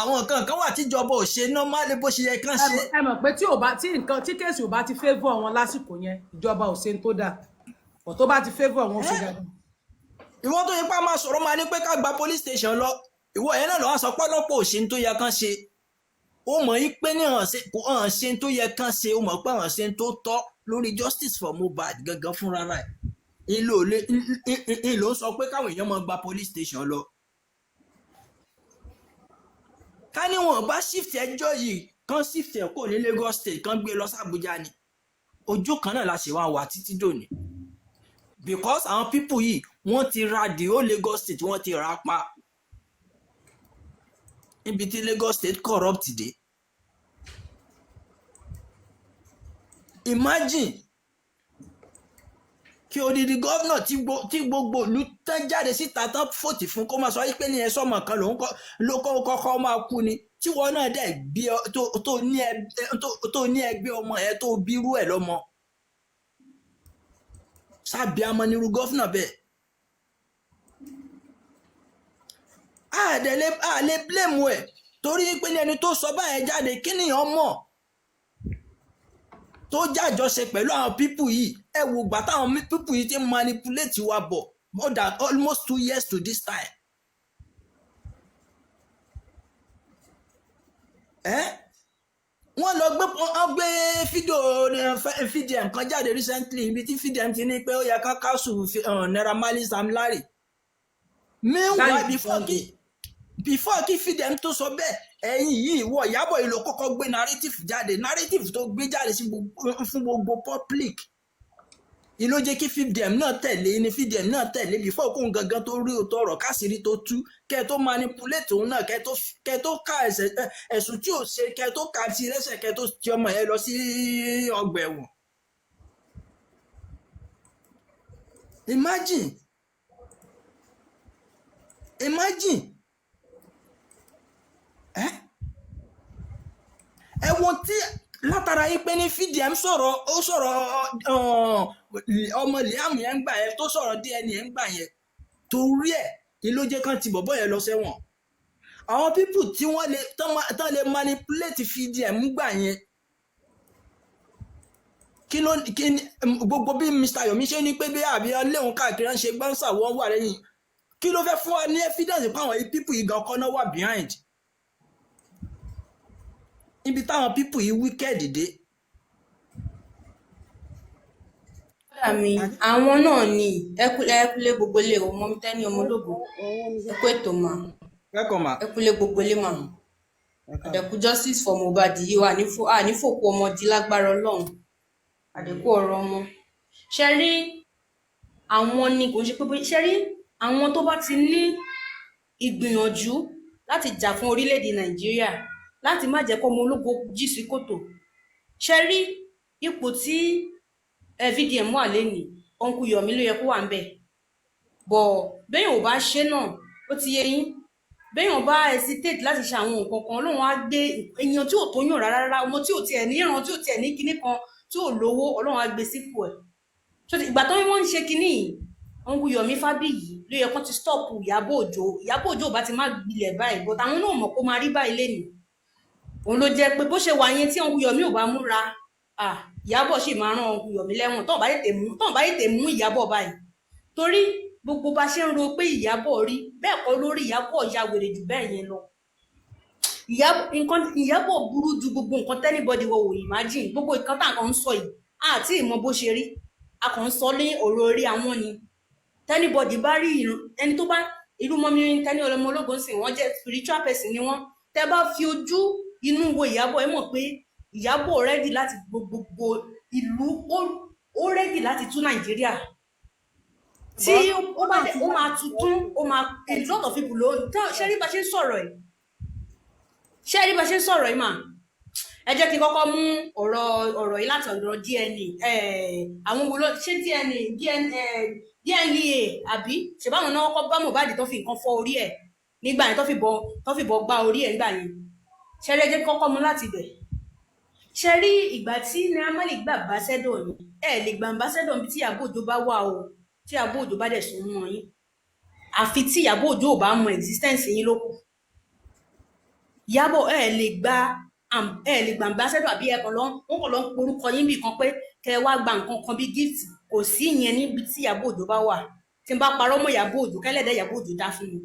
S8: àwọn nǹkan kan wà tíjọba ò ṣe normally bó ṣe yẹ kán ṣe.
S2: Ẹ mọ̀ pé tí ò bá tí nǹkan tí case ò bá ti favour wọn lásìkò yẹn, ìjọba ò ṣe tó dáa, ọ̀ tó bá ti favour wọn, ó ṣe dáadáa.
S8: Ìwọ tó yẹ pé a máa sọ̀rọ̀ máa ní pé ká gba police station lọ, ìwọ yẹn náà lọ́wọ́ sọ pé ọlọ́pàá ò ṣe tó yẹ kán ṣe. Ó mọ̀ yí pé ní hàn ṣe kò hàn ṣe tó yẹ kán ṣe, ó mọ̀ pé hàn ṣe tó tọ́ lórí justice for Mohbad gangan fúnra rẹ̀. Ìlò ń sọ pé káwọn èèyàn máa gba police station lọ. Ká ní wọn bá shift ẹjọ́ yìí, kán shift ẹ̀ kò ní Lagos State, kán gbé lọ sí Abuja ni, ojú kan náà la ṣe wá wà títí dòní, because àwọn people yìí, wọ́n ti ra the whole Lagos State, wọ́n ti rà á pa níbi tí Lagos State corrupt dé. Imagine kí odidi gómìnà tí gbogbo ìlú tán jáde síta tán fòtì fún, kó máa sọ pé ní ẹsọ ọmọ kan lòun ló kọ́kọ́ máa kú ni, tí wọn náà dẹ̀ gbé tó ní ẹgbẹ́ ọmọ ẹ tó bírú ẹ lọ́mọ sábìámọ nírú gómìnà bẹ́ẹ̀. A lè blame ẹ̀ torí pé ní ẹni tó sọ báyẹn jáde, kí nìyẹn mọ̀ tó jájọṣe pẹ̀lú àwọn people yìí? Ẹ wo ìgbà táwọn people yìí ti manipulate wa bọ̀ more than almost 2 years to this time. Ẹ wọ́n lọ gbé, wọ́n gbé fídíò VDM kan jáde recently, ibi tí VDM ti ní pé ó yẹ ká cancel Naira Marley, Sam Larry. Meanwhile, before kí VDM tó sọ bẹ́ẹ̀, ẹ̀yin yìí wọ Ìyábọ̀ yìí ló kọ́kọ́ gbé narrative jáde, narrative tó gbé jáde sí fún gbogbo public ìló jẹ́ kí VDM náà tẹ̀lé ní VDM náà tẹ̀lé before kóun gangan tó rí òótọ́ ọ̀rọ̀ káṣírí tó tú, kẹ́ ẹ tó manipulate òun náà, kẹ́ ẹ tó ka ẹ̀sùn tí ò ṣe, kẹ́ ẹ tó ka sí lẹ́sẹ̀, kẹ́ ẹ tó ti ọmọ yẹn lọ sí ọgbà ẹ̀wọ̀n. Imagine, imagine. Ẹ wo tí látara yín pé ní VDM sọ̀rọ̀, ó sọ̀rọ̀ ọmọ Liam yẹn ń gbà yẹn, tó sọ̀rọ̀ DNA yẹn ń gbà yẹn, torí ẹ̀ ni ló jẹ́ kán ti bọ̀bọ̀ yẹn lọ sẹ́wọ̀n. Àwọn people tí wọ́n lè tán lè manipulate VDM gbà yẹn, kí ló kí ni gbogbo bí Mr. Yomi ṣe ní pé bí àbí léun káàkiri ń ṣe gbọ́nsà wọ́n wà lẹ́yìn, kí ló fẹ́ fún wa ní evidence pé àwọn people yìí gan kọ́ náà wà behind ibi táwọn people yìí wicked dé?
S9: Kódà mi, àwọn náà ni ẹkúlé gbogbo ilé o, mọ mi tẹ́ni ọmọ ológo.
S3: Òun ni.
S9: Ẹkú ètò mà.
S8: Welcome ma.
S9: Ẹkúlé gbogbo ilé mà.
S3: Ẹ káàbọ̀.
S9: Àdẹ̀kù justice for Mohbad yìí wà ànífòkù ọmọ di lágbára Ọlọ́run, àdẹ̀kù ọ̀rọ̀ ọmọ. Ṣe rí àwọn ni kò ń ṣe pé ṣe rí àwọn tó bá ti ní ìgbìyànjú láti jà fún orílẹ̀-èdè Nàìjíríà, láti má jẹ́ kó ọmọ ológo jì sí kòtò. Ṣe rí ipò tí VDM wà lénìí, Uncle Yomi ló yẹ kó wà ń bẹ̀, bọ̀ béèyàn ò bá ṣe náà, ó ti yé yín, béèyàn bá hesitate láti ṣe àwọn nǹkan kan, Ọlọ́run á gbé èèyàn tí ò tó yàn rárá rárá, ọmọ tí ò tiẹ̀ ní ìran, tí ò tiẹ̀ ní kinní kan, tí ò lówó, Ọlọ́run á gbé sípò ẹ̀. Ṣó ti ìgbà tó wọ́n ń ṣe kinní yìí, Uncle Yomi Fábíyì ló yẹ kán ti stop Ìyábọ̀ Òjó. Ìyábọ̀ Òjó ò bá ti má gbilẹ̀ báyìí, but àwọn náà mọ̀ kó máa rí báyìí lénìí. Òun ló jẹ́ pé bó ṣe wà yẹn, tí Uncle Yomi ò bá múra, Ìyábọ̀ sì máa rán Uncle Yomi lẹ́wọ̀n tóun bá tètè mú Ìyábọ̀ báyìí, torí gbogbo bá ṣe ń ro pé Ìyábọ̀ rí bẹ́ẹ̀ kọ́ lórí. Ìyábọ̀ ya wèrè jù bẹ́ẹ̀ yẹn lọ. Nǹkan Ìyábọ̀ burú ju gbogbo nǹkan t'anybody wọ wò imagine. Gbogbo nǹkan tá à kàn ń sọ yìí, àti ìmọ̀ bó ṣe rí, a kàn ń sọ ní ọ̀rọ̀ orí àwọn ni. T'anybody bá rí ẹni tó bá irú mọ́mí Tẹ́ni ọlọ́mọ ológun sìn, wọ́n jẹ́ spiritual person ni wọ́n. Tẹ́ bá fi ojú inú wo Ìyábọ̀, ẹ mọ̀ pé Ìyábọ̀ ready láti gbogbo ìlú, ó ready láti tú Nàìjíríà tí ó bá dé, ó máa tuntun, ó máa a lot of people ló ṣe rí bá ṣe ń sọ̀rọ̀ yìí. Ṣé rí bá ṣe ń sọ̀rọ̀ yìí mà? Ẹ jẹ́ kí n kọ́kọ́ mú ọ̀rọ̀ yìí láti ọ̀dọ̀ DNA. Àwọn wo ló ṣé DNA DNA DNA àbí ṣèbáwọn náà kọ́kọ́ bá Mohbad tó fi nǹkan fọ́ orí ẹ̀ nígbà yẹn, tó fi bọ́ gbá orí ẹ̀ nígbà yẹn? Ṣe rí, ẹ jẹ́ kí kọ́kọ́ mú láti ibẹ̀. Ṣe rí ìgbà tí Naira Marley gbà ambassador yìí, ẹ lè gba ambassador níbi tí Ìyábọ̀ Òjó bá wà o. Tí Ìyábọ̀ Òjó bá dẹ̀ sún mọ́ yín, àfi tí Ìyábọ̀ Òjó ò bá mọ existence yín ló kù. Ìyábọ̀, ẹ lè gba ambassador, àbí ẹ kàn lọ, wọn kàn lọ ń porúkọ yín bì kan pé kẹ wá gba nǹkan kan bí gift, kò sí ìyẹn níbi tí Ìyábọ̀ Òjó bá wà. Tí n bá parọ́ mọ́ Ìyábọ̀ Òjó, kẹ́lẹ́dẹ́ Ìyábọ̀ Òjó dá fún mi.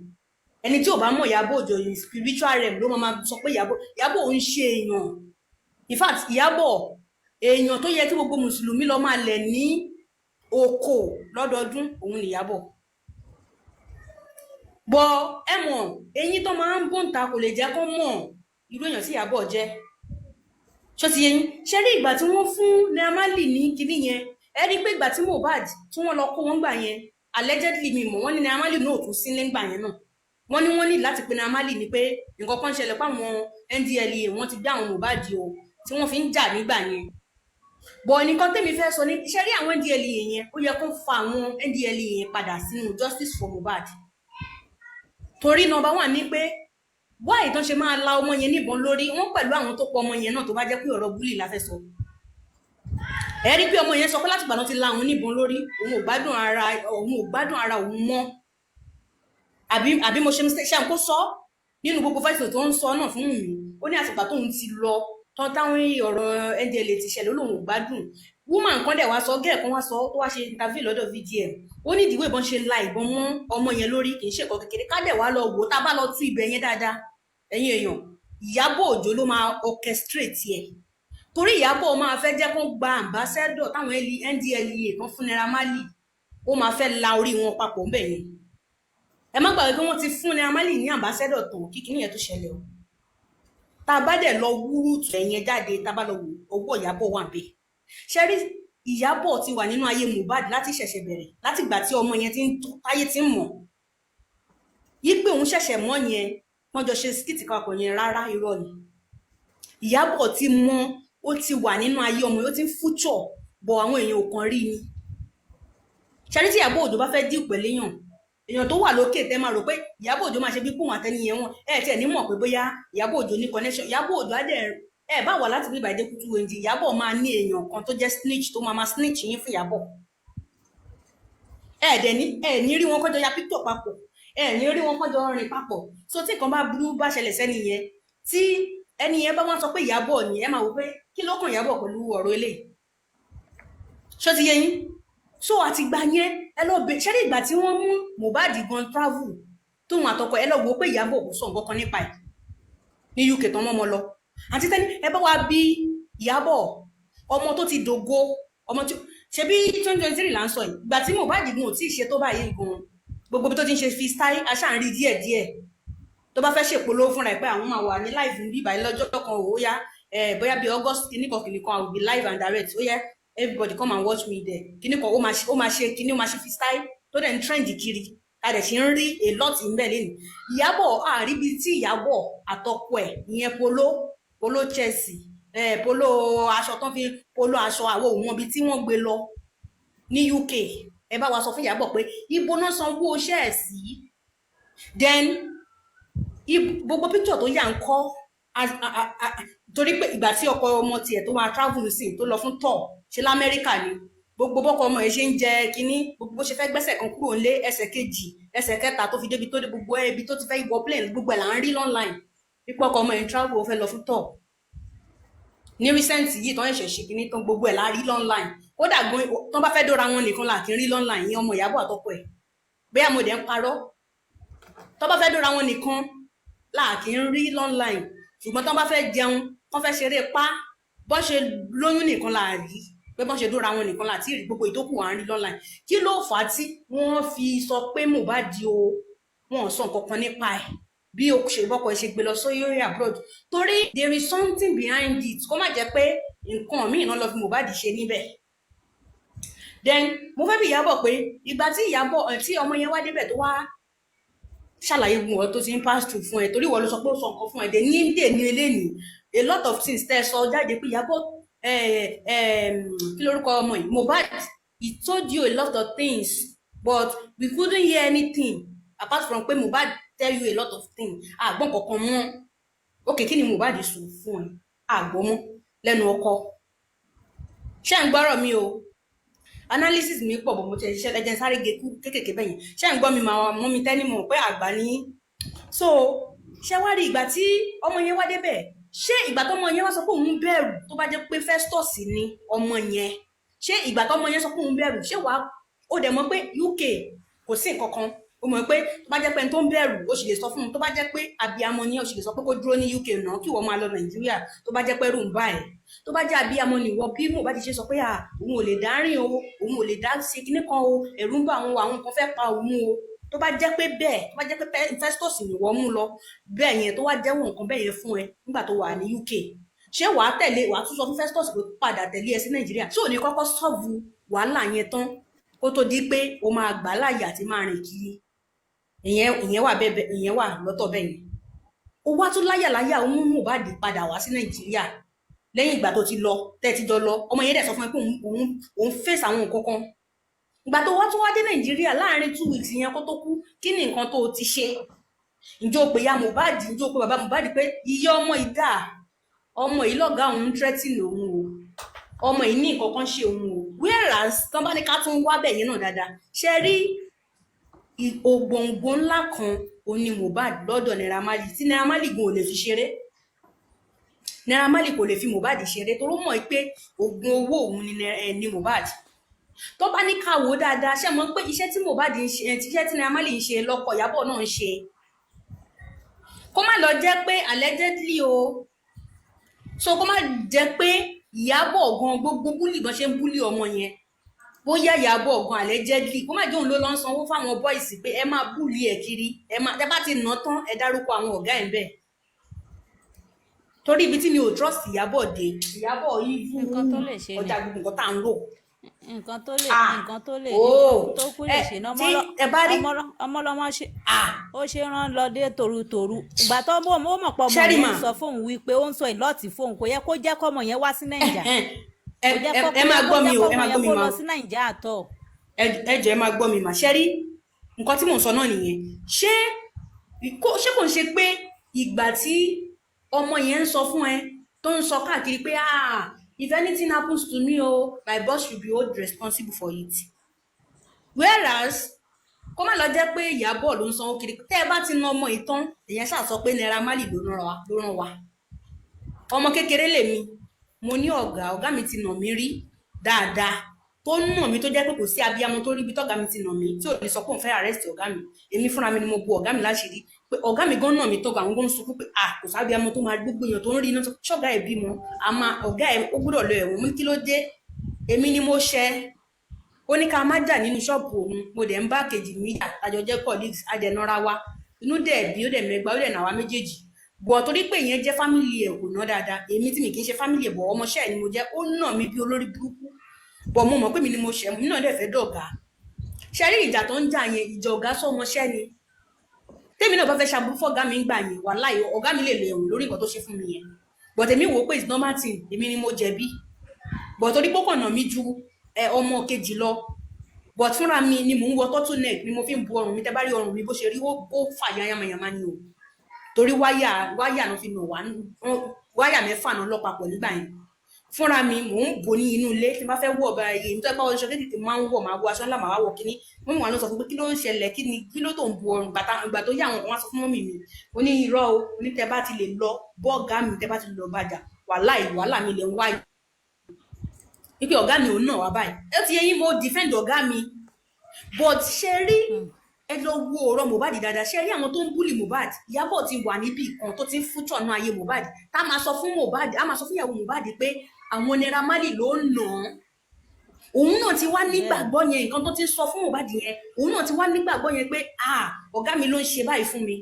S9: Ẹni tí ò bá mọ̀ Ìyábọ̀ Òjó in spiritual realm ló máa sọ pé Ìyábọ̀ ò ń ṣe èèyàn. In fact, Ìyábọ̀, èèyàn tó yẹ kí gbogbo mùsùlùmí lọ máa lẹ̀ ní oko lọ́dọọdún, òun ni Ìyábọ̀ bọ. Ẹ mọ̀, eyín tó máa ń bòǹta kò lè jẹ́ kó mọ̀ irú èèyàn tí Ìyábọ̀ jẹ́. Ṣó ti yé yín? Ṣe rí ìgbà tí wọ́n fún Naira Marley ní kinní yẹn, ẹ rí i pé ìgbà tí Mohbad tí wọ́n lọ kó wọn gbà yẹn, allegedly, mi mọ̀, wọ́n ní Naira Marley náà ò tún sílé ńgbà yẹn náà. Wọ́n ní láti pe Naira Marley ní pé nǹkan kan ṣẹlẹ̀ páwọn NDLEA wọ́n ti gbé àwọn Mohbad o, tí wọ́n fi ń jà nígbà yẹn. Bọ̀ nǹkan tẹ́mi fẹ́ sọ ní, ṣe rí àwọn NDLEA yẹn, ó yẹ kó fa àwọn NDLEA yẹn padà sínú justice for Mohbad, torí number one ní pé why tán ṣe máa la ọmọ yẹn níbọn lórí wọn pẹ̀lú àwọn tó pọ̀ ọmọ yẹn náà, tó bá jẹ́ pé ọ̀rọ̀ bully la fẹ́ sọ. Ẹ rí pé ọmọ yẹn sọ pé látìgbà náà ti la òun níbọn lórí, òun ò gbádùn ara, òun ò gbádùn ara òun mọ́. Àbí mo ṣe mistake? Ṣe à ń kó sọ nínú gbogbo voice note tó ń sọ náà fún mi? Ó ní àtìgbà tóun ti lọ tán, táwọn ọ̀rọ̀ NDLEA ti ṣẹlẹ̀, ó lóun ò gbádùn. Woman kan dẹ̀ wá sọ, gẹ́ẹ̀ kan wá sọ, tó wá ṣe interview lọ́dọ̀ VDM, ó ní ìdíwọ́ ìbọn ṣe la ìbọn mọ́ ọmọ yẹn lórí kì í ṣe nǹkan kékeré. Ká dẹ̀ wá lọ wò ó, tá a bá lọ tú ibẹ̀ yẹn dáadáa, ẹ̀yin èèyàn, Ìyábọ̀ Òjó ló máa orchestrate ẹ̀, torí Ìyábọ̀ máa fẹ́ jẹ́ kó gba ambassador táwọn NDLEA kan fún Naira Marley, ó máa fẹ́ la orí wọn papọ̀ ńbẹ̀ yẹn. Ẹ má gbàgbé pé wọ́n ti fún Naira Marley ní ambassador tán kí kinní yẹn tó ṣẹlẹ̀ o. Tá a bá dẹ̀ lọ wúrú tù ẹ̀yẹn jáde, tá a bá lọ wò, owó Ìyábọ̀ wà bẹ́ẹ̀. Ṣe rí, Ìyábọ̀ ti wà nínú ayé Mohbad láti ṣẹ̀ṣẹ̀ bẹ̀rẹ̀, láti ìgbà tí ọmọ yẹn ti ń táyé ti ń mọ̀ yí pé òun ṣẹ̀ṣẹ̀ mọ̀ yẹn, wọ́n jọ ṣe skit papọ̀ yẹn. Rárá, irọ́ ni. Ìyábọ̀ ti mọ, ó ti wà nínú ayé ọmọ yẹn, ó ti ń future bọ̀, àwọn èèyàn ò kàn rí ni. Ṣẹ́rí tí Ìyábọ̀ Òjó bá fẹ́ deal pẹ̀lú èèyàn, èèyàn tó wà lókè, tẹ́ máa rò pé Ìyábọ̀ Òjó máa ṣe bí pòun àtẹniyẹn wọn, ẹ tiẹ̀ ní mọ̀ pé bóyá Ìyábọ̀ Òjó ní connection. Ìyábọ̀ Òjó á dẹ̀ ẹ bá wà láti bí ìbàdí kútú wenji, Ìyábọ̀ máa ní èèyàn kan tó jẹ́ snitch tó máa máa snitch yín fún Ìyábọ̀. Ẹ dẹ̀ ní ẹ ní rí wọn kọjọ ya picture papọ̀, ẹ ní rí wọn kọjọ rìn papọ̀. So tí nǹkan bá burú bá ṣẹlẹ̀ sẹ́ni yẹn, tí ẹni yẹn bá wọn sọ pé Ìyábọ̀ ni, ẹ máa wò pé kí ló kàn Ìyábọ̀ pẹ̀lú ọ̀rọ̀ eléyìí? Ṣó ti yé yín? So àtìgbà yẹn, ẹ lọ bẹ ṣẹ́rí ìgbà tí wọ́n mú Mohbad gan travel tóun àtọkọ, ẹ lọ wò ó pé Ìyábọ̀ kò sọ nǹkan kan nípa ẹ̀ ní UK tán mọ́mọ́ lọ. Àti tẹ́ni ẹ bá wa bí Ìyábọ̀, ọmọ tó ti dògo, ọmọ tí ṣebí 2023 là ń sọ yìí, ìgbà tí Mohbad gan ò tí ì ṣe tó báyìí gan, gbogbo ibi tó ti ń ṣe fi style aṣáà ń rí díẹ̀díẹ̀. Tó bá fẹ́ ṣèpolówó fúnra ẹ̀ pé àwọn máa wà ní live ní bíbáyìí lọ́jọ́ kan, ó yá, bóyá bíi August kìnnìkan kìnnìkan, I will be live and direct, ó yá, everybody come and watch me there, kìnnìkan. Ó máa ṣe kìnnì, ó máa ṣe fi style tó dẹ̀ ń trend kiri, a dẹ̀ ṣe ń rí a lot ń bẹ̀ lẹ́nu. Ìyábọ̀, àríbi tí Ìyábọ̀ àtọkọ ẹ̀, ìyẹn polo, polo Chelsea, polo aṣọ tán fi polo aṣọ, àwọn òun ibi tí wọ́n gbé lọ ní UK. Ẹ bá wa sọ fún Ìyábọ̀ pé ibo náà sanwó iṣẹ́ ẹ̀ sí. Then gbogbo picture tó yà ń kọ́, torí pé ìgbà tí ọkọ ọmọ tiẹ̀ tó máa travel sí, tó lọ fún tour ṣe lamẹ́ríkà ni, gbogbo bọ́kọ ọmọ yẹn ṣe ń jẹ kínní, gbogbo bó ṣe fẹ́ gbẹ́sẹ̀ kan kúrò nílé, ẹsẹ̀ kejì, ẹsẹ̀ kẹta tó fi débi tó dé, gbogbo ibi tó ti fẹ́ wọ plane, gbogbo ẹ̀ là ń rí online pípọ́. Ọkọ ọmọ yẹn travel, ó fẹ́ lọ fún tour ní recent yìí tán ẹ̀ṣẹ̀ ṣe kínní tán, gbogbo ẹ̀ la rí online. Kódà gan, tán bá fẹ́ dóra wọn nìkan là kí n rí online, ìyẹn ọmọ Ìyábọ̀ àtọkọ ẹ̀. Bóyá mo dẹ̀ ń parọ́. Tán bá fẹ́ dóra wọn nìkan là kí n rí online, ṣùgbọ́n tán bá fẹ́ jẹun, tán fẹ́ ṣeré pa, bọ́n ṣe lóyún nìkan là rí pé bọ́n ṣe dóra wọn nìkan là tí rí. Gbogbo ìtókù à ń rí online. Kí ló fà á tí wọ́n fi sọ pé Mohbad o, wọn ò sọ nǹkan kan nípa ẹ̀, bí o ṣe bọ́kọ ẹ ṣe gbé lọ sórí abroad? Torí there is something behind it. Kó má jẹ́ pé nǹkan míì náà lọ fi Mohbad ṣe níbẹ̀. Then mo fẹ́ bi Ìyábọ̀ pé ìgbà tí Ìyábọ̀ tí ọmọ yẹn wá débẹ̀, tó wá ṣàlàyé gbogbo nǹkan tó ti ń pass through fún ẹ, torí ìwọ ló sọ pé ó sọ nǹkan fún ẹ dé ní dè ní eléyìí, a lot of things tẹ́ ẹ sọ jáde pé Ìyábọ̀, kí lórúkọ ọmọ yìí, Mohbad, he told you a lot of things, but we couldn't hear anything apart from pé Mohbad tell you a lot of things. Àgbọn kankan mọ́. Ok, kí ni Mohbad sọ fún ẹ? Àgbọn mọ́ lẹ́nu ọkọ. Ṣé ń gbọ́rọ̀ mi o? Analysis mi pọ̀ bọ̀, mo ti ṣiṣẹ́ lẹ́jẹ̀ sáré ge kú kékèké bẹ́yẹn. Ṣé ń gbọ́ mi? Màá mọ́ mi tẹ́ni mọ̀ pé àgbà ní. So ṣé wá rí ìgbà tí ọmọ yẹn wá débẹ̀, ṣé ìgbà tọmọ yẹn wá sọ pé òun bẹ̀rù, tó bá jẹ́ pé Festus ni ọmọ yẹn, ṣé ìgbà tọmọ yẹn sọ pé òun bẹ̀rù, ṣé wàá ó dẹ̀ mọ̀ pé UK kò sí nǹkan kan, ó mọ̀ pé tó bá jẹ́ pé ẹni tó ń bẹ̀rù, ó sì lè sọ fún un, tó bá jẹ́ pé abiyamọ ni, ó sì lè sọ pé kó dúró ní UK náà, kí wọ́n máa lọ Nàìjíríà, tó bá jẹ́ pé ẹ̀rù ń bà ẹ́. Tó bá jẹ́ abiyamọ ni ìwọ, bí Mohbad ṣe sọ pé à òun ò lè dá rìn o, òun ò lè dá ṣe kinní kan o, ẹ̀rù ń bà òun o, àwọn kan fẹ́ pa òun o, tó bá jẹ́ pé bẹ́ẹ̀, tó bá jẹ́ pé Festus ni wọ́n mú lọ bẹ́ẹ̀ yẹn, tó wá jẹ́wọ́ nǹkan bẹ́ẹ̀ yẹn fún ẹ nígbà tó wà ní UK, ṣé wàá tẹ̀lé, wàá tún sọ fún Festus pé kó padà tẹ̀lé ẹ sí Nàìjíríà? Ṣé ò ní kọ́kọ́ solve wàhálà yẹn tán kó tó di pé o máa gbà láàyè àti máa rìn kiri? Ìyẹn wà bẹ́ẹ̀, ìyẹn wà lọ́tọ̀ bẹ́ẹ̀ yẹn. Ó wá tún láyàláyà, ó mú Mohbad padà wá sí Nàìjíríà lẹ́yìn ìgbà tó ti lọ, tẹ́ ẹ ti jọ lọ. Ọmọ yẹn dẹ̀ sọ fún ẹ pé òun face àwọn nǹkan kan. Ìgbà tó wá tún wá dé Nàìjíríà láàrin 2 weeks yẹn kó tó kú, kí ni nǹkan tó o ti ṣe? Ǹjẹ́ o pè ya Mohbad? Ǹjẹ́ o pè bàbá Mohbad pé iye ọmọ yìí dà, ọmọ yìí lọ́gàá òun ń threaten òun o, ọmọ yìí ní nǹkan kan ṣe òun o? Whereas tán bá ní ká tún wá bẹ̀ yẹn náà dáadáa, ṣe rí ògbòǹgbò ńlá kan òun ni Mohbad lọ́dọ̀ Naira Marley, tí Naira Marley gan ò lè fi ṣeré. Naira Marley kò lè fi Mohbad ṣeré torí ó mọ̀ pé oògùn owó òun ni ni Mohbad. Tó bá ní ká wò ó dáadáa, ṣé mọ̀ pé iṣẹ́ tí Mohbad ń ṣe, iṣẹ́ tí Naira Marley ń ṣe lọ́kọ Ìyábọ̀ náà ń ṣe? Kó má lọ jẹ́ pé allegedly o, so kó má jẹ́ pé Ìyábọ̀ gan, gbogbo bully gan ṣe ń bully ọmọ yẹn, bóyá Ìyábọ̀ gan allegedly, kó má jẹ́ òun ló lọ ń sanwó fáwọn boys pé ẹ máa bully ẹ̀ kiri, ẹ máa tẹ bá ti nà tán, ẹ dárúkọ àwọn ọ̀gá ẹ̀ ń bẹ̀. Torí ibi tí mi ò trust Ìyábọ̀ dé, Ìyábọ̀ evil
S10: Nǹkan tó lè ṣe ni.
S9: ọjà gbogbo nǹkan tá à ń rò.
S10: Nǹkan tó lè
S9: Ah,
S10: nǹkan tó lè
S9: oh,
S10: tó kú lè
S9: ẹ
S10: ṣe ní
S9: tí ẹ bá rí
S10: ọmọlọmọ ṣe
S9: ah
S10: ó ṣe rán lọ dé torutoru. Ìgbà tó mọ̀, ó mọ̀ pé ọmọ
S9: ṣẹ́rì
S10: yẹn
S9: mà
S10: ń sọ fóun wípé ó ń sọ ìlọ́ọ̀tì fóun, kò yẹ kó jẹ́ kọ́mọ yẹn wá sí Nàìjà.
S9: Ẹhẹ́n. Ẹ
S10: Kò jẹ́
S9: ẹ
S10: kó
S9: ẹ
S10: kò
S9: máa
S10: yẹ kó
S9: gbọ́
S10: jẹ́
S9: mi o, ẹ
S10: kọ́mọ
S9: máa
S10: yẹn
S9: gbọ́ mi
S10: kó
S9: ma
S10: lọ
S9: o.
S10: sí Nàìjà àtọ̀.
S9: Ẹ jọ̀ọ́, ẹ máa gbọ́ mi mà. Ṣe rí nǹkan tí mò ń sọ náà nìyẹn. Ṣé kò ń ṣe pé ìgbà tí ọmọ yẹn ń sọ fún ẹ, tó ń sọ káàkiri pé, "Ah, if anything happens to me o, my boss should be hold responsible for it," whereas kó má lọ jẹ́ pé Ìyábọ̀ ló ń sanwó kiri. Tẹ́ ẹ bá ti na ọmọ yìí tán, èèyàn ṣáà sọ pé Naira Marley ló rán wa. Ọmọ kékeré lèmi, mo ní ọ̀gá. Ọ̀gá mi ti nà mí rí dáadáa, tó nà mí tó jẹ́ pé kò sí abiyamọ tó rí ibi tọ́gá mi ti nà mí tí ò ní sọ pé òun fẹ́ arrest ọ̀gá mi. Èmi fúnra mi ni mo bu ọ̀gá mi láṣìírí pé ọ̀gá mi gan nà mí tó, àwọn gan ń sunkún pé, "Ah, kò sábiyamọ tó máa gbogbo èèyàn tó ń rí iná ṣọ́gá ẹ̀ bímọ, àmọ́ ọ̀gá ẹ̀ ó gbọ́dọ̀ lọ ẹ̀wọ̀n." Mo ní, "Kí ló dé?" Èmi ni mo ṣẹ̀. Ó ní ká má jà nínú ṣọ́ọ̀bù òun. Mo dẹ̀ ń bá kejì mi jà, àjọ jẹ́ colleagues, àjẹnara wa inú dẹ̀ bí ó dẹ̀ mẹ́gbàá, ó dẹ̀ nà wá méjèèjì bọ̀, torí pé ìyẹn jẹ́ family ẹ̀, kò ná dáadáa. Èmi tí mi kì í ṣe family ẹ̀ bọ̀, ọmọọṣẹ́ ẹ̀ ni mo jẹ́, ó nà mí bí olórí burúkú bọ̀. Mo mọ̀ pé mi ni mo ṣẹ̀, mi náà dẹ̀ fẹ́ dọ̀gá. Ṣe rí ìjà tó ń jà yẹn, ìjà ọ̀gá sọ́mọṣẹ́ ni. Tèmi náà bá fẹ́ ṣàbúrú fọ́gá mi ń gbà yẹn, wàláhì, ọ̀gá mi lè lọ ẹ̀wọ̀n lórí nǹkan tó ṣe fún mi yẹn. But èmi wò ó pé it's normal thing, èmi ni mo jẹ̀bi but torí pé ó kàn nà mí ju ẹ ọmọ kejì lọ. But fúnra mi ni mò ń wọ turtle neck ni mo fi ń bu ọrùn mi. Tẹ́ bá rí ọrùn mi bó ṣe rí, ó fà yamayama ni o, torí wáyà ló fi nà wá, wáyà mẹ́fà náà lọ́pàpọ̀ nígbà yẹn. Fúnra mi mò ń bò ní inú ilé tí n bá fẹ́ wọ̀ bá iye nítorí pé aṣọ kékeré máa ń wọ̀, máa wọ aṣọ ńlá, máa wá wọ̀ kínní. Mummy wa ló sọ fún pé, "Kí ló ń ṣẹlẹ̀? Kí ni, kí ló tó ń bu ọrùn bàtà?" Ìgbà tó yá, àwọn kan wá sọ fún mummy mi. Ó ní, "Irọ́ o." Ó ní, "Tẹ́ bá ti lè lọ bọ́ọ̀gá mi, tẹ́ bá ti lọ bàjà, wàhálà wàhálà mi lè ń wáyé wípé ọ̀gá mi ò nà wá báyìí." Ó ti yẹ yín, mo defend ọ̀gá mi. But ṣe rí, ẹ lọ wo ọ̀rọ̀ Mohbad dáadáa. Ṣe rí àwọn tó ń bully Mohbad, Ìyábọ̀ ti wà níbì kan tó ti ń fúchọ̀ náà ayé Mohbad, tá a máa sọ fún Mohbad, a máa sọ fún ìyàwó Mohbad pé àwọn Naira Marley ló ń nà án. Òun náà ti wá nígbàgbọ́ yẹn, nǹkan tó ti ń sọ fún Mohbad yẹn, òun náà ti wá nígbàgbọ́ yẹn pé, "Ah, ọ̀gá mi ló ń ṣe báyìí fún mi."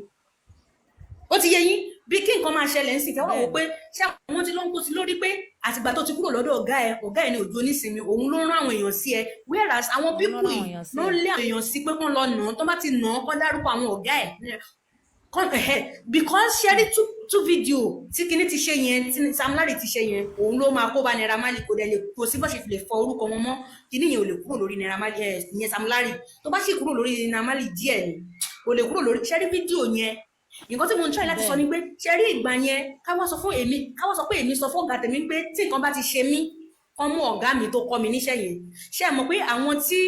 S9: Ó ti yé yín, bí kí nǹkan máa ṣẹlẹ̀ ń sìn, kẹwàá wò pé ṣé àwọn tí ló ń kó sí lórí pé àtìgbà tó ti kúrò lọ́dọ̀ ọ̀gá ẹ̀, ọ̀gá ẹ̀ ní òjò nísìnyí, òun ló ń rán àwọn èèyàn sí ẹ, whereas àwọn
S10: Òun ló
S9: people
S10: rán àwọn
S9: yìí
S10: èèyàn sí
S9: ló
S10: ẹ.
S9: ń lé àwọn èèyàn sí pé kán lọ nà án, tó bá ti nà án, kán dárúkọ àwọn ọ̀gá ẹ̀ kán ẹ̀hẹ́. Because ṣe rí two video tí kinní ti ṣe yẹn, tí Sam Larry ti ṣe yẹn, òun ló máa kó bá Naira Marley. Kò dẹ̀ lè, kò sí bó ṣe fi lè fọ orúkọ wọn mọ́. Kinní yẹn ò lè kúrò lórí Naira Marley ẹ̀, ìyẹn Sam Larry, tó bá sì kúrò lórí Naira Marley díẹ̀ ni, kò lè kúrò lórí. Ṣe rí fídíò yẹn, nǹkan tí mo ń try láti sọ ni pé, ṣe rí ìgbà yẹn, ká wá sọ fún èmi, ká wá sọ pé èmi sọ fún ọ̀gá tèmi pé tí nǹkan bá ti ṣe mí, kán mú ọ̀gá mi tó kọ́ mi níṣẹ́ yẹn. Ṣé ẹ mọ̀ pé àwọn tí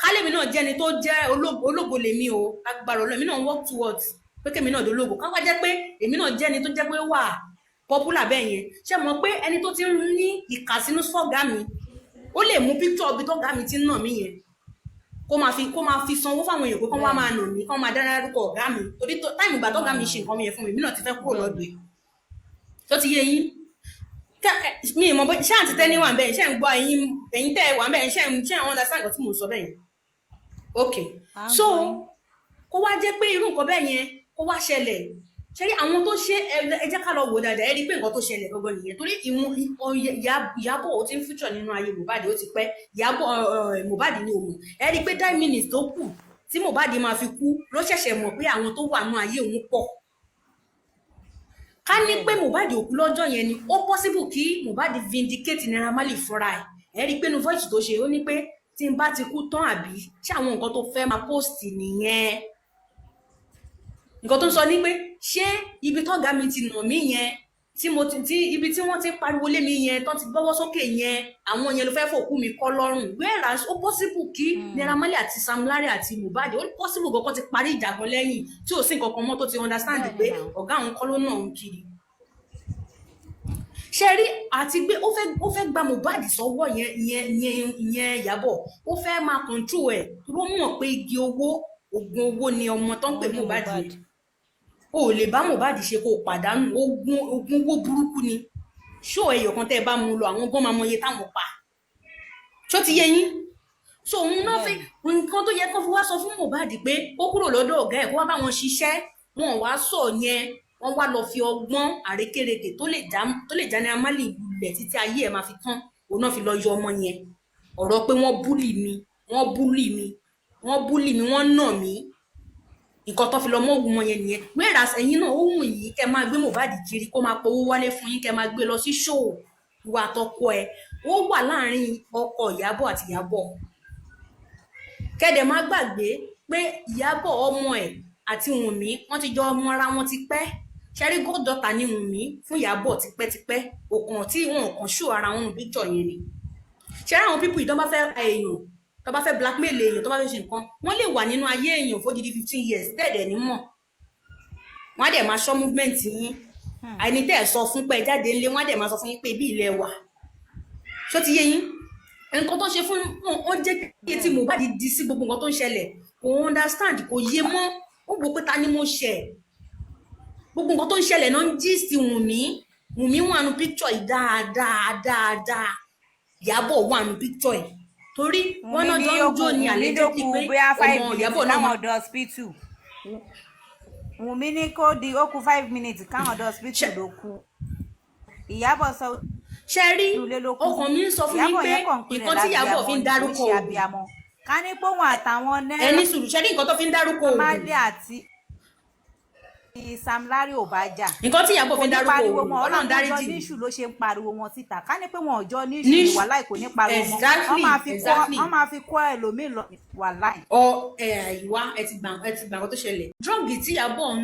S9: kálẹ̀mí náà jẹ́ni tó jẹ́ ológo lèmi o, agbára Ọlọ́run, èmi náà work towards pé kémi náà dológo, ká wá jẹ́ pé èmi náà jẹ́ni tó jẹ́ pé wà popular bẹ́ẹ̀ yẹn. Ṣé ẹ mọ̀ pé ẹni tó ti ń ní ìkàsínú sọ́gá mi, ó lè mú picture ibi tọ́gá mi ti ń nà mí yẹn, kó máa fi sanwó fáwọn èèyàn pé kó wá máa nà mí, kó máa dáná lórúkọ ọ̀gá mi, torí time ìgbà tọ́gá mi ṣe nǹkan mi yẹn fún mi, èmi náà ti fẹ́ kúrò lọ́dọ̀ ẹ̀. Tó ti yé yín? Mi ì mọ̀ bó ṣé àǹtí tẹ́ni wà bẹ́ẹ̀, ṣé ń gbọ́? Ẹ̀yin tẹ́ ẹ wà bẹ́ẹ̀, ṣé ń understand nǹkan tí mò ń sọ bẹ́ẹ̀ yẹn? Ok.
S10: À ń
S9: So
S10: gbọ́ yín.
S9: Kó wá jẹ́ pé irú nǹkan bẹ́ẹ̀ yẹn kó wá ṣẹlẹ̀, ṣe rí àwọn tó ṣe, ẹ jẹ́ ká lọ wò dáadáa. Ẹ rí i pé nǹkan tó ṣẹlẹ̀ gangan nìyẹn, torí ìwọ̀n Ìyábọ̀ ó ti ń future nínú ayé Mohbad, ó ti pẹ́. Ìyábọ̀, Mohbad ní òun, ẹ rí i pé 9 minutes tó kù tí Mohbad máa fi kú ló ṣẹ̀ṣẹ̀ mọ̀ pé àwọn tó wà nínú ayé òun pọ̀. Ká ní pé Mohbad ò kú lọ́jọ́ yẹn ni, ó possible kí Mohbad vindicate Naira Marley fúnra ẹ̀. Ẹ rí i pé nu voice tó ṣe, ó ní pé tí n bá ti kú tán, àbí ṣé àwọn nǹkan tó fẹ́ máa post nìyẹn? Nǹkan tó ń sọ ni pé, ṣé ibi tọ́gá mi ti nà mí yẹn, tí mo ti tí ibi tí wọ́n ti ń pariwo lé mi yẹn, tán ti gbọ́wọ́ sókè yẹn, àwọn yẹn ló fẹ́ fòkú mi kọ́ lọ́rùn? Whereas ó possible kí Naira Marley àti Sam Larry àti Mohbad, ó possible kọ́kọ́ ti parí ìjà gan lẹ́yìn tí ò sí nǹkan kan mọ́, tó ti understand pé ọ̀gá òun kọ́ ló nà òun kiri. Ṣe rí, àti gbé ó fẹ́ gba Mohbad sọ́wọ́ yẹn, ìyẹn Ìyábọ̀, ó fẹ́ máa control ẹ̀ tó mọ̀ pé igi owó, oògùn owó ni ọmọ tó ń pè
S10: Òun ni
S9: Mohbad
S10: Mohbad.
S9: yẹn. O ò lè bá Mohbad ṣe kó o pàdánù. Oògùn owó burúkú ni. Ṣó ẹyọ kan tẹ́ ẹ bá mú lọ, àwọn gan máa mọ iye táwọn pa. Ṣó ti yé yín? So òun náà fi nǹkan tó yẹ kó fi wá sọ fún Mohbad pé ó kúrò lọ́dọ̀ ọ̀gá ẹ̀, kó wá bá wọn ṣiṣẹ́, wọn wá sọ yẹn, wọ́n wá lọ fi ọgbọ́n àrékérekè tó lè já Naira Marley lulẹ̀ títí ayé ẹ̀ máa fi tán. Òun náà fi lọ yọ ọmọ yẹn, ọ̀rọ̀ pé wọ́n bully mi, wọ́n bully mi, wọ́n bully mi, wọ́n nà mí, nǹkan tó fi lọ mọ́ ògùn wọn yẹn nìyẹn. Whereas ẹ̀yin náà, ó wù yín kẹ́ máa gbé Mohbad kiri, kó máa powó wálé fún yín, kẹ́ máa gbé lọ sí show, ìwà àtọkọ ẹ̀. Ó wà láàrin ọkọ Ìyábọ̀ àti Ìyábọ̀. Kẹ́dẹ̀ má gbàgbé pé Ìyábọ̀ ọmọ ẹ̀ àti Wùnmí wọ́n ti jọ ọmọ ara wọn ti pẹ́. Ṣẹ́rí, goddaughter ni Wùnmí fún Ìyábọ̀ tipẹ́tipẹ́. Òkàn tí wọn kàn ṣó ara wọn nù picture yẹn ni. Ṣẹ́rí, àwọn people yìí, tó bá fẹ́ pa èèyàn, tó bá fẹ́ blackmail èèyàn, tó bá fẹ́ ṣe nǹkan, wọ́n lè wà nínú ayé èèyàn fódìdí 15 years tẹ́ẹ̀dẹ̀ ní mọ̀. Wọ́n á dẹ̀ máa ṣọ́ movement yín. Àìní tẹ́ ẹ̀ sọ fún pé ẹ jáde ńlé, wọ́n á dẹ̀ máa sọ fún yín pé ibi ilẹ̀ wà. Ṣó ti yé yín? Nǹkan tó ṣe fún ó jẹ́ kí etí Mohbad di sí gbogbo nǹkan tó ń ṣẹlẹ̀. Kò understand, kò yé mọ́. Ó wò pé ta ni mo ṣẹ̀? Gbogbo nǹkan tó ń ṣẹlẹ̀ náà ń gist Wùnmí. Wùnmí wà nù picture yìí dáadáa dáadáa. Ìyábọ̀ wà nù picture yìí torí wọ́n
S10: Wùnmí
S9: náà
S10: ní
S9: jọ ń
S10: ó kù
S9: jó ní
S10: Wùnmí ló
S9: allegedly
S10: kù
S9: pé
S10: bóyá five
S9: ọmọ
S10: minutes
S9: Ìyábọ̀ náà máa
S10: káwọn dé hospital. Wùnmí ní kó di ó kù 5 minutes káwọn dé hospital ló kú. Ìyábọ̀ sọ
S9: Ṣe rí,
S10: inú ilé ló kú sí.
S9: ọkàn mi ń sọ fún mi
S10: Ìyábọ̀
S9: pé
S10: yẹn kàn ń pinnu
S9: nǹkan tí Ìyábọ̀
S10: lábíamọ
S9: fi ń
S10: ni, kò ń
S9: dárúkọ
S10: ṣe
S9: òògùn
S10: abiyamọ. Ká ní pé òun àtàwọn
S9: ẹni
S10: Naira
S9: sùúrù. Ṣe rí nǹkan tó fi ń dárúkọ òògùn
S10: Marley àti Sam Larry ò bá jà,
S9: nǹkan tí Ìyábọ̀
S10: kò
S9: fi ń
S10: ní
S9: dárúkọ
S10: pariwo
S9: òògùn,
S10: mọ́.
S9: Ọlọ́run
S10: Ọlọ́run tó jọ
S9: dáríjì mí.
S10: níṣù ló ṣe ń pariwo wọn síta. Ká ní pé wọn ò jọ níṣù ni,
S9: Níṣù
S10: wàláì kò ní pariwo mọ́. Wọ́n máa fi kọ́ wọ́n máa fi kọ́ ẹlòmíì lọ, wàláì.
S9: Ọ ẹ ìwá ẹ ti gbà nǹkan tó ṣẹlẹ̀. Drug tí Ìyábọ̀ ń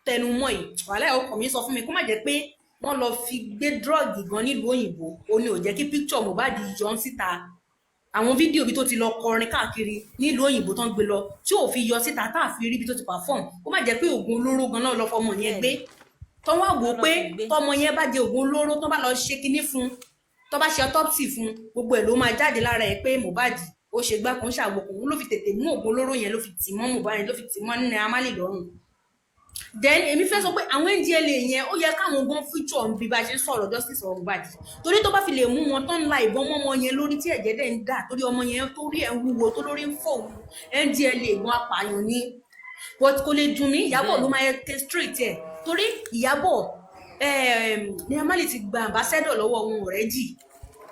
S9: tẹnu mọ́ yìí, wàhálà, ọkàn mi sọ fún mi kó má jẹ́ pé wọ́n lọ fi gbé drug gan nílùú òyìnbó, ó ní ò jẹ́ kí picture Mohbad yọ ń síta. Àwọn fídíò bí tó ti lọ kọrin káàkiri nílùú òyìnbó tó ń gbé lọ tí ò fi yọ síta, tá a fi rí ibi tó ti perform, kó má jẹ́ pé oògùn olóró gan náà lọ fọmọ yẹn gbé. Tó wá wò ó
S10: Lọ
S9: pé
S10: fi gbé.
S9: Tọmọ yẹn bá jẹ oògùn olóró, tó bá lọ ṣe kinní fún un, tó bá ṣe autopsy fún un, gbogbo ẹ̀ ló máa jáde lára ẹ̀ pé Mohbad ó ṣe gbá kan ṣàwò. Òun ló fi tètè mú oògùn olóró yẹn, ló fi tì mọ́ Mohbad, ló fi tì mọ́ Naira Marley lọ́rùn. Then èmi fẹ́ sọ pé àwọn NDLEA yẹn, ó yẹ káwọn gan future ń bí bá ṣe ń sọ̀rọ̀ justice for Mohbad, torí tó bá fi lè mú wọn tán la ìbọn mọ́ ọmọ yẹn lórí tí ẹ̀jẹ̀ dẹ̀ ń dà, torí ọmọ yẹn torí ẹ̀ ń wúwo, tó lórí ń fò òun, NDLEA gan apààyàn ni. But kò lè dùn mí, Ìyábọ̀ ló máa orchestrate ẹ̀, torí Ìyábọ̀, Naira Marley ti gba ambassador lọ́wọ́ wọn already.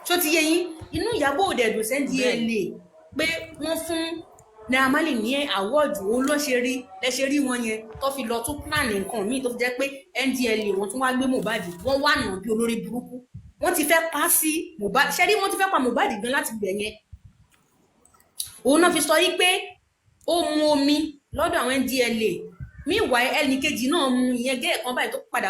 S9: Ṣó ti yé yín? Inú Ìyábọ̀ ò dẹ̀ dùn sí NDLEA pé wọ́n fún Naira Marley ní award. Òun ló ṣe rí lẹ́ṣẹ̀ rí wọn yẹn tó fi lọ tún plan nǹkan míì, tó fi jẹ́ pé NDLEA wọ́n tún wá gbé Mohbad. Wọ́n wà nà bí olórí burúkú. Wọ́n ti fẹ́ pa sí Mohbad. Ṣe rí, wọ́n ti fẹ́ pa Mohbad gan láti gbẹ̀ yẹn. Òun náà fi sọ yí pé ó mu omi lọ́dọ̀ àwọn NDLEA. Meanwhile, ẹnì kejì náà mu ìyẹn gẹ́ ẹ̀kan báyìí tó padà.